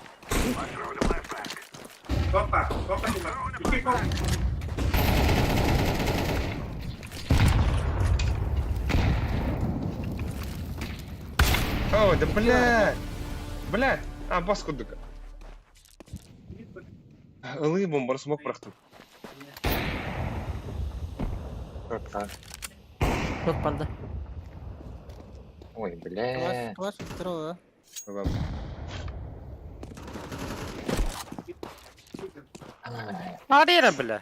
О, да бля! Бля! А, бас курдук. Ылыы бомбары смок бырахтым. Шорт Шорт барда. Ой, бля. Класс, класс, второго, Ладно. Арера, бля.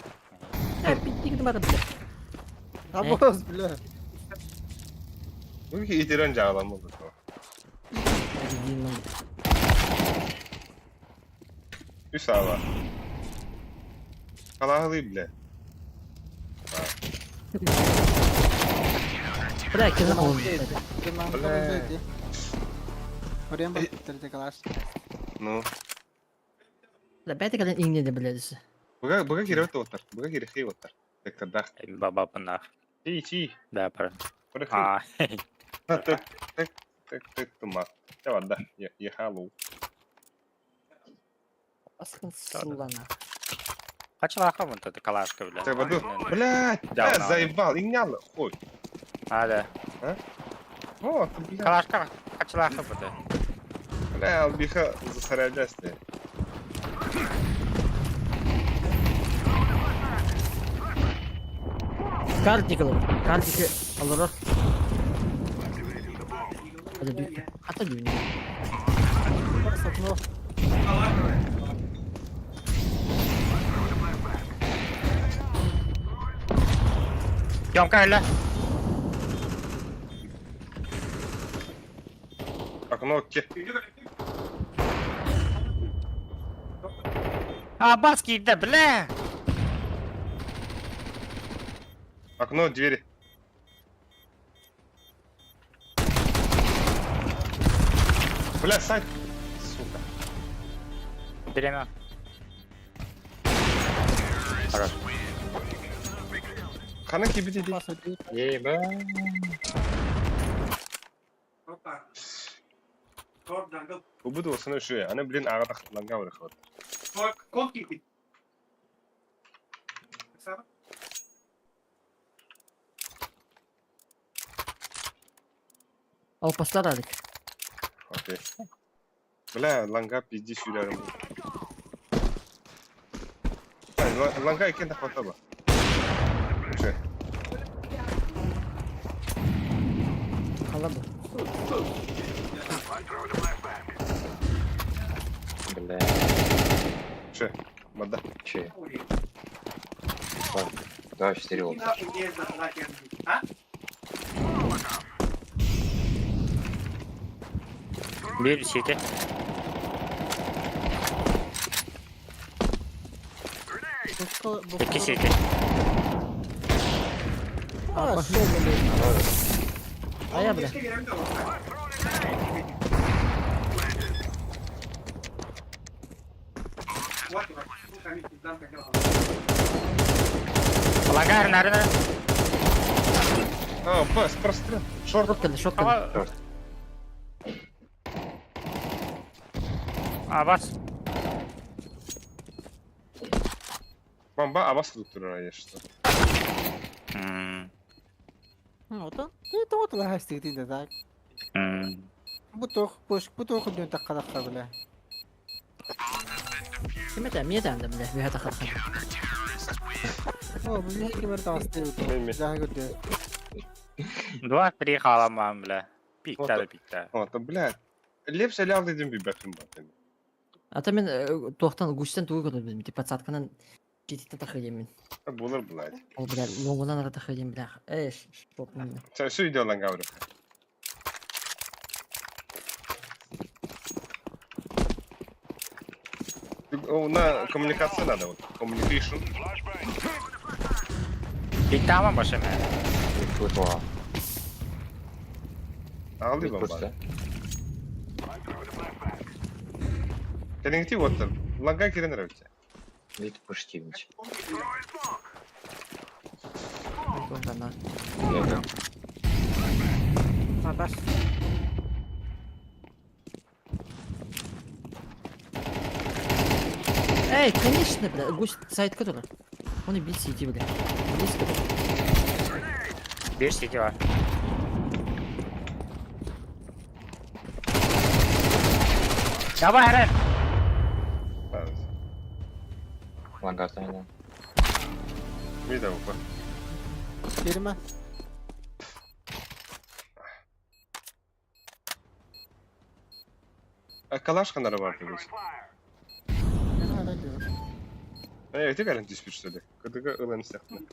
Э, пиздик бары, бля. да? Абос, бля. Бу итирэн жааламмыт. Один, Үс аава. Халаһылыы бля. Бля, кина ол. Бля. Орен баттырды класс. Ну. Бля, бәйті кәлін иңнеді, бля, десе. Быга быга киребет оттар. Быга кирехи оттар. Тектардах. Баба панах. Чи чи. Да, пара. Бырахы. А, Тык тык тык тык тума. Чэ барда. Ехалу. Асқын сыллана. Качалаха вон тут калашка, бля. Чэ баду. Блядь, Да, э, да. заебал. Иңнял хуй. А, да. О, ты, бля. Калашка, качалаха вот. Бля, албиха засаряжасты. Картик алыр. Картик алыр. Hadi düğün. Hatta düğün. Окно. Ёмка, ля. Окно ке. А, баски, да, бля. Окно, двери. Бля, сайт. Сука. Время. Хорош. Хана кибити ди. Класс, один. Еба. Убуду осыны үші. Аны, блин, аға тақтыланға бір қылады. Алпастар алик. Окей. Бля, ланга пизди сүйрәрім. Ланга екен тақпата ба. Үші. Қала бұл. Бля. Үші. Мада. Че? Два, четыре опта. Бир сити. Икки сити. А, шо, блин. Ая, бля. Лагар, наверное. А, бас, прострел. Шорт. Шорт келді, шорт келді. А, бас. Бомба, а бас тұр, я что. Вот он. Это вот лагастик да так. Бутох, пуш, бутох дүн таккалакка бля. Ким это? Мне там, бля, бүйә тақырқан. О, бля, кимер тагысты. Мен- мен. Жага көтө. Два, три халамам, бля. Пикта да пикта. О, то, бля. Лепше лял дедим би бәкім бар. Ата мен тоқтан гуштан тугы көрдім мен, типа цатканан жетекті тақыр мен. Болар, блядь. Ол, бля, лоңынан ара тақыр бля. Эй, шоп мен. Сен сүй де ланга бір. На коммуникация надо, вот. Communication. Пиктама башым. Тут Ағылды бомба. Кәлеңти оттыр. Ланга керен рәвітте. Вид пуштивнич. Гана. А, баш. Эй, конечно, бля, гусь сайт который. Он и бить сети, бля. Близко. Бир сити бар. Давай, Рен! Лагатайна. Мида упа. Фирма. А калаш ханара бар дебис. Э, эти гаранти түспүт что ли? Кытыга ылан истэхтинэ.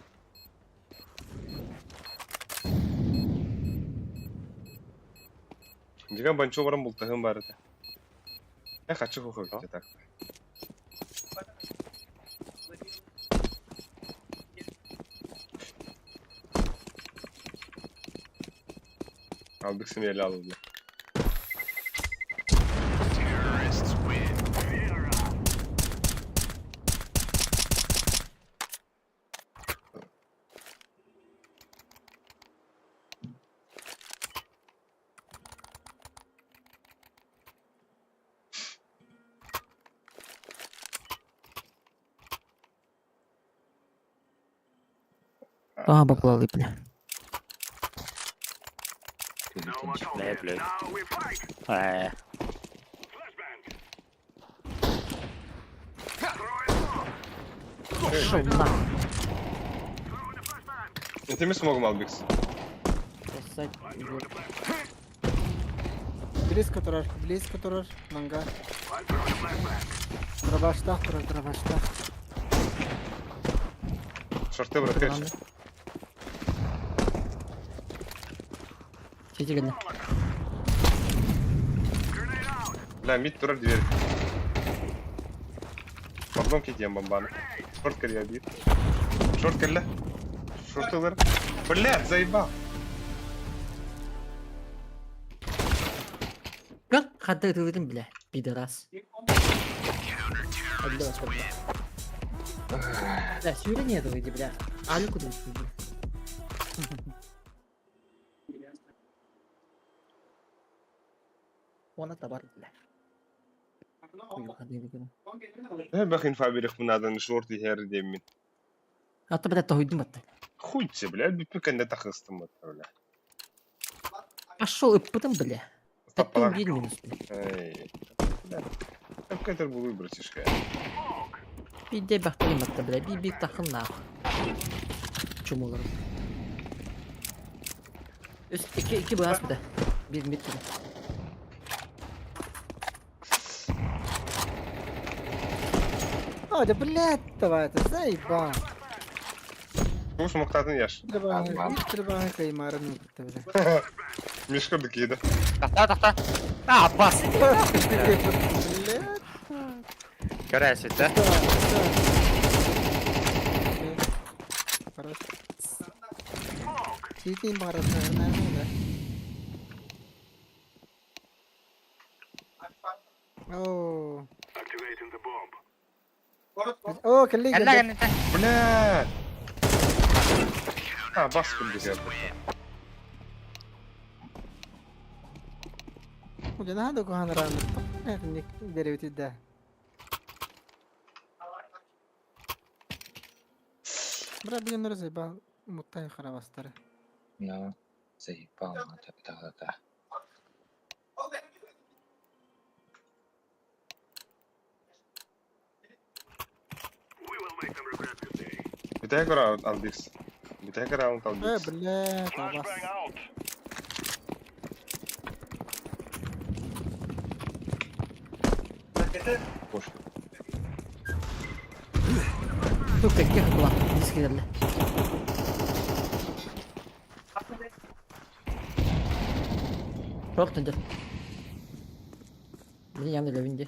Диган банчо баран бултаһым бар этэ. Я хочу хуху так. Алдык сэмиэлэ алылла. А, баклалы, бля. Бля, блядь. Э, Пошел нахуй. Это мы смогом Албикс. Сосать, блядь. Близко турар, близко турар, манга. Дробаштах турар, дробаштах. Шорты брат, Сиди, гля. Бля, мид турар дверь. Пардон, кетем бомбаны. Шорт калья бит. Шорт калья. Шорт ылыр. Блядь, заебал. Как хады ты бля, пидорас. Бля, сюда нет, выйди, бля. Алю куда бля. Он товар, бля. Бах инфа берих мынадан шорт иһэр диэммин. Ата, бля, тоһуйдум атты. Хуй тебе, бля, бүппү кэннэ тахыстым бля. Пошел и потом, бля. Потом Таппалар. бил минус, бля. Эй, бля. Тапкайтар булуй, братишка. Биде бахтырым атты, бля. Би би тахын нахуй. Чумуларым. Үс, iki, iki bas bir de. Bir mid bir. А, да блядь, давай, это заебал. Туус муктатын яш. Требаһы, требаһы каймарын укты, бля. Мишка дыкида. Тахта, тахта. А, бас. Блядь. Көрәсіз, да? Да, да. Хорош. Ситин барасына, наверное, да. Оу. О, коллеги, Кэллэ кэннитэ. Бля. А, бас курдук. Уже надо кухан рано. Это не деревья да. Бра, блин, разъебал. Муттай харабастары. Ну, заебал, да, да, да. Бүтэһик раунд Албикс. Бүтэһик раунд Э, Албикс. блядь, абас. Бош. Сука, их была. Диски дали. Шорт идет. Блин, я на винде.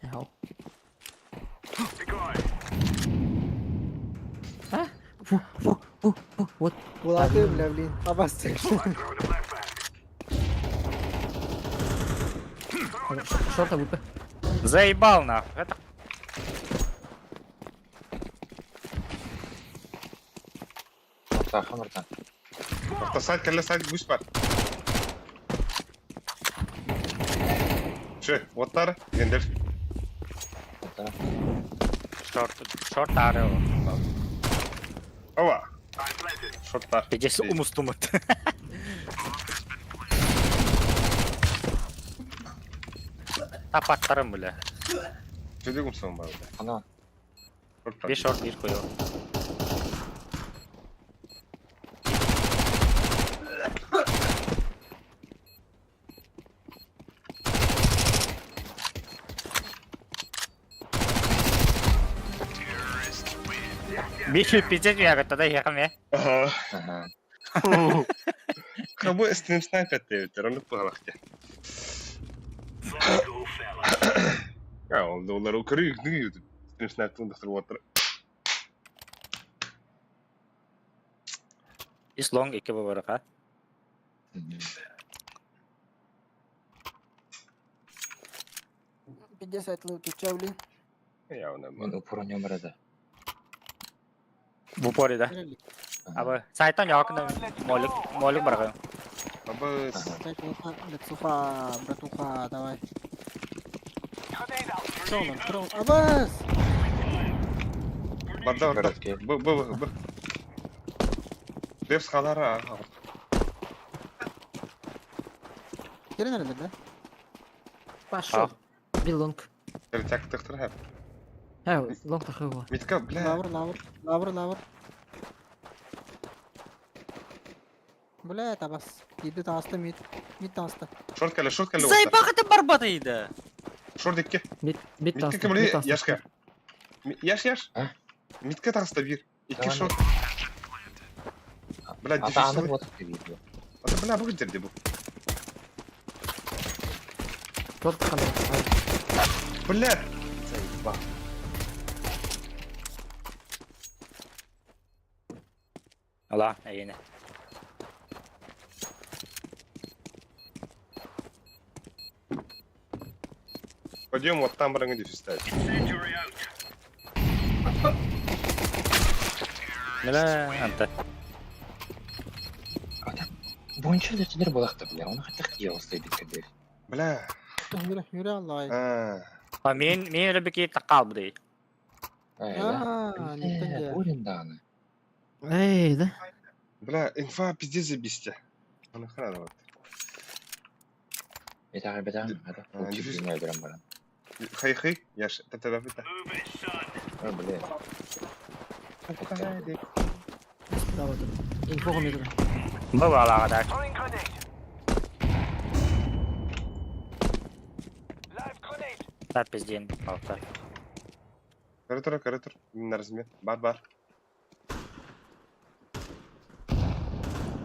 Ага. А? Фу, фу, фу, фу, вот. Улаты, бля, блин. Абас. Шорта выпа. Заебал нахуй. Это Орта, орта. Орта сайт кэллэ сайт гусь бар. Шö, оттар, гендер. Орта. шорт, шорт ары. Ова. Шорттар. Пидес умустумут. Тапаттарым бile. Чөдүк умсан бар. Ана. Bir short bir koyuyor. Bir пиздец я тогда я ме. Ага. Ага. Кабы стрим снайпер диэбиттэр, оннук быһалахтя. А, ол олар көрүү күнү стрим снайпер доктор уоттар. Is long iki bu baraka. Пиздец айтлы тучавли. Я оны Мен упор нөмірі Bu porida. Abi сайтан yakında молик молик барaka. Абы Лицуха, братуха, давай. Чё он, трон? Абас! барда барда. Б б б. Бепс халара. Кирин nerede да? Пошел. Билонг. Так тахтар хап. Э, лонг тахыва. Митка, бля. Лавр, лавр, лавр, лавр. Бля, табас. Иди таста мид. Мид таста. Шорт кэлэ, шорт кэлэ. Сайбахаты барбатыйды. Шорт икки. Мид, мид Митка таста. кемли Мид таста. яшка. Яш, яш. А? Митка таста бир. Икки Давай. шорт. Бля, Ата аны дефюз. вот видео. Ата бля, бу жерде бу. Шорт хана. Бля. Заебал. Ала, yine. Пойдем вот там бараңы дефюз ставить. Бля, анта. Бойынша дәртелер болақты, бля. Оны қаттақ тие остай бекер. Бля. Yürü, yürü Allah'a. А. А мен мен öyle bir ki takal bu değil. А, не тенге. Бурин Эй, да? Бля, инфа пиздец забисте. Аны храна вот. Бетағы, бетағы, А, дефюз. бетағы. баран. Хай хай, яш, та та та. Ой, бля. Да, вот. Инфо мид. Bu ala kadar. Так пизден. Алта. Көрө тур, көрө тур. На размен. Бар бар.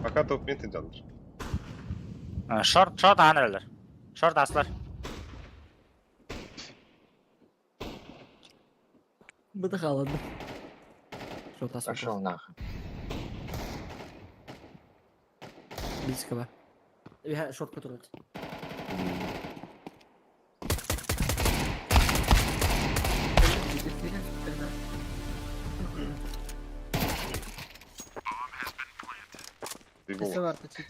Пока топ мид жалыр. Шорт шорт анрылар. Шорт аслар. Выдыхал одну. Шорт асыл. Пошел нахуй. Близкого. Я шорт который. Sesi var чити.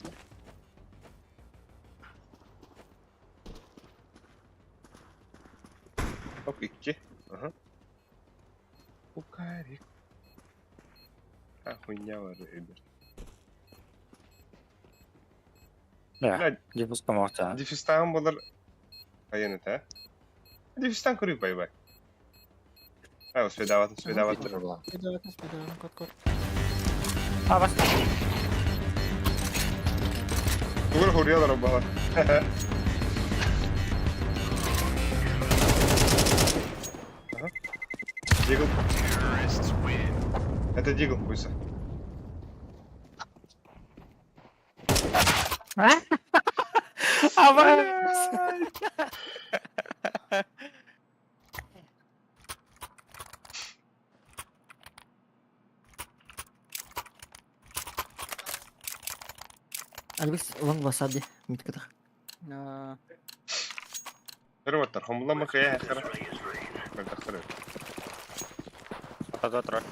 Хоп, икки. Ага. Кукарик. А, хуйня бар, ребят. Да. Бля, Дефюз помогта. дефюзтагын болар. Айын это, а? Дефюзтан көрүү бай-бай. А, успедаватын, успедаватын. Питер была. Спидаватын, спидаватын, кот, кот. А бас. Тугур хуриялар бала. Ага. Дигл. Это Дигл, буйся. Абас. Альбекс лонг васади. Мид катах. А, Көрүп хомулама кыя хара. Көрдөхтөр. Ата тұр.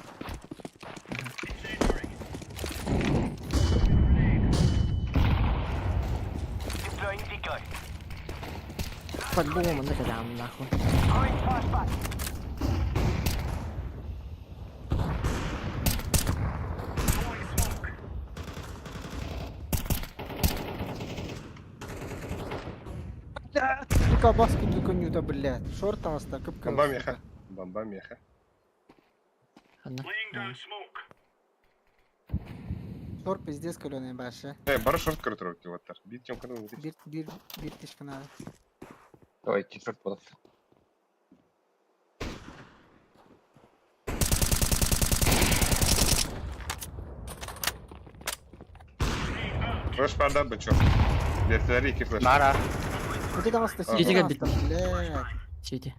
По-любому на нахуй. Только баски только нют. Это, блядь, шорт таҥаста кып-кыһыл. Бомба меха. Бомба меха. Ханна. Шорт пиздец көлөнө башы. Э, бары шорт көрө киваттар. Бир тёмканы ылбыт. Бир бир бир тишкана. Ой, шорт буолар. Флеш барда бычок. Бертилери икки флеш. Мара. Ити таҥаста Ага. сити Ити кэлбит. таҥаста, блядь. Сити.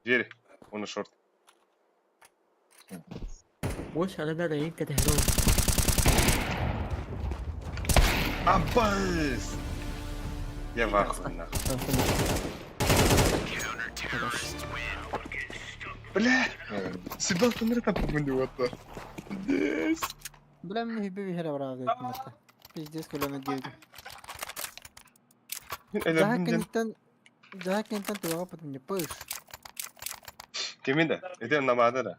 Дверь. Он и шорт. Ой, арада рейн кэтэһэр Аббас! Я в ахуе, нахуй. Бля! Сюда там помню Здесь. Бля, мне хибби бихере бараа диэтин Пиздец көлөнө диэбитим. Жаһа кэнниттэн жаһа кэнниттэн туга потом не пыш. Кими да? Это намада да.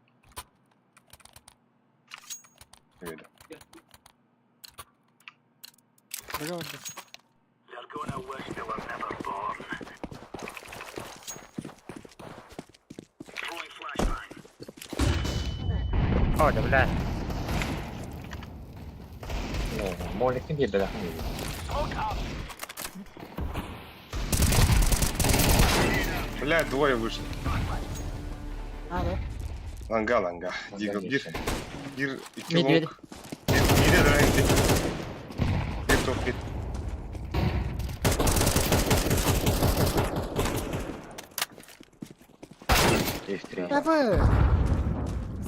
Кими да? Бага барда. О, да, бля. Моликтин биэрдэ Бля, двое вышли. А, да? Ланга, ланга. Дигл, бир, бир, икки Медведь. лонг. Бир, бир, бир, топ мид. Есть Абы!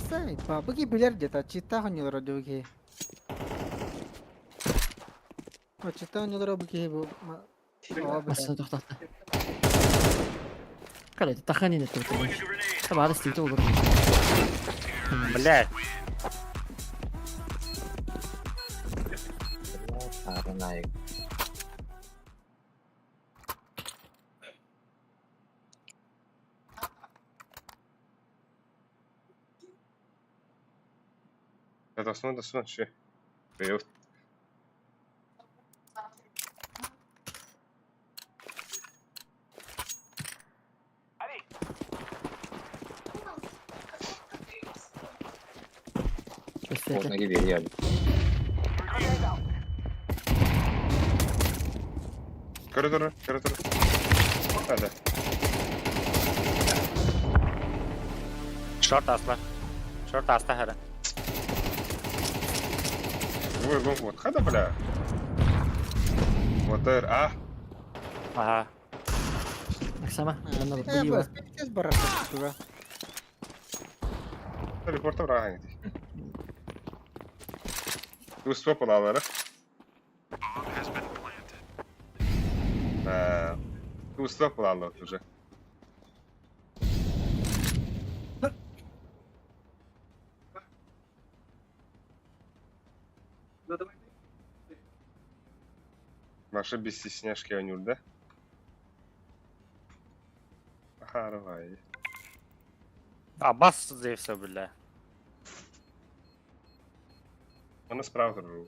Сай, бабыги билер где-то, чита хонилар одюги. О, чита хонилар бу бу. О, бля. Басына тоқтатты. Короче, таханин это вот. Табары стейті olur. Бля. Сарынайык. Это основа, основа, че? Привет. Өстәті. Можно биэриэ. Коридор, коридор. А, да. Шорт асла. Шорт аста хара. Ой, лонг, вот. Хада, бля. Вот, эр, а. Ага. Оксама, манна Э, бұлива. бс, пиздец барар туга. Телепорта врага иди. Успел палалара. Да. Успел палалар уже. Маша без стесняшки анюр, да? Харвай. Абас здесь бля. Она справа тоже.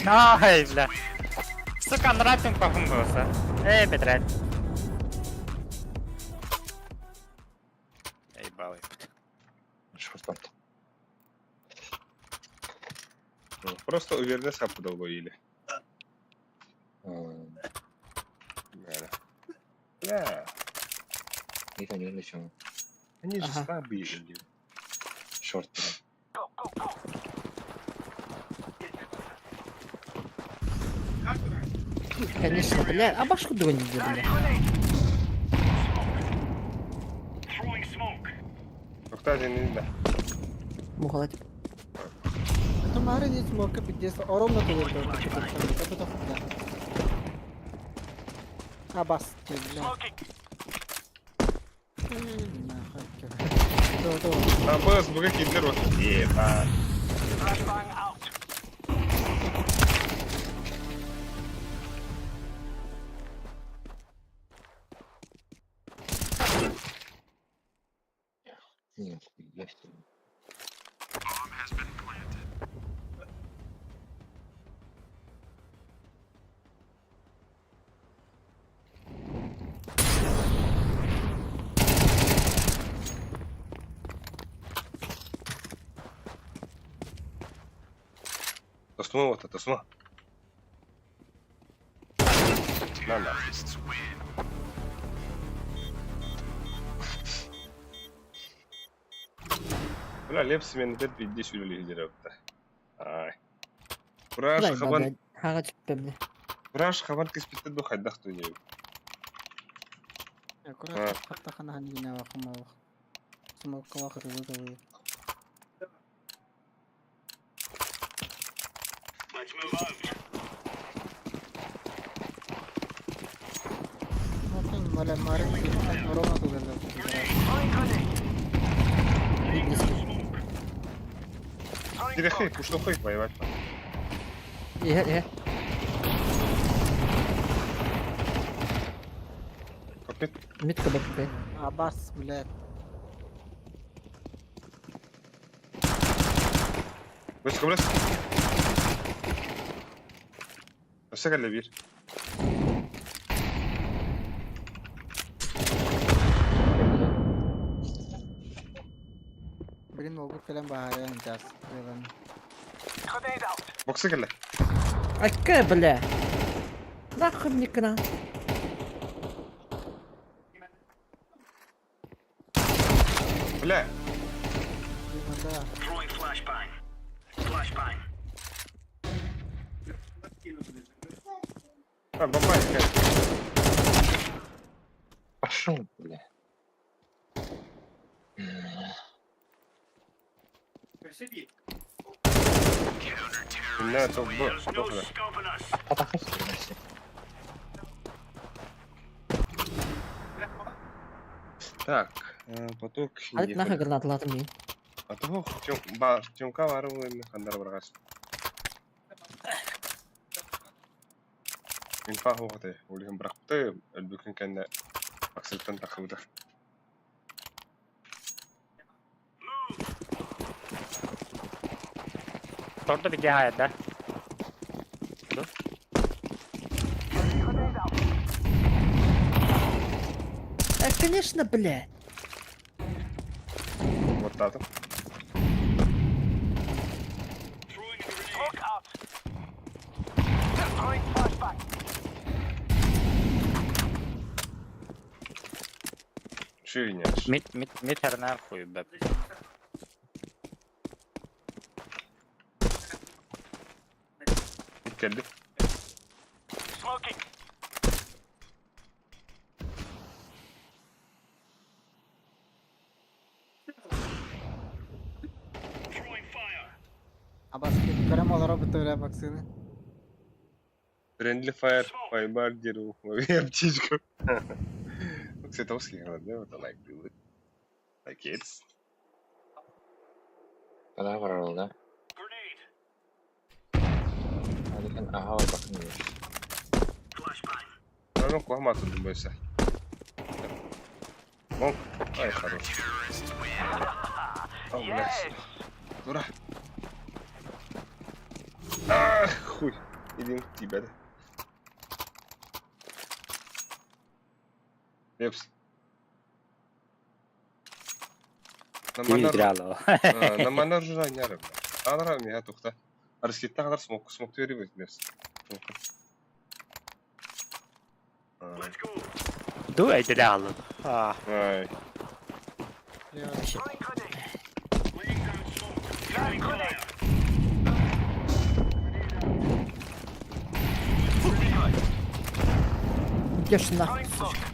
Ай, бля. Сука, нратим похумился. Эй, Петрет. Эй, балый. Шорт. Просто уверенно сапу или. Да. Да. Это не еще. Они же Ага. слабые или. Шорт. Конечно, бля. А башку догонит, бля. Тоқтар да. Мухалать. तुम्हारे जिस मौके पे जिस औरों में तो बोलते हो तो А бас, бля. Нахуй. То, то. Абас, буга кидлер вот. Еба. Нихуя себе. Тосума вот, тосума. На, на. Бля, Лепс мен бер бидде сүрелі хедер Ай. Кураж хабан... Хаға түппемді. Кураж хабан кеспетті ду хайдақ туйнеу. Кураж хаттахана ханигина вахымалых. Смокка вахырылы да Дирехи, пуштухай, воевать. Е, е. Копит. Митка бапкай. Абас, блядь. Близко, близко. Өссө кэллэ биир. Блин, олгуп кэлэн баһаарыан час. Бокса кэллэ. Акка, бля. Нахуй мне кран. Бля, Да. а, бомба какая. Пошел, бля. Бля, то б, то Атака стрелялся. Так, поток. Алып нахуй гранаталатым мин. А то бар, тёмка бар хандар баргас. Инфа хоғыты, өлген бірақты, өлбүкін кәнді акселттен тақыбыды. Торду бите хайда. Конечно, бля. Вот таты. Ширинеш. Мит мит мит herna хуй бэп. Келді. Абас көрөм олоро бутура вакцина. Friendly fire, fiber, деру, лови аптечку. Кстати, русский говорят, да, вот like do it. Like it's. Когда ворол, да? Алихан, ага, бакын Ну, кухма тут бойся. Мог. Ай, хорош. О, блядь. Дура. Ах, хуй. Иди тебя, да. Лепс. Дряло. Наманар жura няры. Анара мия тухта. Арскитта кадар смок смок төри бит лепс. Ду айдыряло. А, Ай. Идешь нахуй, сучка.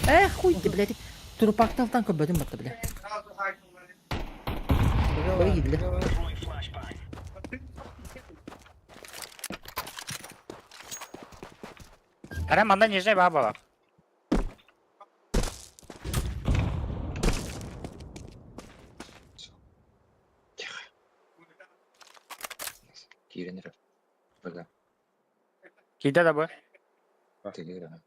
Эх, хуй ты, блядь. Трупактал танка бөдүм батты, бля. Ой, бля. Ара манда нижний баба. Тихо. Кирин Бага. Киде да бу. Телеграм.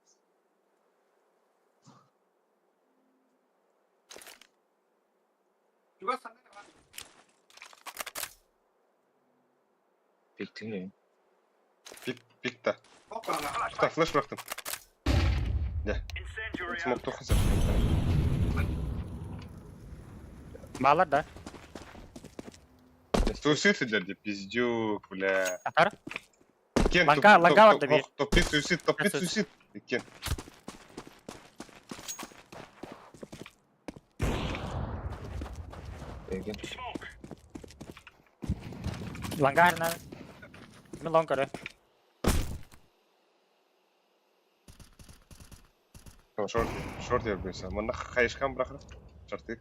Пиктиң Пик, пик та. Та, флеш бырахтым. Дьэ. Смок туохха сөп. Баалар да. Суицид сылдьар дии, пиздюк, бля. Атар. Кен, Ланга- ланга барда биир. Топпит суицид, топпит Суицид. суицид. Кен. Еген. Ланга харна. Мен лонг көрө. Шорт, шорт ярбыйса. Манна хайышкан бырахыр. Шорты.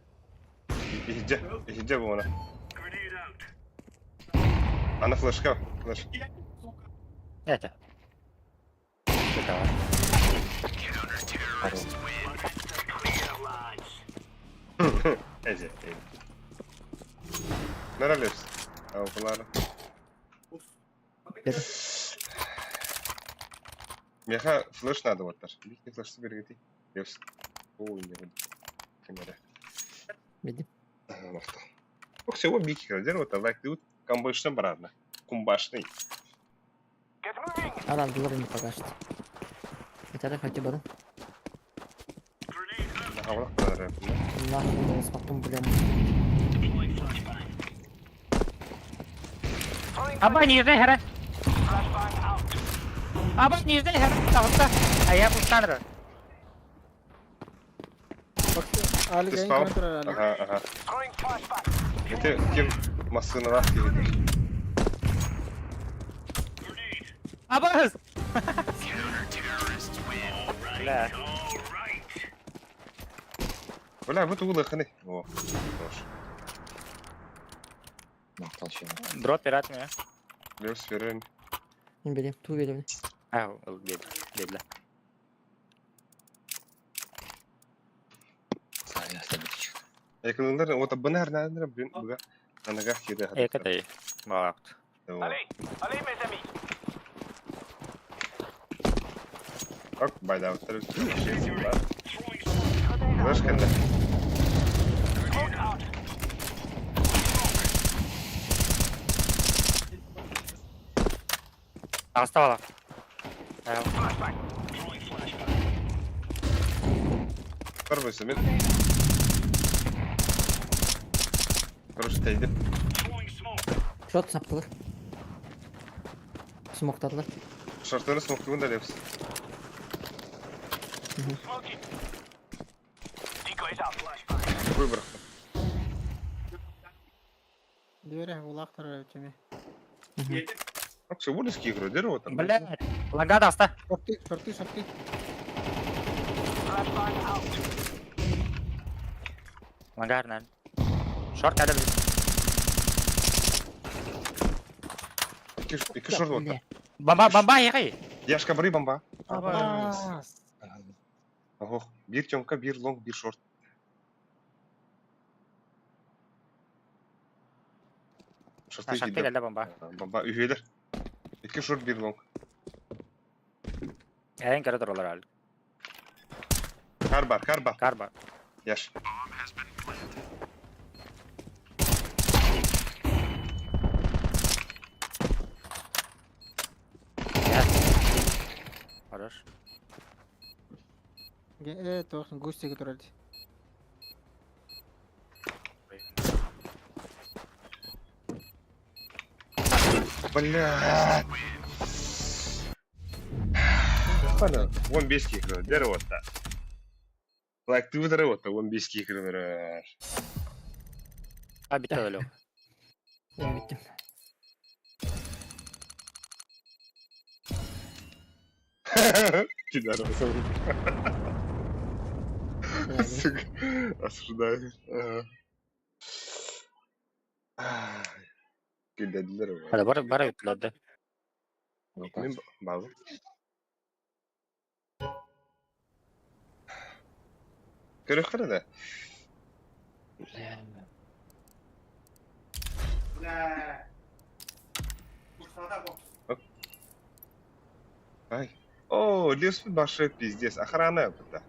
Иһиджэ, иһиджэ бу мана. Ана флешка, флеш. Это. Это бар. Хорош. Эже, эже. Нара лепс. Алпылары. Бер. Меха флеш надо вот тар. Бихни флешты бергети. Лепс. Ой, не буду. Камера. Билдим. Махта. Ох, всего бики крадер, вот лайк дают. Камбышны барадна. Кумбашный. Арандылар не пока что. Это хотя бы. Нахавлах барар. Нахуй да спактум бля. Аба нижний хара. Аба нижний хара. Таҕыста. Айа бустаныр. Али Ты гайын спал? көрөн турар Али. Ага, ага. Это кем маскынылах киһитер. Абас! Бля. Бля, бу тугу лыхыны. О, хорош. Мактал шеме. Дроп пират меня. Лепс верен. Не бери, ту бери. А, ол бед. Бедле. Сая сабытчик. Якынлар, вот бына хәрнәдер, блин, буга. Анага кире. Эка дай. Баакт. Ок, байда, Флеш кэллэ. Таҕыста бала. Первый мен. Короче, тәйдеп. Шот саптылар. Смоктадылар. Шартını смоктугун да лепс. Ой, бырахтым. Диэре улаах турар эбит эми. Ок, всего игры, дерево там. Бля. Ланга таҕыста. Шорты, шорты, шорты. Ланга харна. Шорт када бил. Ике ике шорт вот. Бля. Бомба, бомба ехай. Яшка бары бомба. Абас. Ого, бир тёмка, бир лонг, бир шорт. Шорты Шорты киде. кэллэ бомба. Бомба үһүлер. Ике шорт, бир лонг. Эйн көрө туралар ал. Кар бар, кар бар. Кар бар. Яш. Хорош. Э, тоох густиге турар. Бля. Ладно, вон бески игры, дерево та. Лайк ты дерево та, вон бески игры. А битте өлө. Я биттим. Пидорас. Сука, осуждаю. Ага. Килдедилер. Hadi бар бар үтләде. Мен базы. Көрөх да. Ай. О, лес башы пиздец. Охрана это.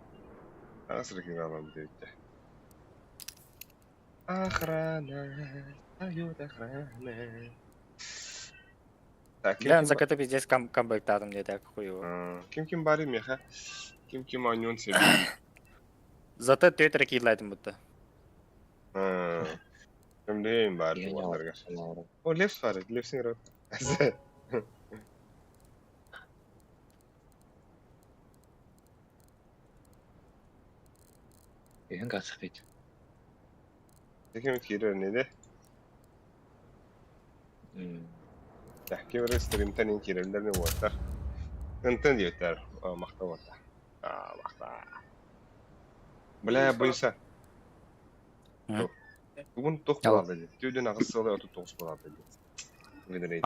Асыркин алам дейт. Охрана, поет охрана. Так, ким Бля, ким закаты пиздец кам камбэктаатым диэтэ хуево. Ким ким бары меха? Ким ким оонньуон сөбүй? Зато түөрт эрэ киилаатым бутта. Көмдөйүм баар уолларга. О, Левс бар, Левсин рот. Үһүн касыпит. Ким киирэр неде? Ким эрэ стримтэн ин киирэллэр не уоттар. Ынтын диэбиттэр. Махта уотта. Аа, махта. Бля, боюся. Бүгүн туох буолаата дии? Түүнүн аҕыс сылы 39 буолаата дии. Бүгүн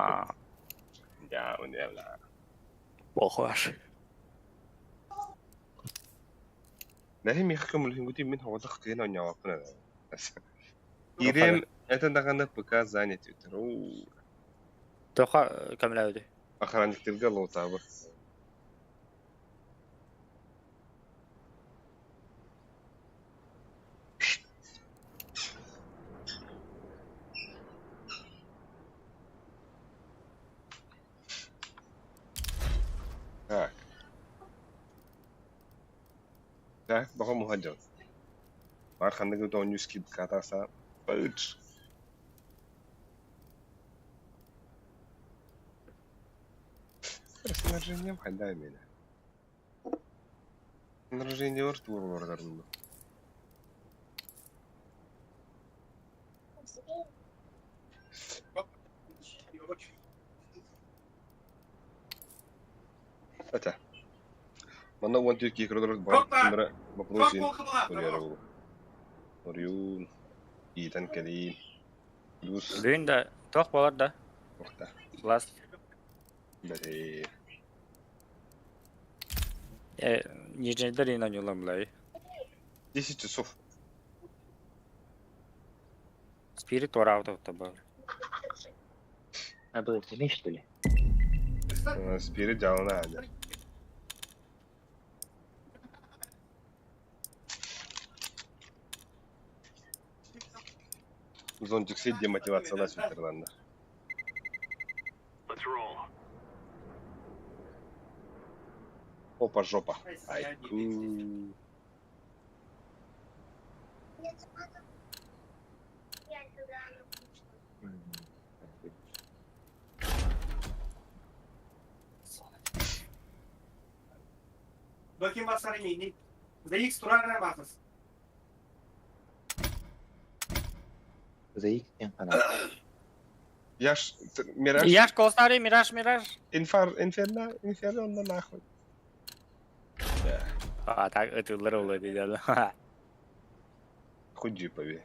Я, бля. Похуаш. Нэһи миэхэ көмөлөһүҥҥүтүй мин оҕотох кыайан оонньообоппун эрэ. Киириэм это даҕаны ПК занят үтэр. Тоха көмөлөөбүтүй? Охранниктарга лоутаабыт. Так. Так, баҕа муһа дьон. Баар ханнык да оонньуу скидката Быч. Снаряжением хайда мені. Снаряжение бар туурулардарында. Ата. Манна уон түөрт киһи көрө бар боппуруос иһин суруйара буолуо. Оруйуун, иитэн кэлиим. Плюс Бүгүн да туох буолар да? Охта. Лас. Бэрээ. Э, нижнейдер иин оонньууллар булай. 10 часов. Спирит туораабыт буолар. А было тебе, что ли? Спирит дьаалана аанньар. Зонтик сидде мотивациялаа сүтэриланна. Опа жопа. Айку. За X диэн ханаа. Яш, Мираж. Яш Колстари, Мираж, Мираж. Инфар, Инферно, Инферно онно нахуй. А, так ытыллар олой диде. Хуй джипови.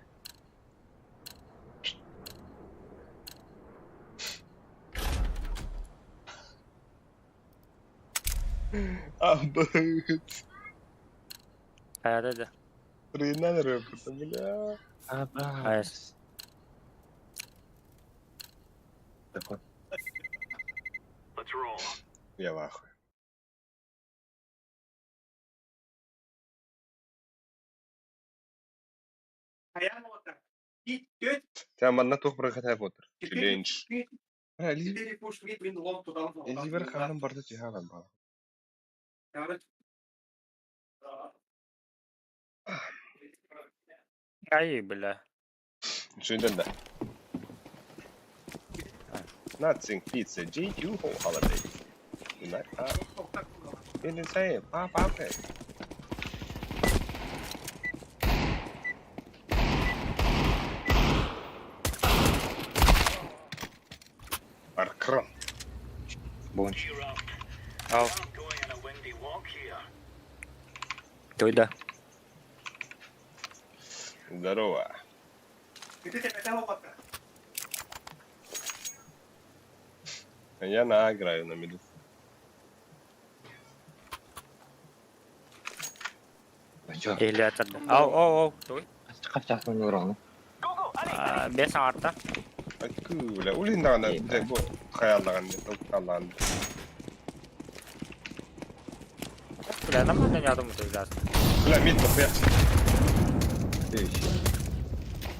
Абыт. Хайа да. Рына рэп, бля. Абас. Такой. Я в ахуе. Тя манна туох бырахата буотар. Челлендж. Эливер хаанын барда түһэҕин баҕа. Ай, бля. Үчүгэй да. Nothing beats a G2 holiday. Tonight, in the same, pop up it. Аркран. Бонч. Ал. Той да. Здорово. Я на А играю на миду. А чё? Или это. Ау, ау, ау. Той. Хас часын ураны. Бес аңарта. Айку, бля, улин даҕаны дьэ бу хайаллаҕын толкаллаан. Бля, нормально не думаю, ты Бля, мид нахуя.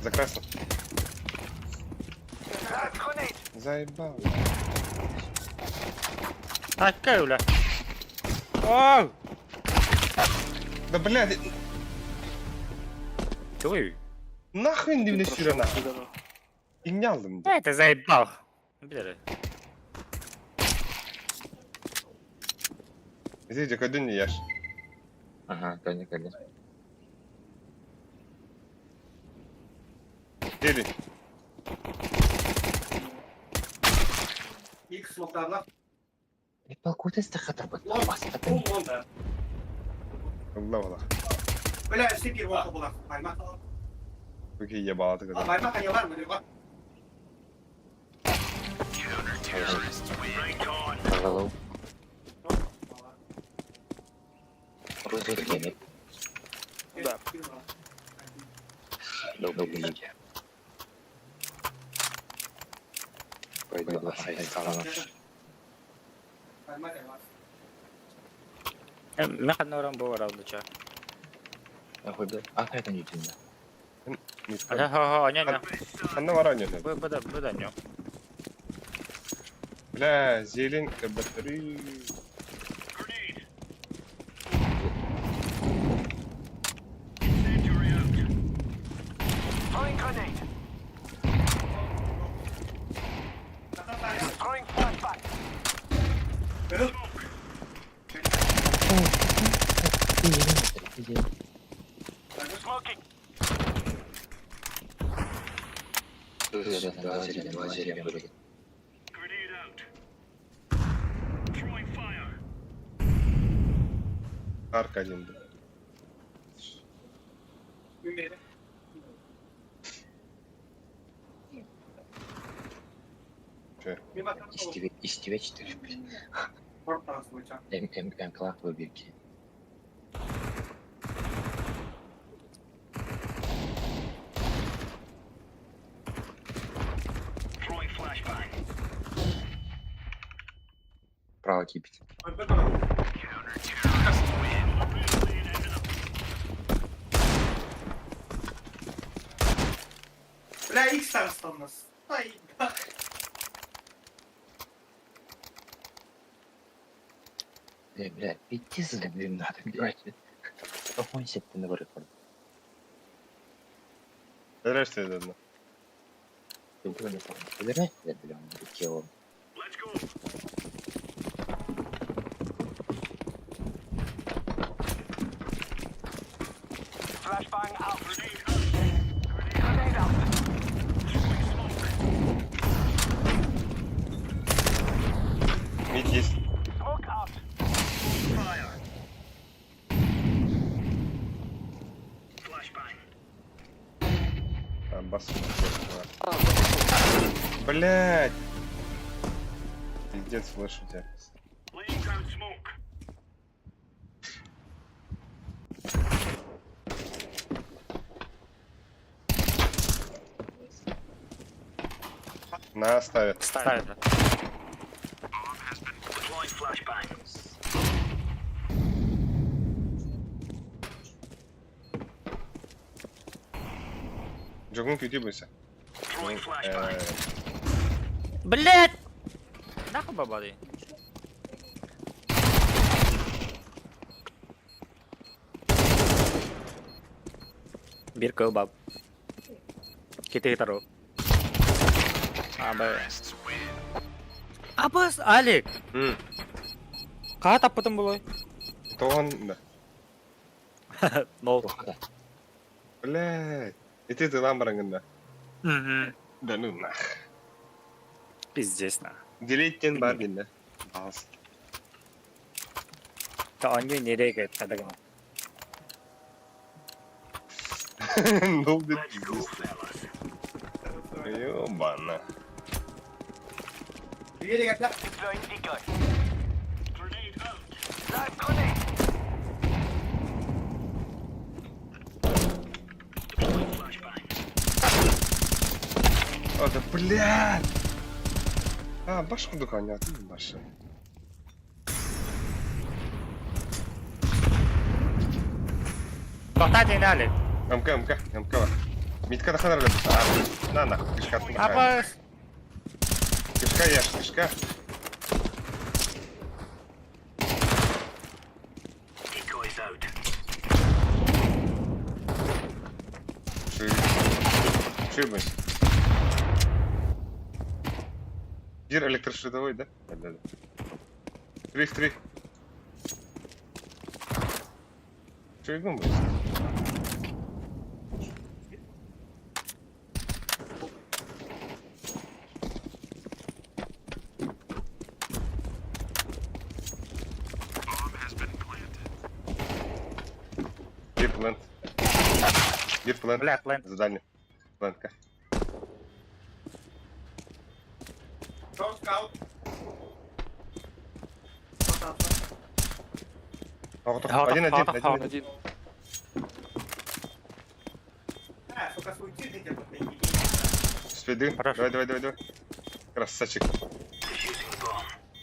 За красным. Заебал. Такая, бля. Оу! Да блядь, Твою. нахуй не сюда нахуй. И не алдым. Да это заебал. Бля. Извините, когда не ешь. Ага, кэллэ кэллэ. Или. Ылла була. Окей, ебала ты когда. Hello. Разведение. Да. Добрый Пойду сайт Мен ханна оран бу баралдыча. А это не тинна. Ха-ха, аня. Ханна варанья. Бу бу да бу да нё. Бля, зелень, батареи. Арк один. Че? Истиве 4, блин. М М М класс выберки. Право кипит. Бля, X осталось. Ай, Бля, бля, пиздец, блин, надо, блядь. Охуй себе ты на вырыпал. Здрасте, да. Бля, бля, он Мид есть. А, бас. Блять. Пиздец, флеш у тебя. На, ставит. Ставит. Джогун кьюти бойся. Блять! Нахуй бабады. Бир кыл баб. Кити таро. А, б. Абыс, Алик! Каа таппытым булой? То он, да. Нол. Блять. И ты ламбарангын, да. Угу. Да ну нах. Пиздец, на. Делить бар дин, да. Бас. То они не регает, когда Ну, да пиздец. Ёбана. О, да блядь! А, башку дуканя, ты баша. Тоқтат енді Алик. МК, МК, МК бар. Митка тахсан эрэ На, на, кишка. Апа! Кишка ешь, кишка. Шибы. Дир электрошведовой, да? Да, да, да. Три, три. Чуйгун будет. Где плент? Где плент? Бля, плент. Задание. Плентка. Один, один, один, один. Следы. Давай, давай, давай, давай. Красавчик.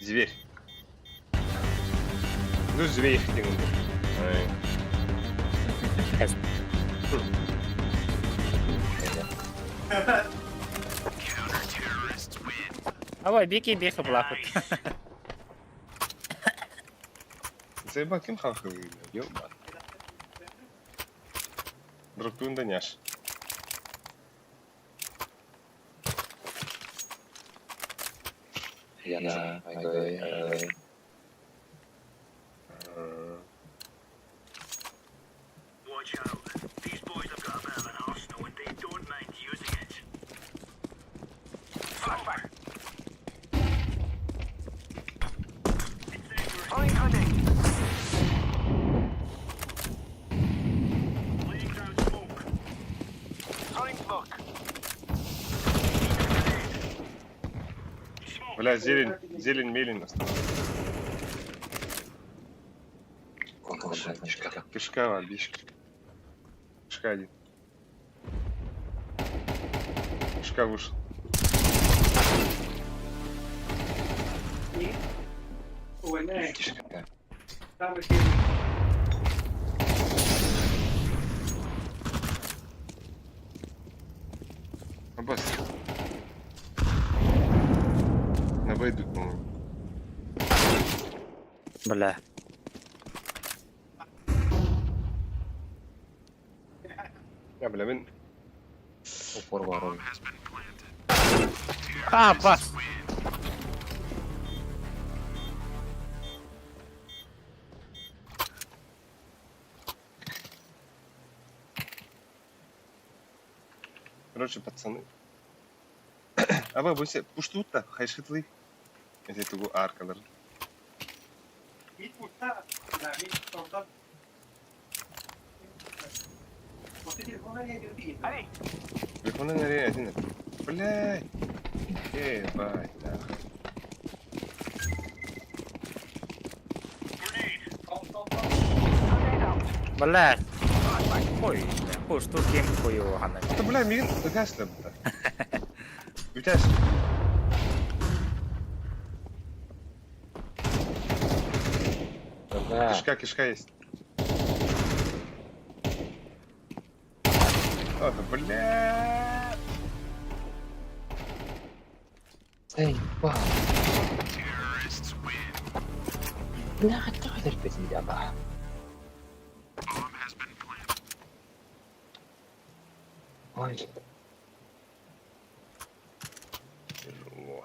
Зверь. Ну, зверь. Давай, беги, беги, блахут. Заебал, ким халкы Ёба. Дроптуун да няш. Яна, айгой, Бля, зелень, зелень, мелень осталась. Кишка. Кишка, бишка. Кишка один. Кишка вышел. Кишка. Аббас. На Б идут, по-моему. Бля. Я, бля, мин... Упор ворон. А, бас! Короче, пацаны. Аба, бойся, пуштут-то, хайшитлы. Это тугу аркалар. Телефоны на один. Блядь. Ебать, нахуй. Блядь. Ой, бля, что кем хуёво, хана. Да, бля, мигин, ыгасла, бля. Бүтәс. Да. Кишка, кишка есть. А, да, бля. Заебал. Бля, хотел терпеть меня, да. Ой, Тяжело.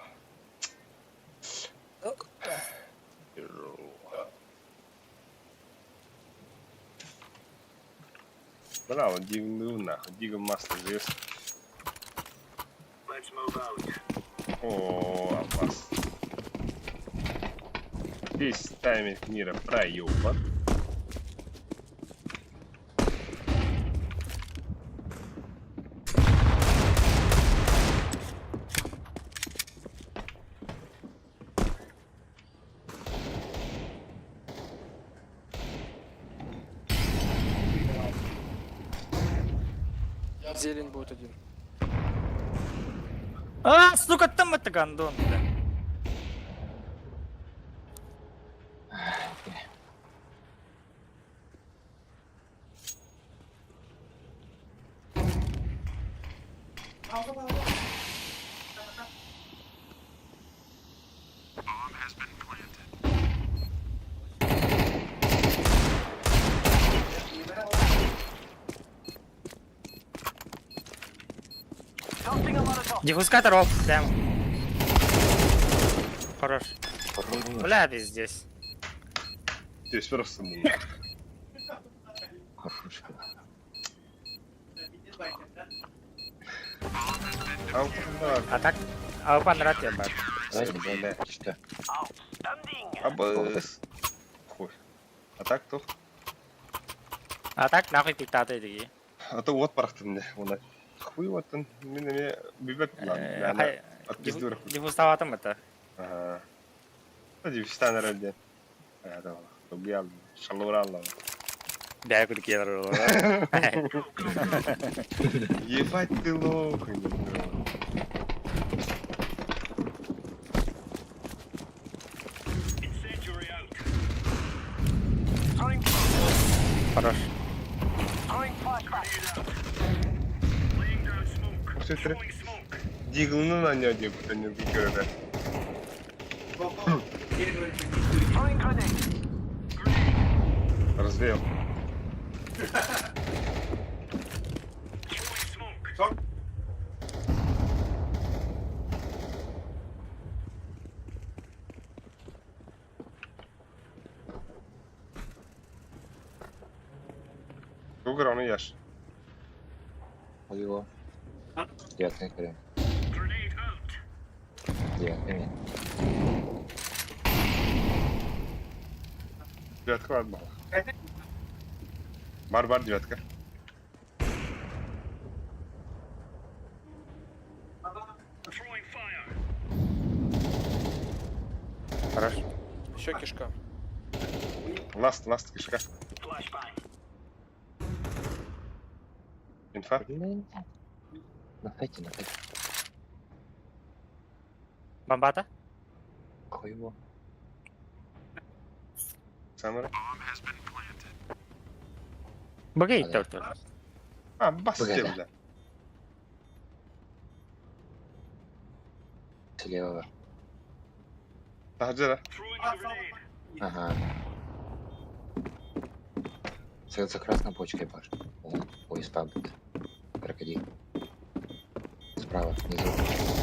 Тяжело. Браво, дивный нахуй, диго масло жест. О, опас. Весь тайминг мира проебан. Зелень будет один. А, сука, там это гандон, бля. Диффускатор оп, прям. Хорош. Бля, пиздец. Здесь просто Хорош. А так, а понрат я бар. Давай, что? Абыс. Хуй. А так то? А так нахуй пиктаты дии. А то вот барахтын не. Уна. Хуй вот он. Мен эме бибет план. Отпиздур. Диффуставатым это. Ага. Диффустан эрэлде. А, Убьял. Шалуралла. Бля, куда кидал. Ебать ты лох. Хорош. Диглны на нее деп не көреді. Развеял. Тугар оны яш. Его. Девятый көрем. Девятый мен. Девятка бар бала. Бар бар девятка. Хорош. Еще кишка. Ласт, ласт кишка. Инфа. На хайте, на хайте. Бомбата? Хуево. Самара. Богей только. А, бас Бля. бля. Слева. Тахджара. Ага. За, за красной почкой баш. Ой, спам тут. Крокодил. Справа, внизу.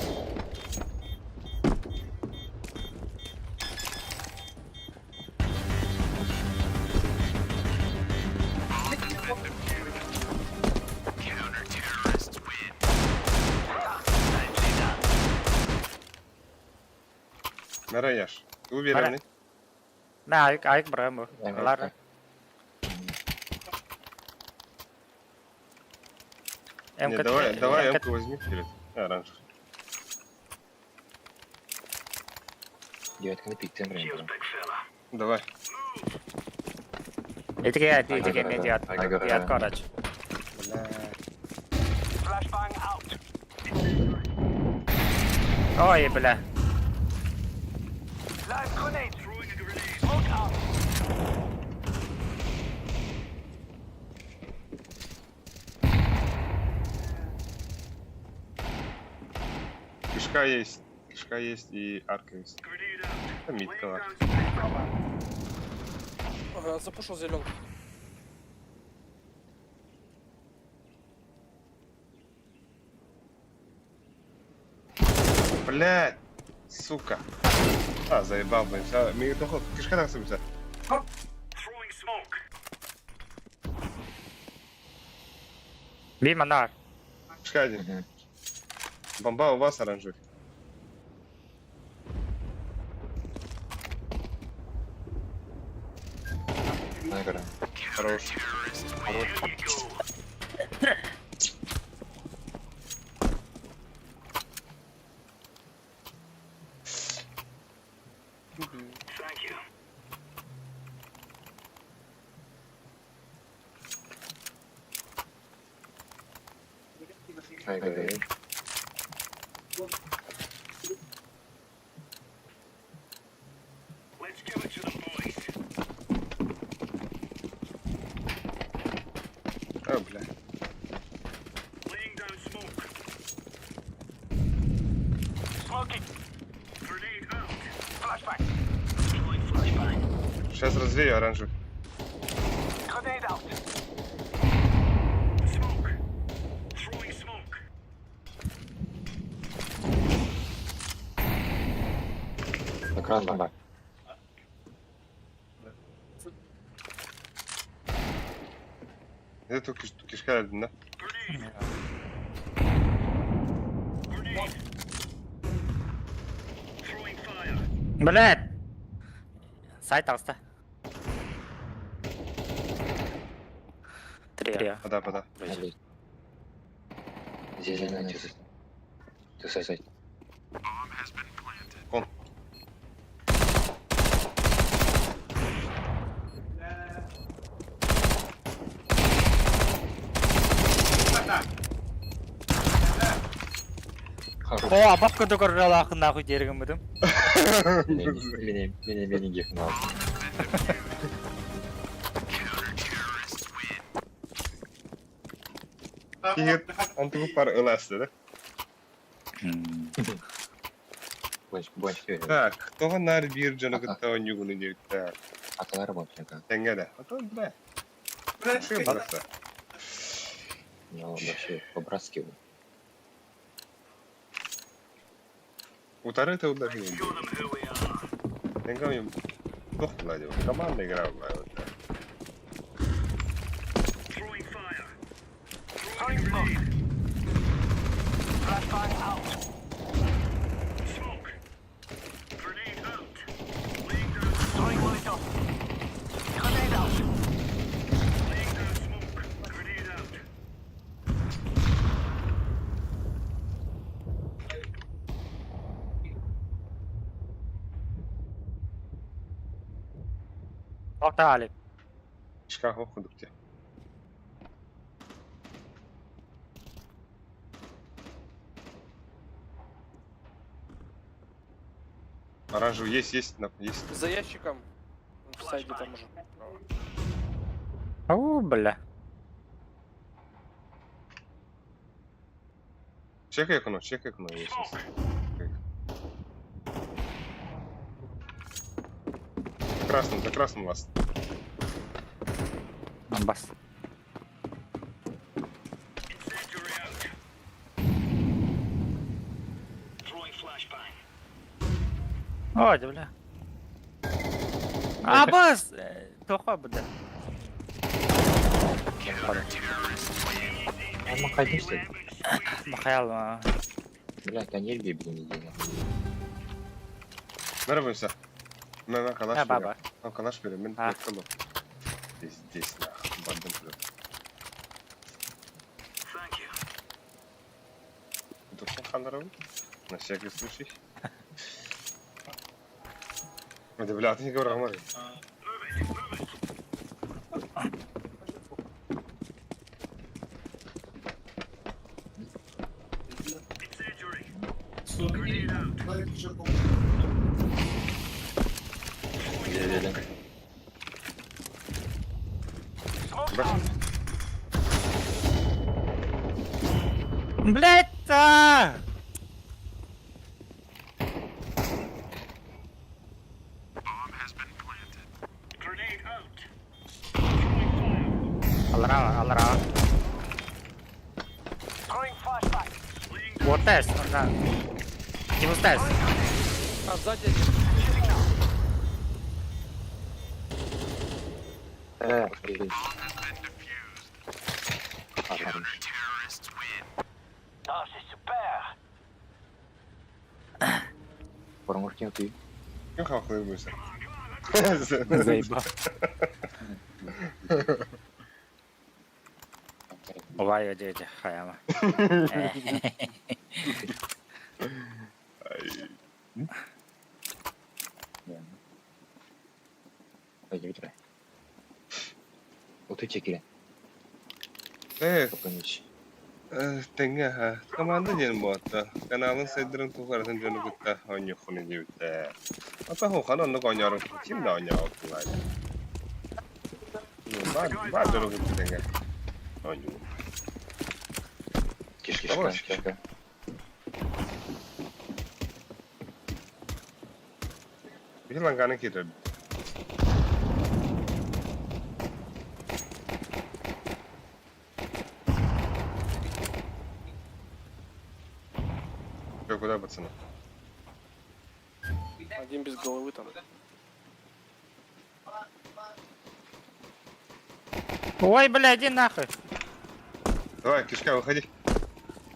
Мара яш. Ты уверенный? На, айк, айк брэму. Лара. Не, давай, давай М-ку возьми вперед. А, раньше. Девятка на пик, центр. Давай. Итиге, итиге, не девятка. Девятка, короче. Бля. Ой, бля. Кишка есть. Кишка есть и арка есть. Это митка. Ага, запушил зеленку. Блядь, сука. А, заебал, блин. Все, ми только кишка так собирается. Мимо на. Кишка один. Бомба у вас оранжевый. Хорош. Хорош. Ай, О, бля. Сейчас развею оранжевый. На красном бар. Это кишка да? Блядь! Сайт алста. Три. Пода, пода. Здесь зеленый часы. Ты сосед. Кон. О, бабка докоррала нахуй дерегем бутум. Меня, меня, меня гихнул. Кигет, антигу пар ыласты, да? Больше, больше. Так, того нар бир жаны кытта ойнугуну дейт. Так, Аталары больше. теңге А то, бля. Ши барса. Ну, вообще, по-братски. Утары это удар не Теңге им тохтула деп. Команда игра была. Вот так. Тоқтали. Шкаф оқыдық те. Оранжевый есть, есть, есть. За ящиком. В сайде там уже. О, бля. Чекай окно, чекай окно, есть. За красным, за красным вас. Бас. Ой, бля. А, бас! Тоха, бля. А махайдың что ли? Махайл. Бля, конель блин, неделя. Merhaba Мен калаш А, баба. берем. Калаш берем, мен А. калу. Здесь, здесь, нахуй, бардым плюс. Дурсын хандарабы? На всякий случай. Это, бля, ты не говорил, Амари. Блять! А! Алра, алра. Вот тест, да. Тимус тест. А сзади один. Хорош. Бұрынғы ты. Ким хавқылы бұйса? Заебал. Ой, дядя, хаяма. Оту чекиле. Э, Топаныч. Тэҥҥэ ха, команда диэн буолта. Каналын сайдарын тухаратын дьону кытта оонньуоххун диэбиттэр. Ата хухан оннук оонньоорун ким да оонньообут Баар баар дьону кытта тэҥҥэ оонньуу. Киш кишка, Давай. кишка. Биһи ланганы киирэр. Чё, куда, пацаны? Один без головы там. Ой, бля, иди нахуй. Давай, кишка, выходи.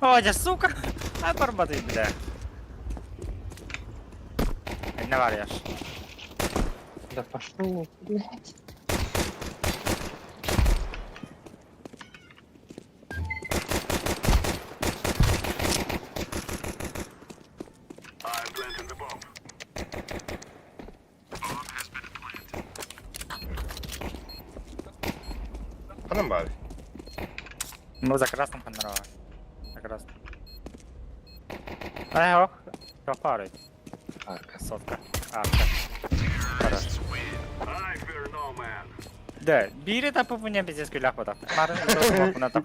Ой, да сука. А барбаты, бля. Не варишь. Да пошел, блядь. Ханан баар. Ну, за красным ханнарова. За красным. Ай, ох. Пропары. Арка. Сотка. Арка. Хорошо. Да, бири тапы меня пиздец күләк бодак. Марын ытылмакына тап.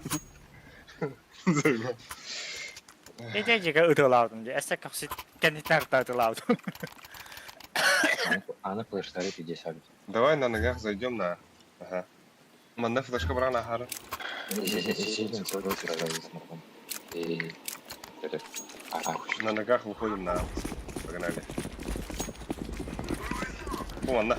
Ите жиге ытылаудым. Эссе капсит кенитер та ытылаудым. Аны флештары 50. Давай на ногах зайдем на. Ага. Манна флешка брана хара. На ногах выходим на. Погнали. О, манна.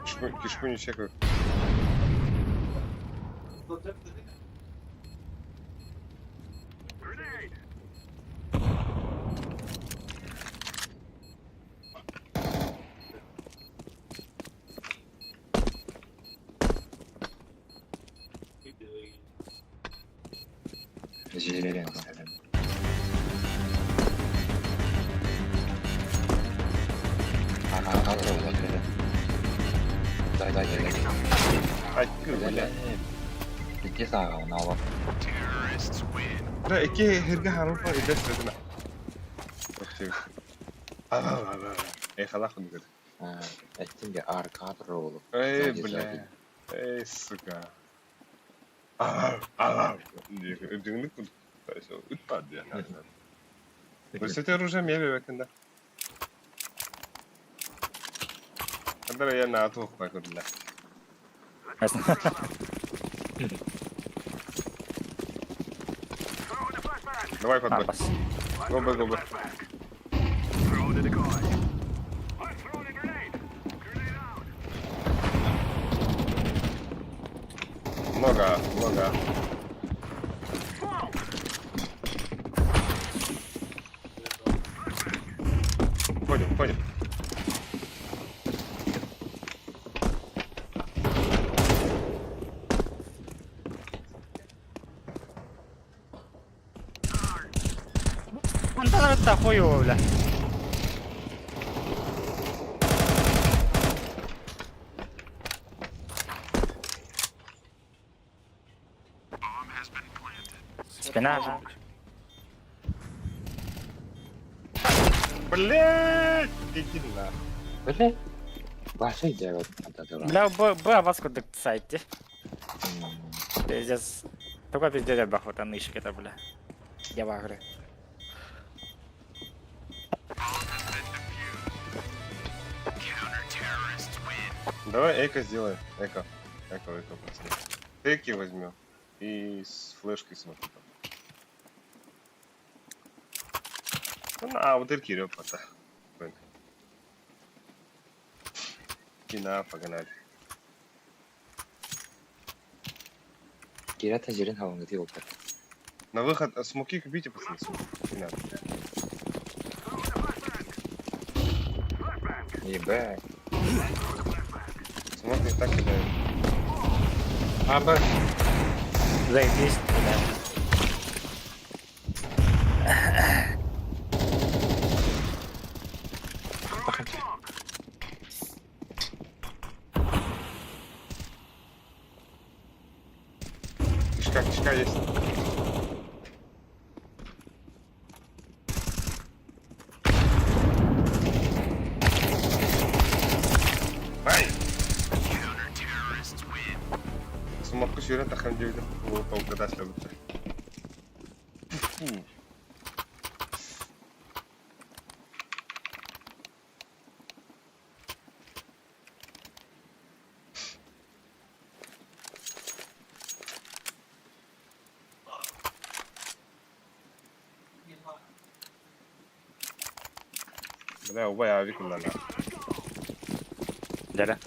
Кишку, кишку не чекаю. Ай, бля. Да, ики хирге харупа идес ведена. Эй, халах он говорит. Эй, бля. Эй, сука. Высоте оружие мебель да. Когда я на атух покурила. Давай подбор. Гобы, гобы. Много, много. Ходим, ходим. Антон хуёво, бля. Спина. Блять, иди на. Блять. Баши делать надо. Бля, Б, Б, вас куда сайте. Пиздец. Только пиздец, бахвата нышек это, бля. Я в агре. Давай эко сделаем. Эко. Эко, эко, пацаны. Теки возьмем. И с флешкой смотрим. На, вот это пата. Кина, погнали. Кирата зерен хавангати опыт. На выход смоки купите, пацаны, смоки. Не надо. Ебать. Смок не так кидает. А, Б. Заебись, бля. Кишка есть. Ай! Сумапка сүүрэн таххан диэбитим. Уу, толкуйдаас лөбүттэр. Бля, убай авик ылла. Дьэ.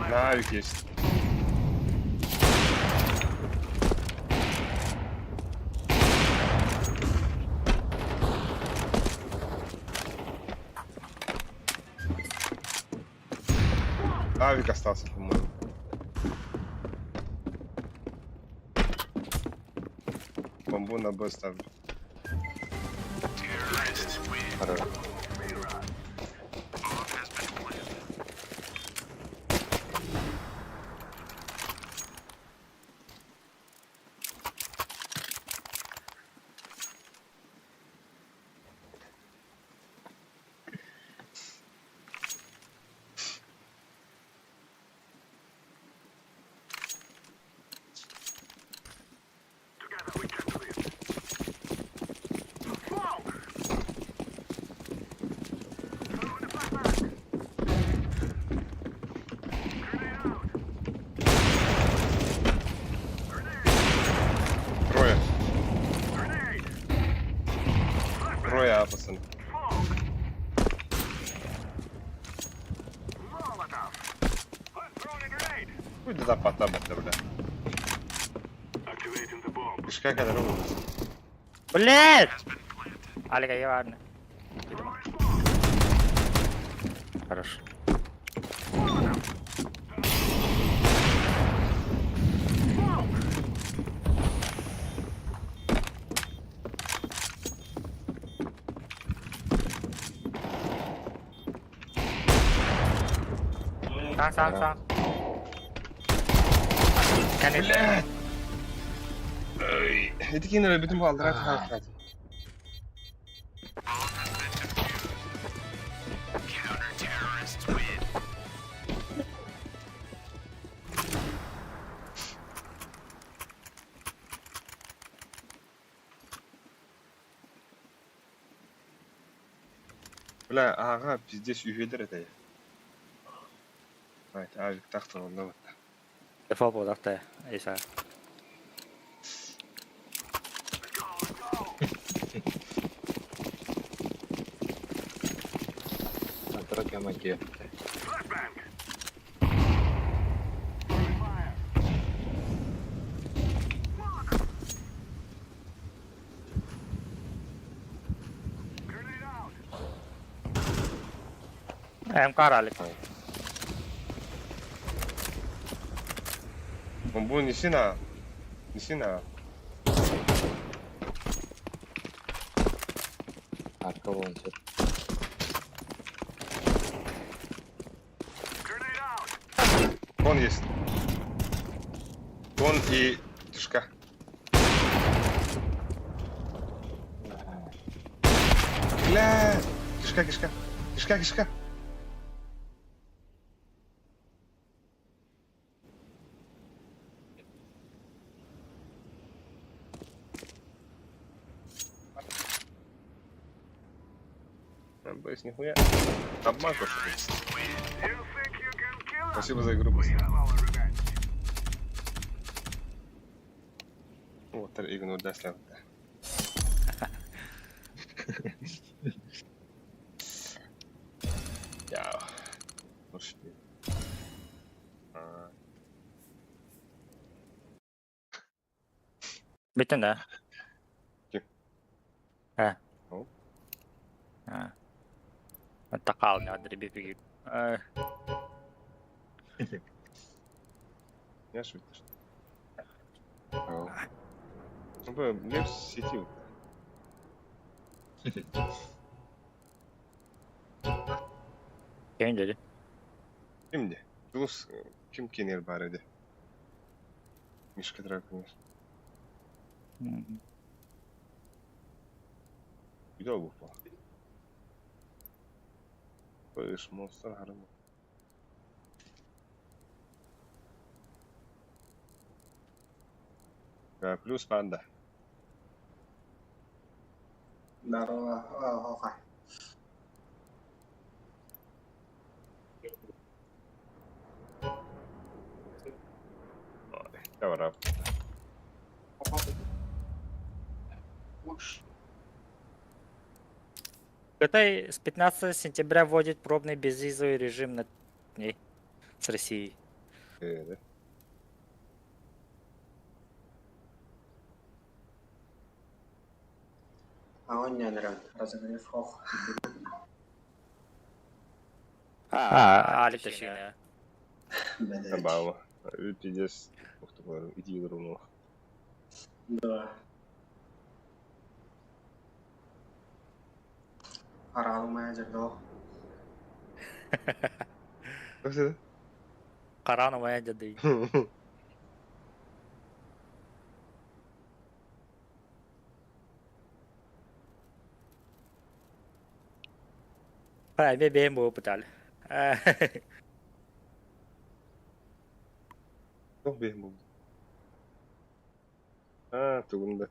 На авик есть. Авик остался, по-моему. Бомбу на Б ставлю. Хорош. Трое. Трое А, пацаны. Хуй да запата, бля. Кишка когда рубится. Блядь! Алика, я ладно. Хорошо. Сам, сам, сам. Блядь! Ай, Эти кинули бүтүн балдыра тахат. Бля, ага, пиздец, үһүдер это. Айт, авик тахтар онда вот. Дефолт буолар Иса. Атра кема МК ралик. Бомбу неси на. Неси на. Арка вон все. Кон есть. Кон и кишка. Бля! Кишка, кишка. Кишка, кишка. А, Бейс, нихуя. Обманка, что ли? Спасибо за игру, пацаны. Вот, игнор, да, сляп. Я. Ну. А, Бүттүн да? Ким? Э. Ну. А. Такал не адри Я шутишь. Бу сети. Кем dedi? Kimdi? Дулус ким кенер бар edi? Мишка Драконер. Güzel bu falan. Böyle monster haram. Плюс панда. Здорово. Охо. Давай. Китай с 15 сентября вводит пробный безвизовый режим на дней с Россией. Evet. А он не нравится. Разогрев. Ох. А, Алик точнее. Блядь. Табава. Пиздец. Ух ты, иди ровно. Да. Арал менеджер дал. Как это? Карану моя деды. А, бе бе пытали. Тух бе бу. А, тугунда.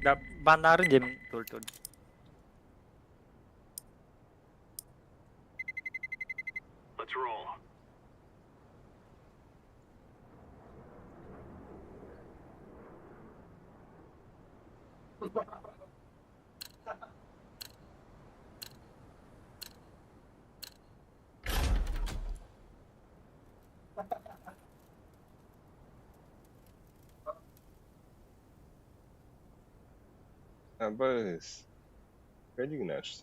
Да, баннарын дем тур тур. Абас. Ходи наш.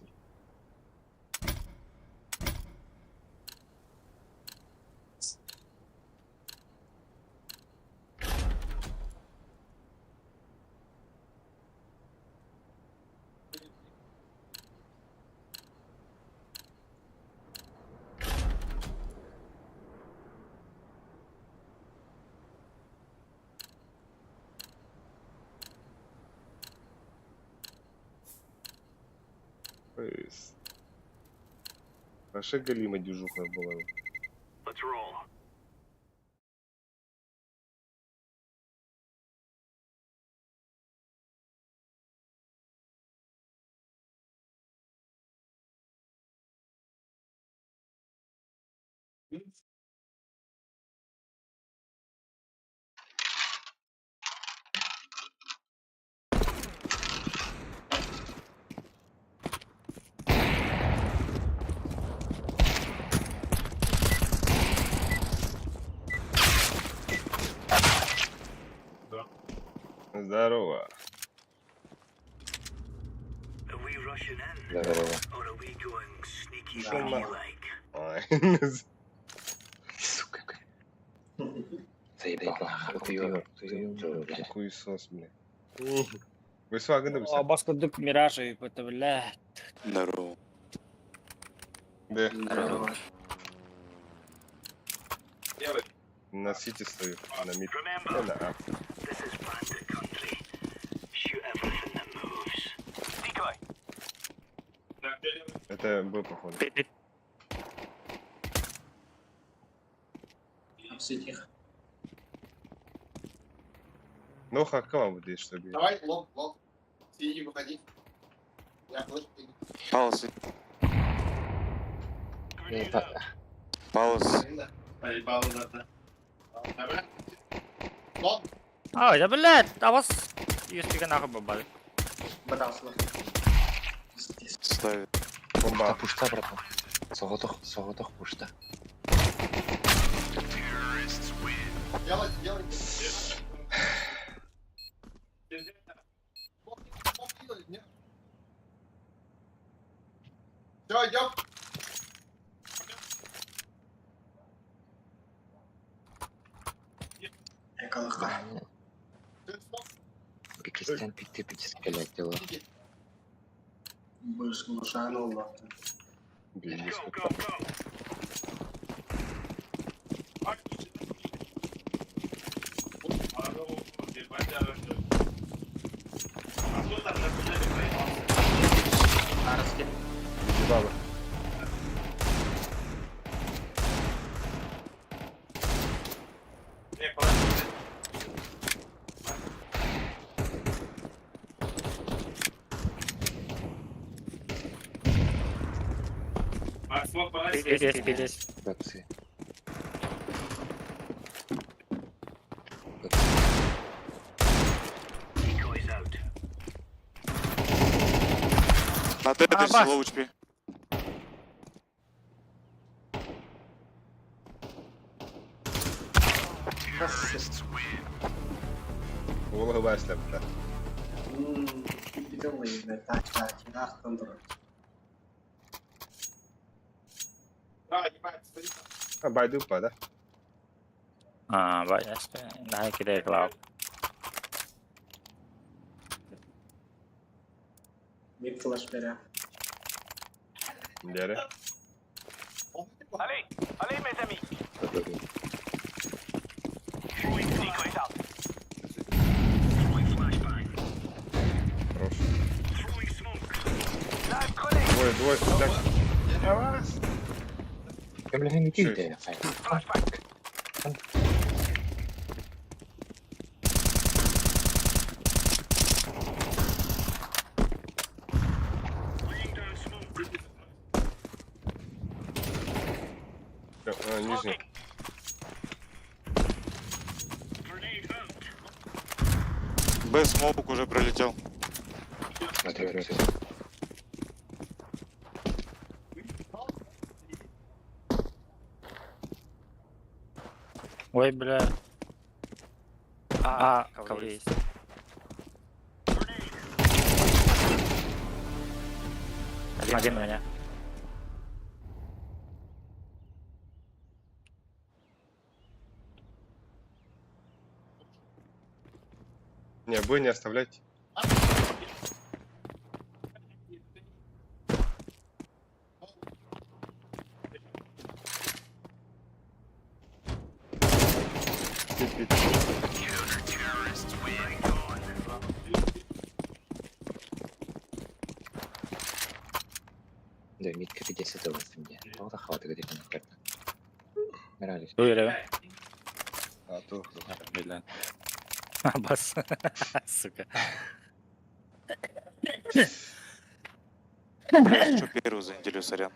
Пыс. Наша галима дюжуха была. Здорово. Здорово. Шума. Ой. Сука. Заебал. Хуёв. Хуесос, бля. Вы с вагоном О, баскодук мираж и это, бля. Здорово. Да. Здорово. На сити стою. На мид. Ну, на А. Это Б, походу. Все тихо. Ну, хака вам здесь, что ли? Давай, лоб, лоб. Сиди, выходи. Я флеш кину. Пауза. Пауза. Поебал, да, да. Лоб. А, это, блядь, а вас юспика нахуй попали. Бодался. Ставит. Бомба. Пушта, братан. Соғытық, соғытық пушта. Делайте, делайте. Лоб делали, нет? Все, идем. Калаха. Иккистэн пикти пическелер дела. Быш глушан олла. Бизнес. Арски. Баба. Пиздец, пиздец. Бэкси. На Т-3 бас. low HP. Уолу баслапта. Питомый, так, так, так, контроль. А байду па, да? А, бая, на кидай клау. Мид флеш бере. Дере. Хорош. Двое, двое, так. Кемлеген Чё? килде. А, нижний. Б smoke уже пролетел. Смотри, смотри. Ой, бля. А, ковры есть. Один, один у меня. Не, Б не оставляйте. Пит, пит. Да, митка 50 долларов мне. Вот охвата где-то на карте. Нравится. Уверен. А, то. Бля. Абас. Сука. Что первый за неделю, сорян.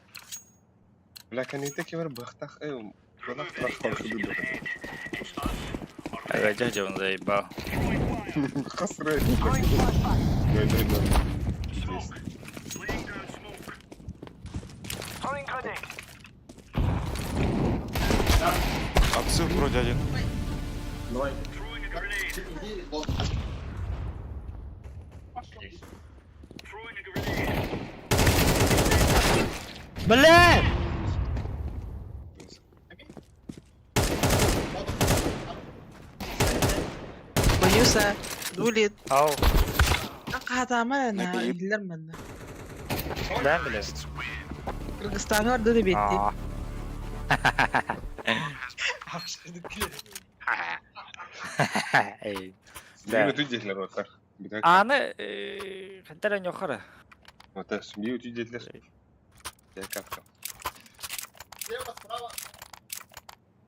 Бля, кәнекте кемер бахтах, э, бахтах хорошо дуду. А дядя он заебал. Хасрай. Ой, ой, ой. Есть. Отсыл вроде один. Ной. Бля! Боюся, Дулит. Ау. Катама на Наеб. Гиллерман. Да, бля? Кыргызстан орду да бетти. А. Эй. Да. Биу түдетлер отар. Аны, хантара нёхара. Отар, биу түдетлер. Я как там?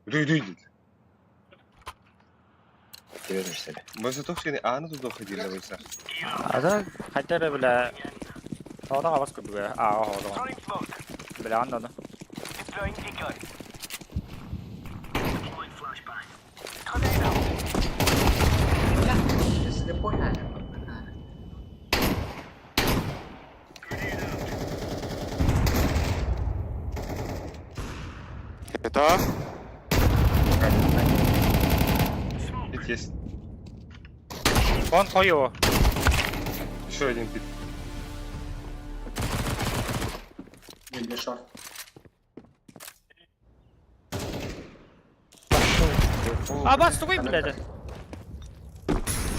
Дуй, дуй, дуй. Тебе что ли? Мы зато все аны туда ходили, вы А да, хантара, бля. Одан абас көбүгө. А, одан. Бля, анда да. Слепой, наверное. Это А? Пит есть. Он хою. Еще один пит. Или short. Абас тугуй, блядь.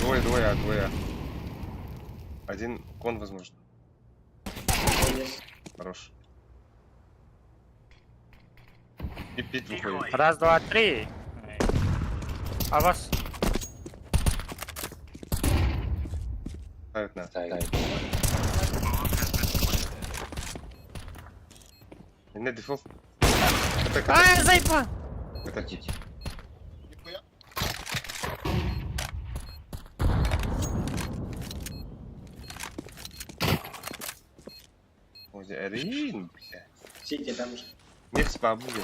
Двое, двое, А, двое. А. Один кон, возможно. Кон есть. Хорош. И пить выходит. Раз, два, три. А вас? Ставит на. Ставит. Не, дефолт. Это, это, А, заебал! это. Нихуя. Ой, Арин, бля. Сити там же. Не в спа будет.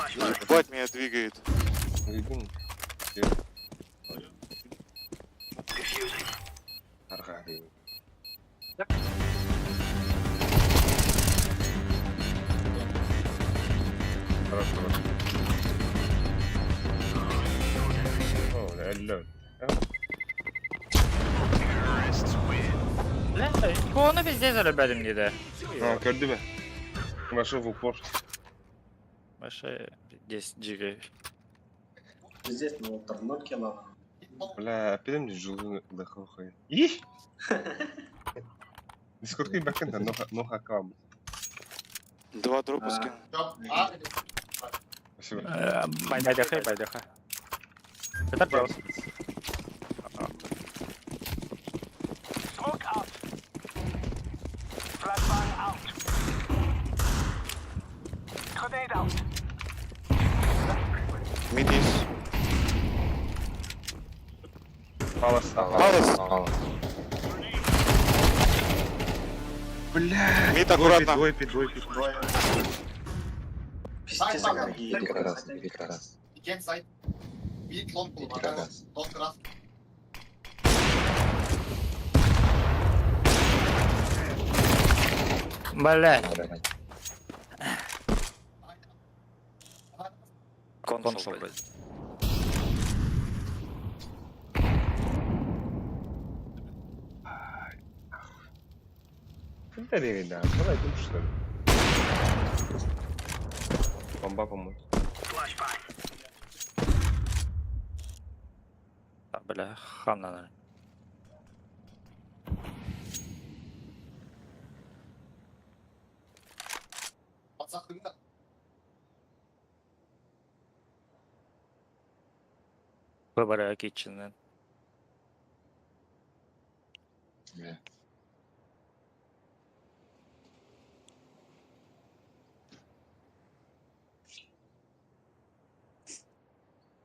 Ебать меня двигает. Уйду. Аргадый. Хорош, хорош. О, бля, алло. Бля, кону везде зарабатываем не да. А, көрдү бе. Вошел в упор. Вообще, 10 джига. Здесь, ну, там 0 кило. Бля, опять мне жулу лохохой. Их! Дискордка бэкэнда, но хакам. Два дропа скинул. Чё? А? Спасибо. Байдеха, байдеха. Это просто. Мид есть. Палас. Палас. Палас. Бля. Мид Двое пит, аккуратно. двое пит, двое пит. Двое. Пиздец, какие. Мид как раз, мид как раз. Ген сайт. Мид лонг был. Мид как раз. Лонг раз. Бля. Блядь. Кон шел, блядь. Да, да, давай, ты что ли? Бомба помочь. Да, бля, хана. наверное. Подсахнул. Выборы Китчена. Бля.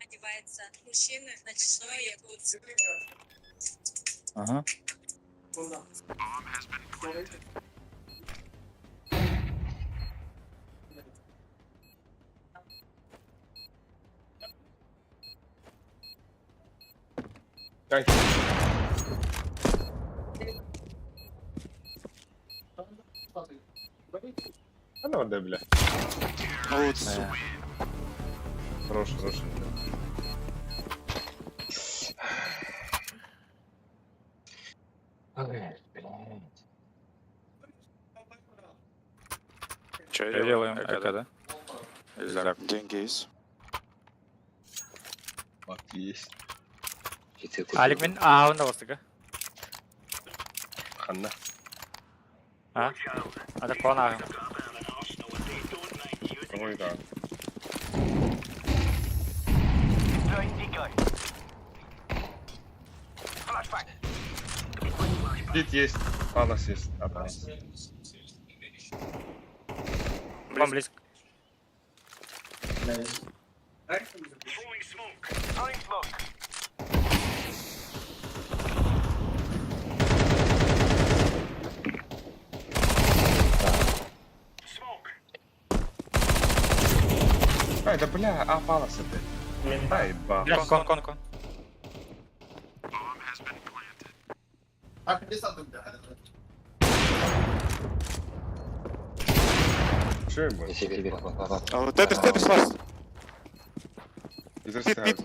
Одевается мужчины на часовой якутск. Ага. Ай. А ну, да, бля. Ну вот, сука. Хорош, хорош. Ой, блядь. Че делаем? Эко, да? Деньги есть. Бабки есть. Часы купил. Алик мен а, он давастыга. Ханна. А? А так кон ағым. Ой, да. Пит есть, палас есть. А, палас. Бом близко. Бля, есть. Ай, да бля, а, палас опять. Ай, ба. Бля, кон, кон, кон. А, где садым, бля? Че я буду? Если тебе попал. А вот Тетрис, Тетрис ласт. Из Пит, пит.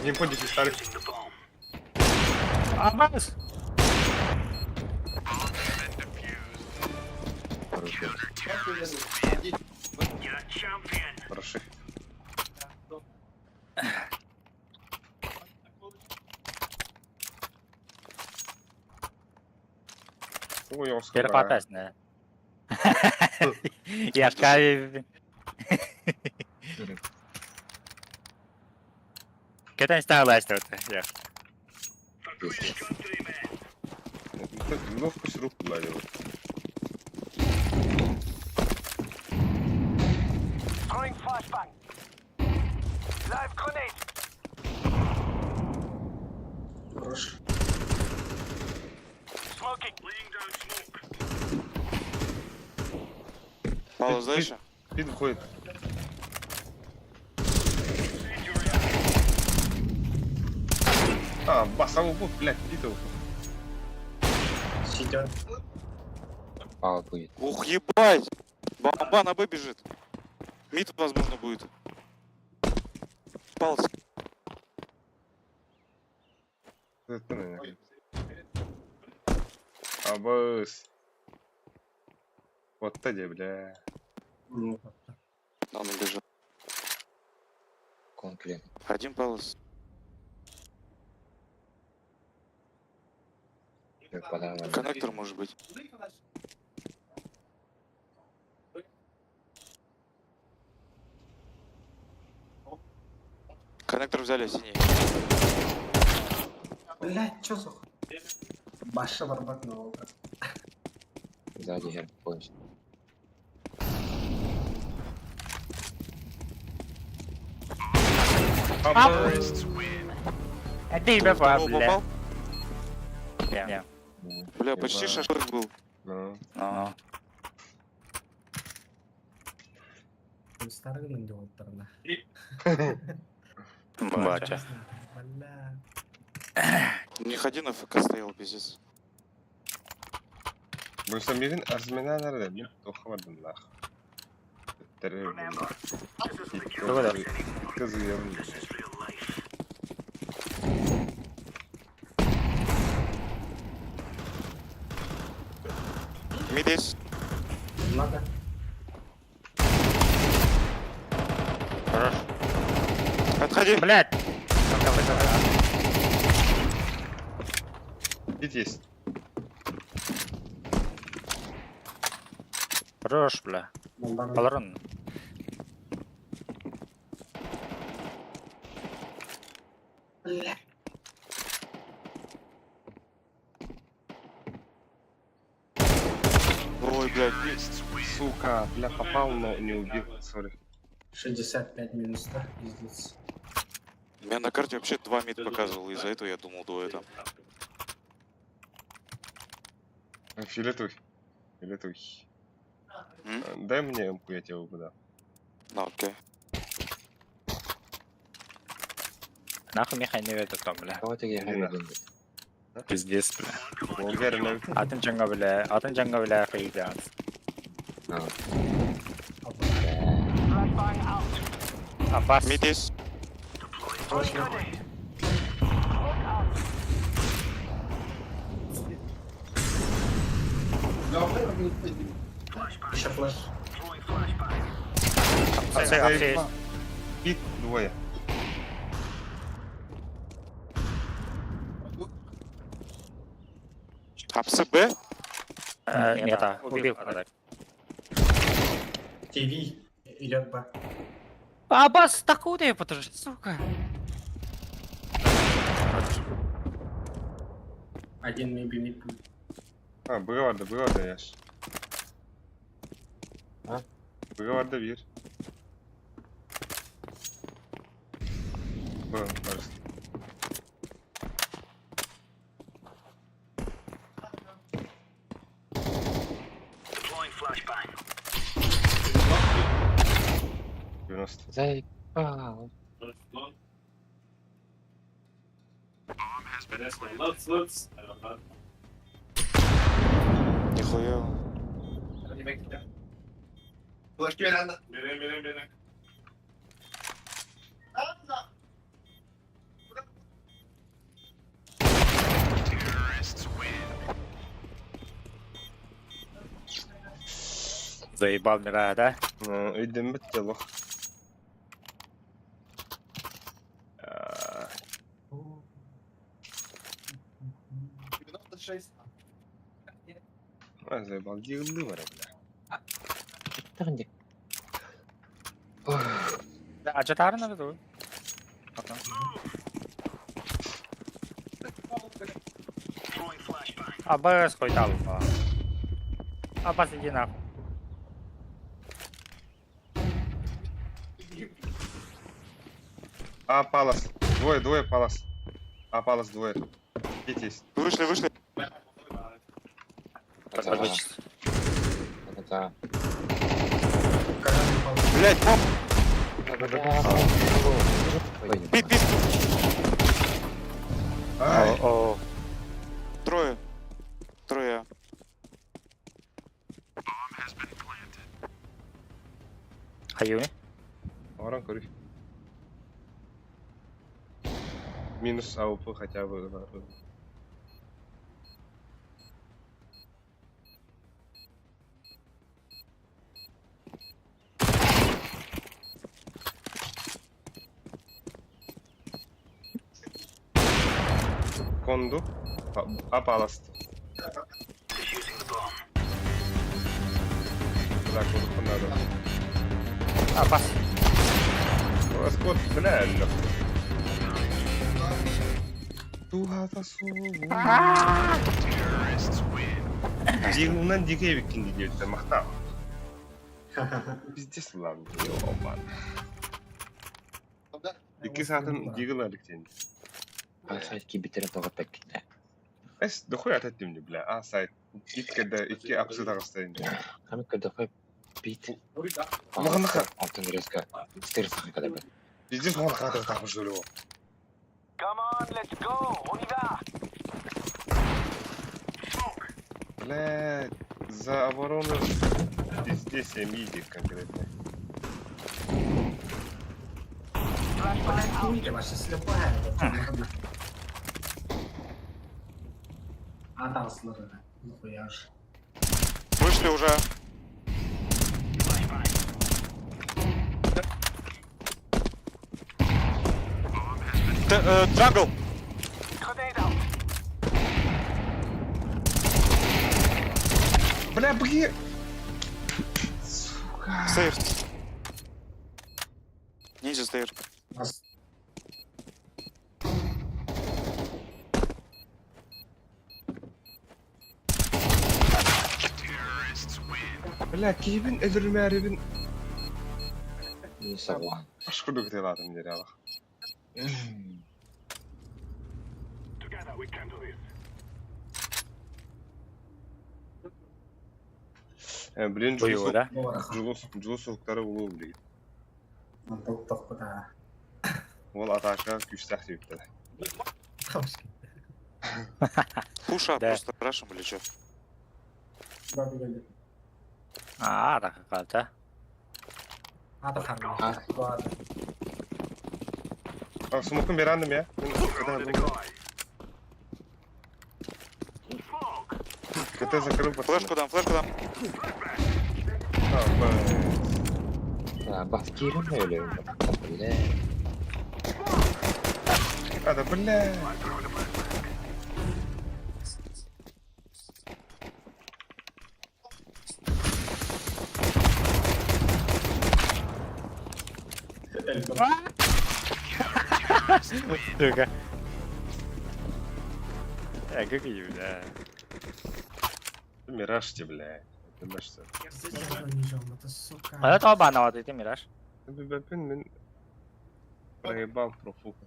Не понял, стали. Абас! Хороши. Ой, Оскар. Перепатась, да. Я шкафе. Кэтэн стала что-то. Пиздец. Ловкость рук, блядь. Вот. Хорош. Павла, знаешь? Пит выходит. А, басовый бух, блядь, Питов. Сидят. Пала будет. Ух, ебать! Бомба на Б бежит. Мид, возможно, будет. Палс. Абыс. Вот тади, бля. Ну, Он убежал. Конкурент. Один палас. Подавай. Коннектор может быть. Коннектор взяли синий. Блядь, чё за хуй? Баша барбак на волка. Сзади герб поезд. Абыс. А ты Кто, бля, второго бля. попал? Я. Бля, почти Ебать. шашлык был. Ну. Ну. Батя. У них один АФК стоял, пиздец. Бу мирин арзмена nerede? Мен тоқамадым лах. Кызыям. Мид есть. Много. Хорош. Отходи. Блять. Пит есть. Хорош, бля. Бомба. Балрон. Бля. Ой, блядь. Сука, бля, попал, но не убил. Сори. 65 минус 100, пиздец. У меня на карте вообще два мид показывал, из-за этого я думал двое там. Фиолетовый. Фиолетовый. М? Дай мне МК, я тебе выдам. Ну, окей. Нахуй меха не это там, бля. Кого ты где Иди нахуй. Пиздец, бля. Уверен, Атын жаңга, бля. Атын жаңга, бля, хайда. Аббас. Мид есть. Еще флеш. Апсы, апсы есть. Пит двое. Апсы Б? Нет, а, убил. ТВ идет Б. Аббас, такуда я подожди, сука. Один maybe mid будет. А, быга vardı, быга vardı yaş. Ha? Bıga vardı bir. Б, varız. Девяносто. Заебал. Нихуя. Заебал мира, да? Өйден бітті лох. А, А, заебал, дигл бара, бля. Тахнди. Ажатарын надо ду. Абас хуйтал. Абас иди нахуй. А, палас. Двое, двое, палас. А, палас, двое. Пить есть. Вышли, вышли. Это... Блять, бомб. Пит, пит. Ай, О, Трое. Трое. Хаюми. Оран, короче. Минус АУП хотя бы. Конду. А паласт. Так, вот надо. Абас. Расход, бля, Туха Дигунан дикей биккин диэбиттэ махтаа. Пиздец лан, ёбан. Икки саатын дигыл аликтен. А сайт кибитерин тоҕо пеккитэ. Эс дохуй ататтым бля. А сайт икки да икки апсы тагыстайын. Хами кадахай бит. Улаханнаха. Алтын резко. Стерсах кадабы. Пиздец он хатыр тахмыш өлү. Бля, за оборону пиздец я мидик конкретно. Блядь, вообще слепая. А там слышно. Нахуя ж. Вышли уже. Jungle. Бля, бги! Сука. Stairs. Ниндзя stairs. Нас Бля, кибин өлөрмәрибин Не согласен. ашкурдук теладым дерялах. Блин, Буйу, да? Жулус, жулус суктары улуу блин. тоқ да. Ол атака күчтәх дип. Пуша, Да. просто рашим или чё? А, так какая-то. А, смокун берандым я. КТ закрыл пацаны. Флешку дам, флешку дам. А, бля. Бас кирин или бля. А, да бля. Сука. Как бля. Мираж тебе, бля. Это наш что? А это оба на вот Мираж. Мен проебал профука.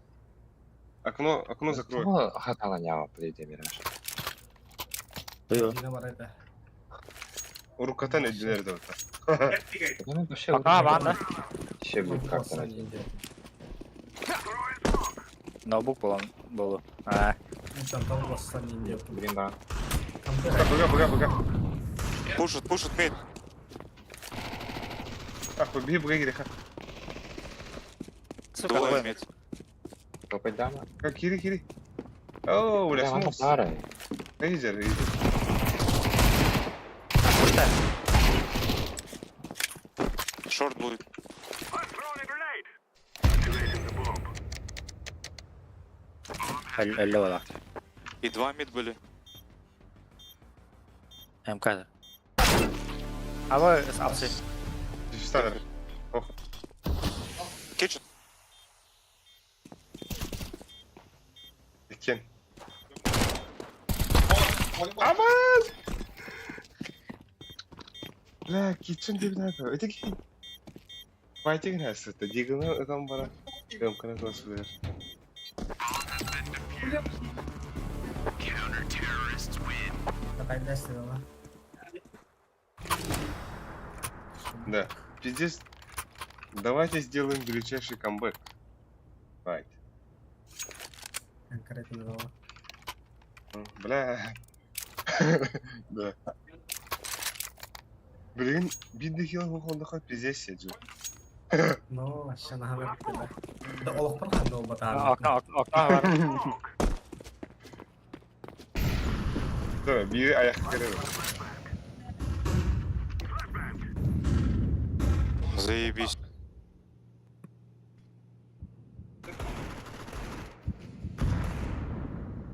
Окно, окно закрой. Хатала нява подойди Мираж. Рукатан эдинер да. Пока, ванда. Ще будет как-то. Ноутбук был он был. А, Блин, да. Бага, бага, бага. Пушит, пушит мид. Ах, беги, беги, греха. сука, Двое двое. мид. Топай дама. Как, кири, кири. О, бля, Бля, смог. старая. Эйзер, эйзер. Шорт будет. Алло, И два мид были. МК. Аба апсы. Түстәр. Ох, Kitchen. иккен. Аман! Бля, kitchen дип нәрсә. Эти ки. Байтик нәрсә. Дигән там бара. Кем кенә класс Да. Пиздец. Давайте сделаем величайший камбэк. Right. Конкретно дала. Бля. Да. Блин, бидный хил выхода пиздец сиджу. Ну, вообще на да. Да олох бар ханды ол батар. Окно, окно, окно бар. Да, бир аяк кереп. Заебись.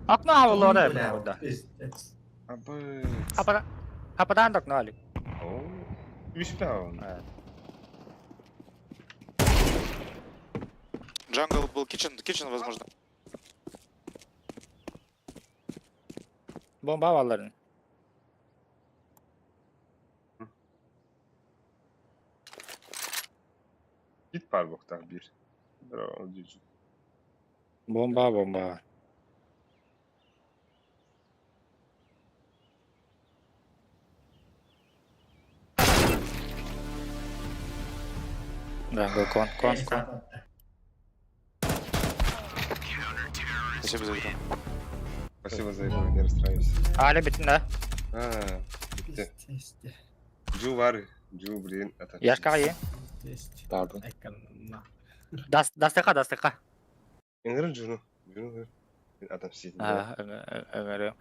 Окно олора бля. Пиздец. Абы. Апа Ападан окно алик. О. Үстә. Jungle был kitchen, kitchen, возможно. Бомба аларын. Git бар бохтар бир. Бро, дижу. Бомба, бомба. Да, был кон, кон, кон. Спасибо за игру. Спасибо за игру, не расстраивайся. Али битин да. А, битте. Пиздец. Жу бар, жу, блин, это. Яшка е. Пиздец. Pardon. Айканна. Дас дастыка, дастыка. Эңгерен жуну. Жуну. Адам сидит. А, говорю.